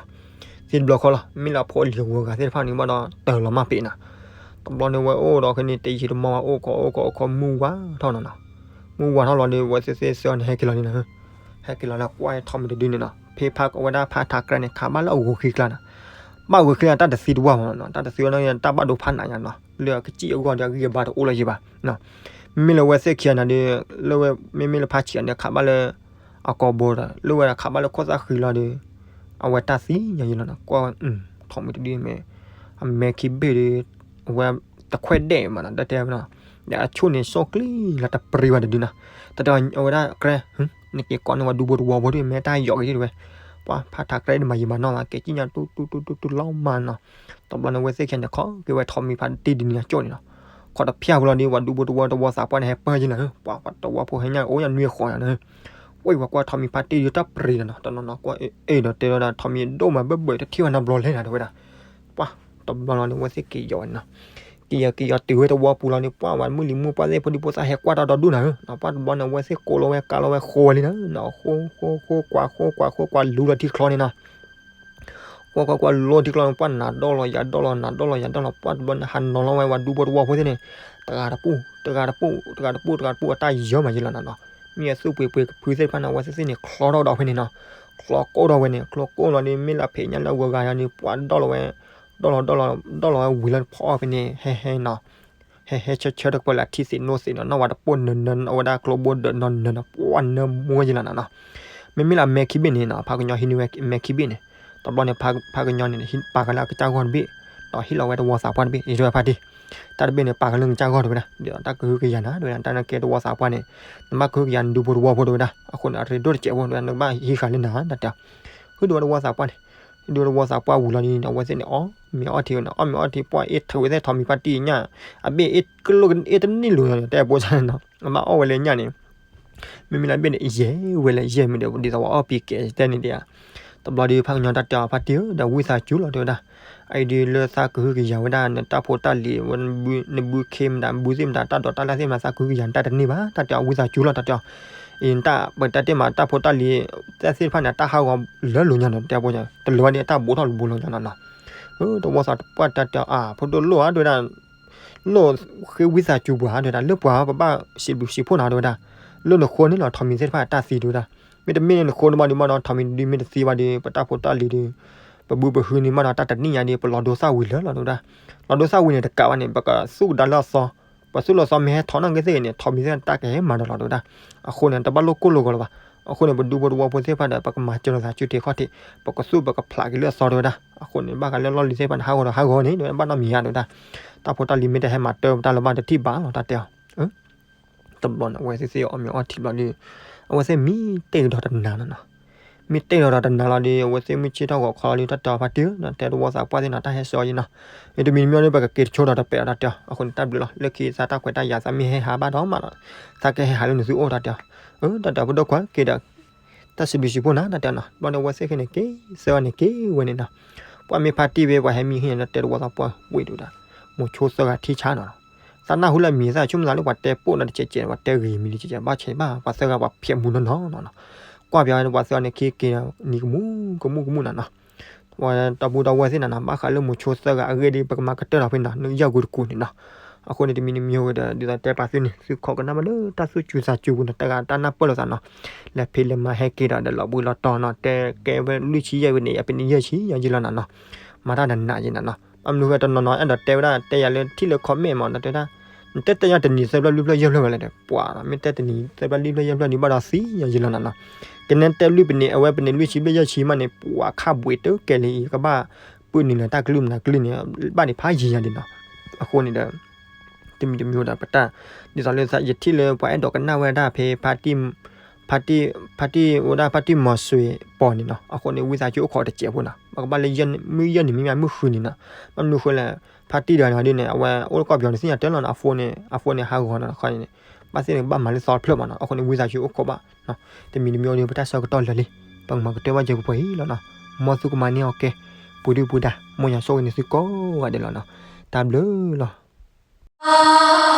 ဘျီဃီနီၤနီၤ, သံတဘျီဃီလီၤ မ့ၢ်လၢအဖိအလံၤအဂုၤအဂၤသ့ၣ်တဖၣ်န့ၣ် ဘၣ်ဒီးတၢ်လီၤမၢ်ပ့ၤနီၤ, တဘျီန့ၣ်ဝဲအိၣ်ဒီးခဲန့ၣ် တယံာ်တမီၢ်ဝဲအိၣ်ကီးအိၣ်ကီးအိၣ်ကီးမုၢ်ဝါထီၣ်နီၤနီၤ, မုၢ်ဝါထီၣ်လီၤဒီး ဝဲသ့ၣ်သ့ၣ်သၢန့ၣ် ဟဲက့ၤလီၤန့ၣ်နီၤ, ဟဲက့ၤလီၤလၢကွၢ်ထိးမံၤတဒုန့ၣ်နီၤ ဖဲဖါကဝဲဒၣ်ဖါထးကြဲန့ၣ် ခးဘၣ်လၢအဂီၤခံကျါနီၤ, ဘၣ်ဂီၤခံကျါတၢ်တသံတဝၢ်မးနီၤ တၢ်တသံဝဲန့ၣ် တၢ်ဘၣ်ဒိဖးနးညါနီၤ လၢအကစံၣ်အဂီၢ်ဒီးအဂံၢ်အဘါတအိၣ်လၢၤယံၤဘၣ် မ့မ့ၢ်လၢဝဲသ့ၣ်ခံဂၤန့ၣ်ဒီး လၢဝဲ မ့မ့ၢ်လၢဖါဆံးန့ၣ် ခးဘၣ်လၢ အကိာ်ဘိဒီး လၢဝဲဒၣ်ခးဘၣ်လၢခိၣ်သၣ်ဃံလီၤဒီး အဝဲတၢ်သံညါယံၤလီၤနီၤ ကွၢ်ဝဲ ထိးမံၤတဒုမ့ၢ် အမဲာ်ခံဘ့ၣ်ဒီး အဝဲတခွဲးဒဲးမးနီၤ တၢ်တဲဝဲနီၤ ဒီးအဆိၣ်န့ၣ် စီၣ်ကျံလၢတပရံဝဲတဒုနီၤ တၢ်တဲအဝဲဒၣ်ကြဲ နက့ၤကိးန့ၢ်ဝဲဒူဖိတဝီဖိဒု မ့ၢ်တၢ်ယီၤက့ၤဒ်ဝဲ ပှၤဖါထးကြဲဒ်မၤယံၤမၤနီၢ်လီၤ က့ၤစံၣ်ညါတူတူတူတူတူလီၤမးနီၤ တဘျီန့ၣ် ဝဲသ့ၣ်ခံဂၤန့ၣ် ခိးက့ၤဝဲထိးမံၤဖါတံၢ်ဒုန့ၣ်အကၠိၣ်န့ၣ်နီၤ ခိးတဖၠၣ်ဝဲလီၤဒီး ပှၤဒူဖိတဝီတဝီသးပှၢ်န့ၣ် ဟဲပၢၢ်ယံၤလီၤ ပှၤတဝီဖိဟဲညါအိၣ်ညါနွံဃီၤန့ၣ် ဝဲပှၤကွၢ်ထိးမံၤဖါတံၢ်ဒုတၢ်ပရံၤလီၤနီၤ တနီၤနီၤကွၢ်အ့ၣ်ဒီးတဲဝဲဒၣ် ထိးမံၤဒိၣ်မးဘၢဘၢတထံၣ်ဝဲနီတဘျီလဲၣ်နီၤ တဲဝဲဒၣ် ပှၤတဘျီလီၤန့ၣ် ဝဲသ့ၣ်က့ၤယီၤဝဲနီၤ က့ၤယီၤက့ၤယီၤတုၤဝဲတဝီပူၤလီၤန့ၣ် ပှၤဝဲမုၢ်လံၤမုၢ်ပှၢ်သ့ၣ်ဖိဒံဖိသၣ်ဟဲကွၢ်တၢ်ဒီဒူၣ်နီၤ ပှၤတဘျီန့ၣ် ဝဲသ့ၣ်ကိးလီၤဝဲကးလီၤဝဲဃိဝဲလံနီၤ ဃိဃိဃိကွၢ်ဃိကွၢ်ဃိကွၢ်လူၤလီၤထံချီန့ၣ်နီၤ ကွၢ်ကွၢ်ကွၢ်လီၤထံချီန့ၣ် ပှၤနၤဒီၣ်လီၤယၤဒီၣ်လီၤ နၤဒီၣ်လီၤယၤဒီၣ်လီၤ ပှၤတဘျီန့ၣ် ဟးနီၤလီၤဝဲပှၤဒူဖိတဝီဖိသ့ၣ်န့ၣ် တဂၤတပူၤ တဂၤတပူၤ တဂၤတပူၤ တဂၤတပူၤ အတၢ်ယၢၤမးယံၤလီၤနီၤနီၤ မ့ၢ်အသူၣ်ပှ့ၤပှ့ၤကဖုသ့ၣ်တဖၣ်န့ၣ် အဝဲသ့ၣ်သ့ၣ်န့ၣ် ချီထီၣ်ဒီးဖဲန့ၣ်နီၤ ချီကိၣ်ဒီးဝဲန့ၣ် ချီကိၣ်လီၤန့ၣ် မ့ၢ်လၢဖံးညါလၢအဂီၤဂၤယၤန့ၣ် ပှၤဒီၣ်လီၤဝဲ ဒီၣ်လီၤဒီၣ်လီၤ ဒီၣ်လီၤဝဲဝံၤလၢဖီအီၣ်ဖဲန့ၣ် ဟဲဟဲနီၤ ဟဲဟဲဆၢဆၢတကပၤလၢအထံသ့ၣ်နိသ့ၣ်နီၤ နီၢ်ဝဲတပိၢ်နၢၤနၢၤ အဝဲဒၣ်ကျိဘိဒၢးနီၢ်နၢၤနီၤ ပှၤနၢၤမူယံၤလီၤနီၤနီၤ မ့မ့ၢ်လၢအမဲာ်ခံဘ့ၣ်န့ၣ်နီၤ ဖါကညီဟံးန့ၢ်ဝဲမဲာ်ခံဘ့ၣ်န့ၣ် တဘျီန့ၣ် ဖါကညီန့ၣ် ပာ်ကလၢအကစၢ်ဂီၢ်တဘ့ၣ် ဒီးဟ့ၣ်လီၤဝဲတဝီသးပှၢ်တဘ့ၣ် ယတဲဝဲဖါတံၢ် တၢ်တဘ့ၣ်န့ၣ် ပာ်ကလၢနကစၢ်ဂီၢ်တဝဲဒၣ် ဒီးတၢ်ကဟုကယာ်နၤ တဝဲဒၣ် တၢ်နကဲတဝီသးပှၢ်န့ၣ် နဘၣ်ကဟုကယာ်နဒူဖိတဝီဖိတဝဲဒၣ် အဃိန့ၣ် အရ့ဒိၣ်တစဲးဖိ တဝဲဒၣ် နကဘၣ်ဟံးဃာ်လၢနၤ တၢ်တဲ ဟုဒိဝဲတဝီသးပှၢ်န့ၣ် ဟုဒိဝဲတဝီသးပှၢ်ဝံၤလီၤန့ၣ် အဝဲသ့ၣ်န့ၣ် အီၣ်မ့ၤအီထံဝဲန့ၣ် အီၣ်မ့ၤအီထံ ပှၢ်အ့ၣ်ထုးဝဲသ့ၣ်ထိးမံၤဖါတံၢ်ညၣ် အဘ့ၣ်အ့ၣ်ကလိၣ်အ့ၣ်တန့ၢ်လိၤ တဲပိစၢ်န့ၣ်နီၤ အဘၣ်အီၣ်ဝဲလၢညၣ်န့ၣ် မ့မ့ၢ်လၢအဘ့ၣ်န့ၣ် ယဲၢ်ဝဲလၢယဲၢ်မ့ၢ်ဒီး ဒ်သိးပှၤအီၣ်ပံၤကဲတဲန့ၣ်ဒ်ဧါ တဘျီဒီးဖါကညီတၢ်တဲအီၤဖါတံၢ်ဧၢ ဒီးဝံသးစူၤလီၤတဲဝဲဒၣ် အအံၤဒုးလၢသးကဟုကယာ်ဝဲဒၣ် နတၢ်ဖိတၢ်လံၤ နဘုခ့မတၤ ဘုသ့ၣ်မတၤ တၢ်ဒိးတၢ်လၢ်သ့ၣ်မတၤ သးကဟုကယာ်နတၢ်တန့ၢ်ဘၣ် တၢ်တဲအီၤဝံသးစူၤလီၤ တၢ်တဲအီၤ အံၤနတၢ်ပတၢ်တ့ၢ်မး တၢ်ဖိတၢ်လံၤ တၢ်သ့ၣ်တဖၣ်န့ၣ် တၢ်ဟးဂီၤလၢလိၤညါနီၤ တဲပိစၢ် တလၢၤဘၣ်န့ၣ် အတၢ်ဘူးထီၣ်တဘူးလီၤညါနီၤနီၤ တဝီသးပှၢ်တၢ်တဲအီၤ အါ ဖိဒိၣ်လိၣ်ဧါ တဝဲဒၣ် လိၣ်ဃ့ဝံသးစူၤပှၤ တဲဝဲဒၣ်, လၢပှၤပဘၣ်စံးဘျုးစံးဖှိၣ်နၤ တဲဝဲဒၣ်, လၢနဃိန့ၣ်လီၤ ထိးမံၤသ့ၣ်တဖၣ်တၢ်သံ တဲဝဲဒၣ်, မ့တမ့ၢ်န့ၣ်နဃိန့ၣ်ဘၣ်ဒီး မ့ၢ်ဒီးထိးမံၤဒုမ့ၢ်တသံဘၣ်ဒီး ပတၢ်ဖိတၢ်လံၤဒီး ပဘုပဟုန့ၣ်ဘၣ်ဒီး တၢ်တနံၣ်ညါဒီး ပလီၤဒိသၣ်ဝံၤလၢာ်လီၤ တဲဝဲဒၣ်, လီၤဒိသၣ်ဝံၤန့ၣ်တကးဘၣ်န့ၣ် ပကသူၣ်ကဒါလၢအသီ, ပသူၣ်လၢအသီမ့ၢ်ဟဲထီၣ်နီၣ်ဂံၢ်သ့ၣ်ဂ့ၤန့ၣ် ထိးမံၤသ့ၣ်တၢ်ကဟဲမၤဒီးလီၤ တဲဝဲဒၣ်, အဃိန့ၣ် တဘၣ်လိၣ်ကိၢ်လိာ်ဂီၤလၢၤဘၣ်, အဃိန့ၣ် ပဒူဖိတဝီဖိသ့ၣ်တဖၣ်ဒီး ပကမၤစၢၤလိာ်သးဆူထံးခီၣ်ထံး, ပကသူၣ်ပကဖျးက့ၤလၢအသီ တဲဝဲဒၣ်, အဃိန့ၣ် ဘၣ်ဃးလၢလီၢ်လံၤသ့ၣ်တဖၣ်န့ၣ် ဟးဂီၤဒီးဟးဂီၤန့ၣ် တဲဝဲဒၣ် ဘၣ်နီတမံၤဧါ တဲဝဲဒၣ်, တၢ်ဖိတၢ်လံၤမ့ၢ်တဟဲမၤတၢ်တၢ်လၢၤဘၣ်တထံၣ်ဘၣ်လီၤ တၢ်တဲအီၤ တဘျီန့ၣ် အဝဲသ့ၣ်သ့ၣ်အီၣ်မ့ၤအီထံဘျီဒီး အဝဲသ့ၣ်မံတ့ၢ်ကဒီးတနၤလီၤနီၤ, မံတ့ၢ်ကဒီးတနၤလီၤဒီး အဝဲသ့ၣ်မုၢ်ဆ့ၣ်ထီၣ်ဂီၤခီလီၤဒီး တၢ်တဲအီၤ ဖါတံၢ်ဧၢ, တဲတဝီသးပှၢ်သ့ၣ်နီၤ တၢ်ဟဲစိာ်ယံၤနီၤ, အတမံၤတမံၤဒီး ပကက့ၤတဆိဒီးတပဲာ်ဒီး တၢ်တဲအီၤ, အဃိန့ၣ် တၢ်ဘျုးလီၤ လၢခံသးတၢ်ခွဲးတၢ်ယာ်သးမ့ၢ်ဟဲဟးဘၣ်ဒီးမးနီၤ, သးကဟဲဟးလၢနသုအိၣ် တၢ်တဲအီၤ, အၢ တၢ်တဲအီၤ ဖိဒိၣ်ခွါက့ၤဒီး တၢ်စံးဘျုးစံးဖှိၣ်နၤ တၢ်တဲအီၤနီၤ, ဘျီန့ၣ် အဝဲသ့ၣ်ခဲန့ၣ်က့ၤ သၢဂၤန့ၣ်က့ၤဝဲန့ၣ်နီၤ, ပှၤမ့ၢ်ဖါတံၢ်ဝဲ ပှၤဟဲမံဟ့ၣ်န့ၣ် တၢ်တဲတဝီသးပှၢ်ဝံၤ တဲဝဲဒၣ်, မိၤဆိသၢဂၤထံဆါနီၤ, သးနၢ်ဟူလၢအမံၤသၣ်ဆိကမိၣ်သးလၢပှၤတဲပိာ်နီၤတကဲးကဲး ပှၤတဲဂ့ၤမံၤလံကဲးကဲး ဘၣ်ဆဲးဘၣ် ပှၤသၢဂၤပှၤဖျဲးမူနီၢ်နီၢ်နီၤ, ကွၢ်ပၠးဝဲပှၤသၢဂၤန့ၣ်က့ၤက့ၤဒီး နံၤကမူကမူကမူနီၤနီၤ ပှၤတၢ်ပူၤတၢ်ဝဲၢ်သ့ၣ်နီၤနီၤ ဘၣ်ဃးလၢမိၤဆိသၢဂၤအဂ့ၢ်ဒီး ပကမၤကတၢၢ်လီၤဖဲနီၤ နယၢ်ကွံာ်တကူးန့ၣ်နီၤ, အဃိန့ၣ် တမံၤတမံၤဝဲဒီး ဒ်သိးတဲပာ်သုန့ၣ် သုခိးကနၣ်မးလၢတၢ်သူၣ်စူၤသးစူၤပူၤန့ၣ် တဂၤတၢ်နၢ်ပၢၢ်လိာ်သးနီၤ, လဲၤဖံးလဲၤမၤဟဲက့ၤဒီး ဒီးလီၤဘှံးလီၤတီၤနီၤ တဲကဲဝဲလွံၢ်ဆံယဲၢ်ဝဲန့ၣ် အပနံးယဲၢ်ဆံယဲၢ်ယံၤလီၤနီၤနီၤ, မၤတၢ်နးနးယံၤနီၤနီၤ, ဘၣ်မနုၤဃိတနီၤနီၤ အဲၣ်ဒိးတဲဝဲဒၣ်တဲယၤလၢထံၣ်လၢ comment မး တဲဒၣ် နတဲတဲယၤတနံၤသၢဖျၢၣ်လွံၢ်ဖျၢၣ်ယဲၢ်ဖျၢၣ်ဝဲလဲၣ်ဒီး ပှၤမ့ၢ်တဲတနံၤသၢဖျၢၣ်လွံၢ်ဖျၢၣ်ယဲၢ်ဖျၢၣ်ဒံးဘၣ်ဒီးသံယံၤလီၤနီၤနီၤ, ကနဲတဲလွံၢ်ပနံး အဝဲပနံးလွံၢ်ဆံဖျၢၣ်ယဲၢ်ဆံမးန့ၣ် ပှၤခၣ်ဘှံးတကဲလံ ကဘၣ်ပုၢ်နုာ်လၢတၢ်ကလုၢ်မနုၤကလုၢ်န့ၣ် ဘၣ်ဒံးဖးယံၤယၤဒံးနီၤ, အဃိန့ၣ်ဒီး တမံၤတမံၤဒီးပတၢ် ဒ်သိးလၢယထံၣ်လၢပှၤအဲၣ်ဒိးကနၣ်ဝဲဒၣ်ဖဲ ဖါတံၢ် ဖါတံၢ် ဝဲဒၣ်ဖါတံၢ်မီၤစွ့ၤပီၤန့ၣ်နီၤ, အဃိန့ၣ် ဝံသးစူၤအိၣ်ခိးတစဲးဖိနီၤ, ပကဘၣ်လၢမုၢ်ယဲၢ်နံၤမ့မ့ၢ်မုၢ်ဃုနံၤနီၤ, ဘၣ်မနုၤဃိလဲၣ် ဖါတံၢ်ဒီးန့ၣ်ဒ်န့ၣ် အဝဲအိၣ်လၢကီၢ်ပယီၤန့ၣ်သ့ၣ်ညါတၢ်လီၤနီၤ, အ phone န့ၣ် အ phone န့ၣ် ဟးဂီၤနီၤ, ခီန့ၣ် ဘၣ်သ့ၣ်န့ၣ် ကဘၣ်မၤလၢသီတဖျၢၣ်မးနီၤ, အဃိန့ၣ် ဝံသးစူၤအိၣ်ခိးဘၣ် တမံၤတမံၤအိၣ်ဒီး ပတၢ်ဆၢကတီၢ်လၢာ်လံ, ပကမၤကတၢၢ်ဘၣ်စဲးပှဲၤပှဲၤအံၤလီၤနီၤ, မ်သုကမၤန့ၢ်အီၤကဲ, ပူၤဒုၣ်ပူၤဒါ မ်ယွၤဆိၣ်ဂ့ၤန့ၢ်သုကိးဂၤဒဲးလီၤနီၤ, တၢ်ဘျုးလီၤ.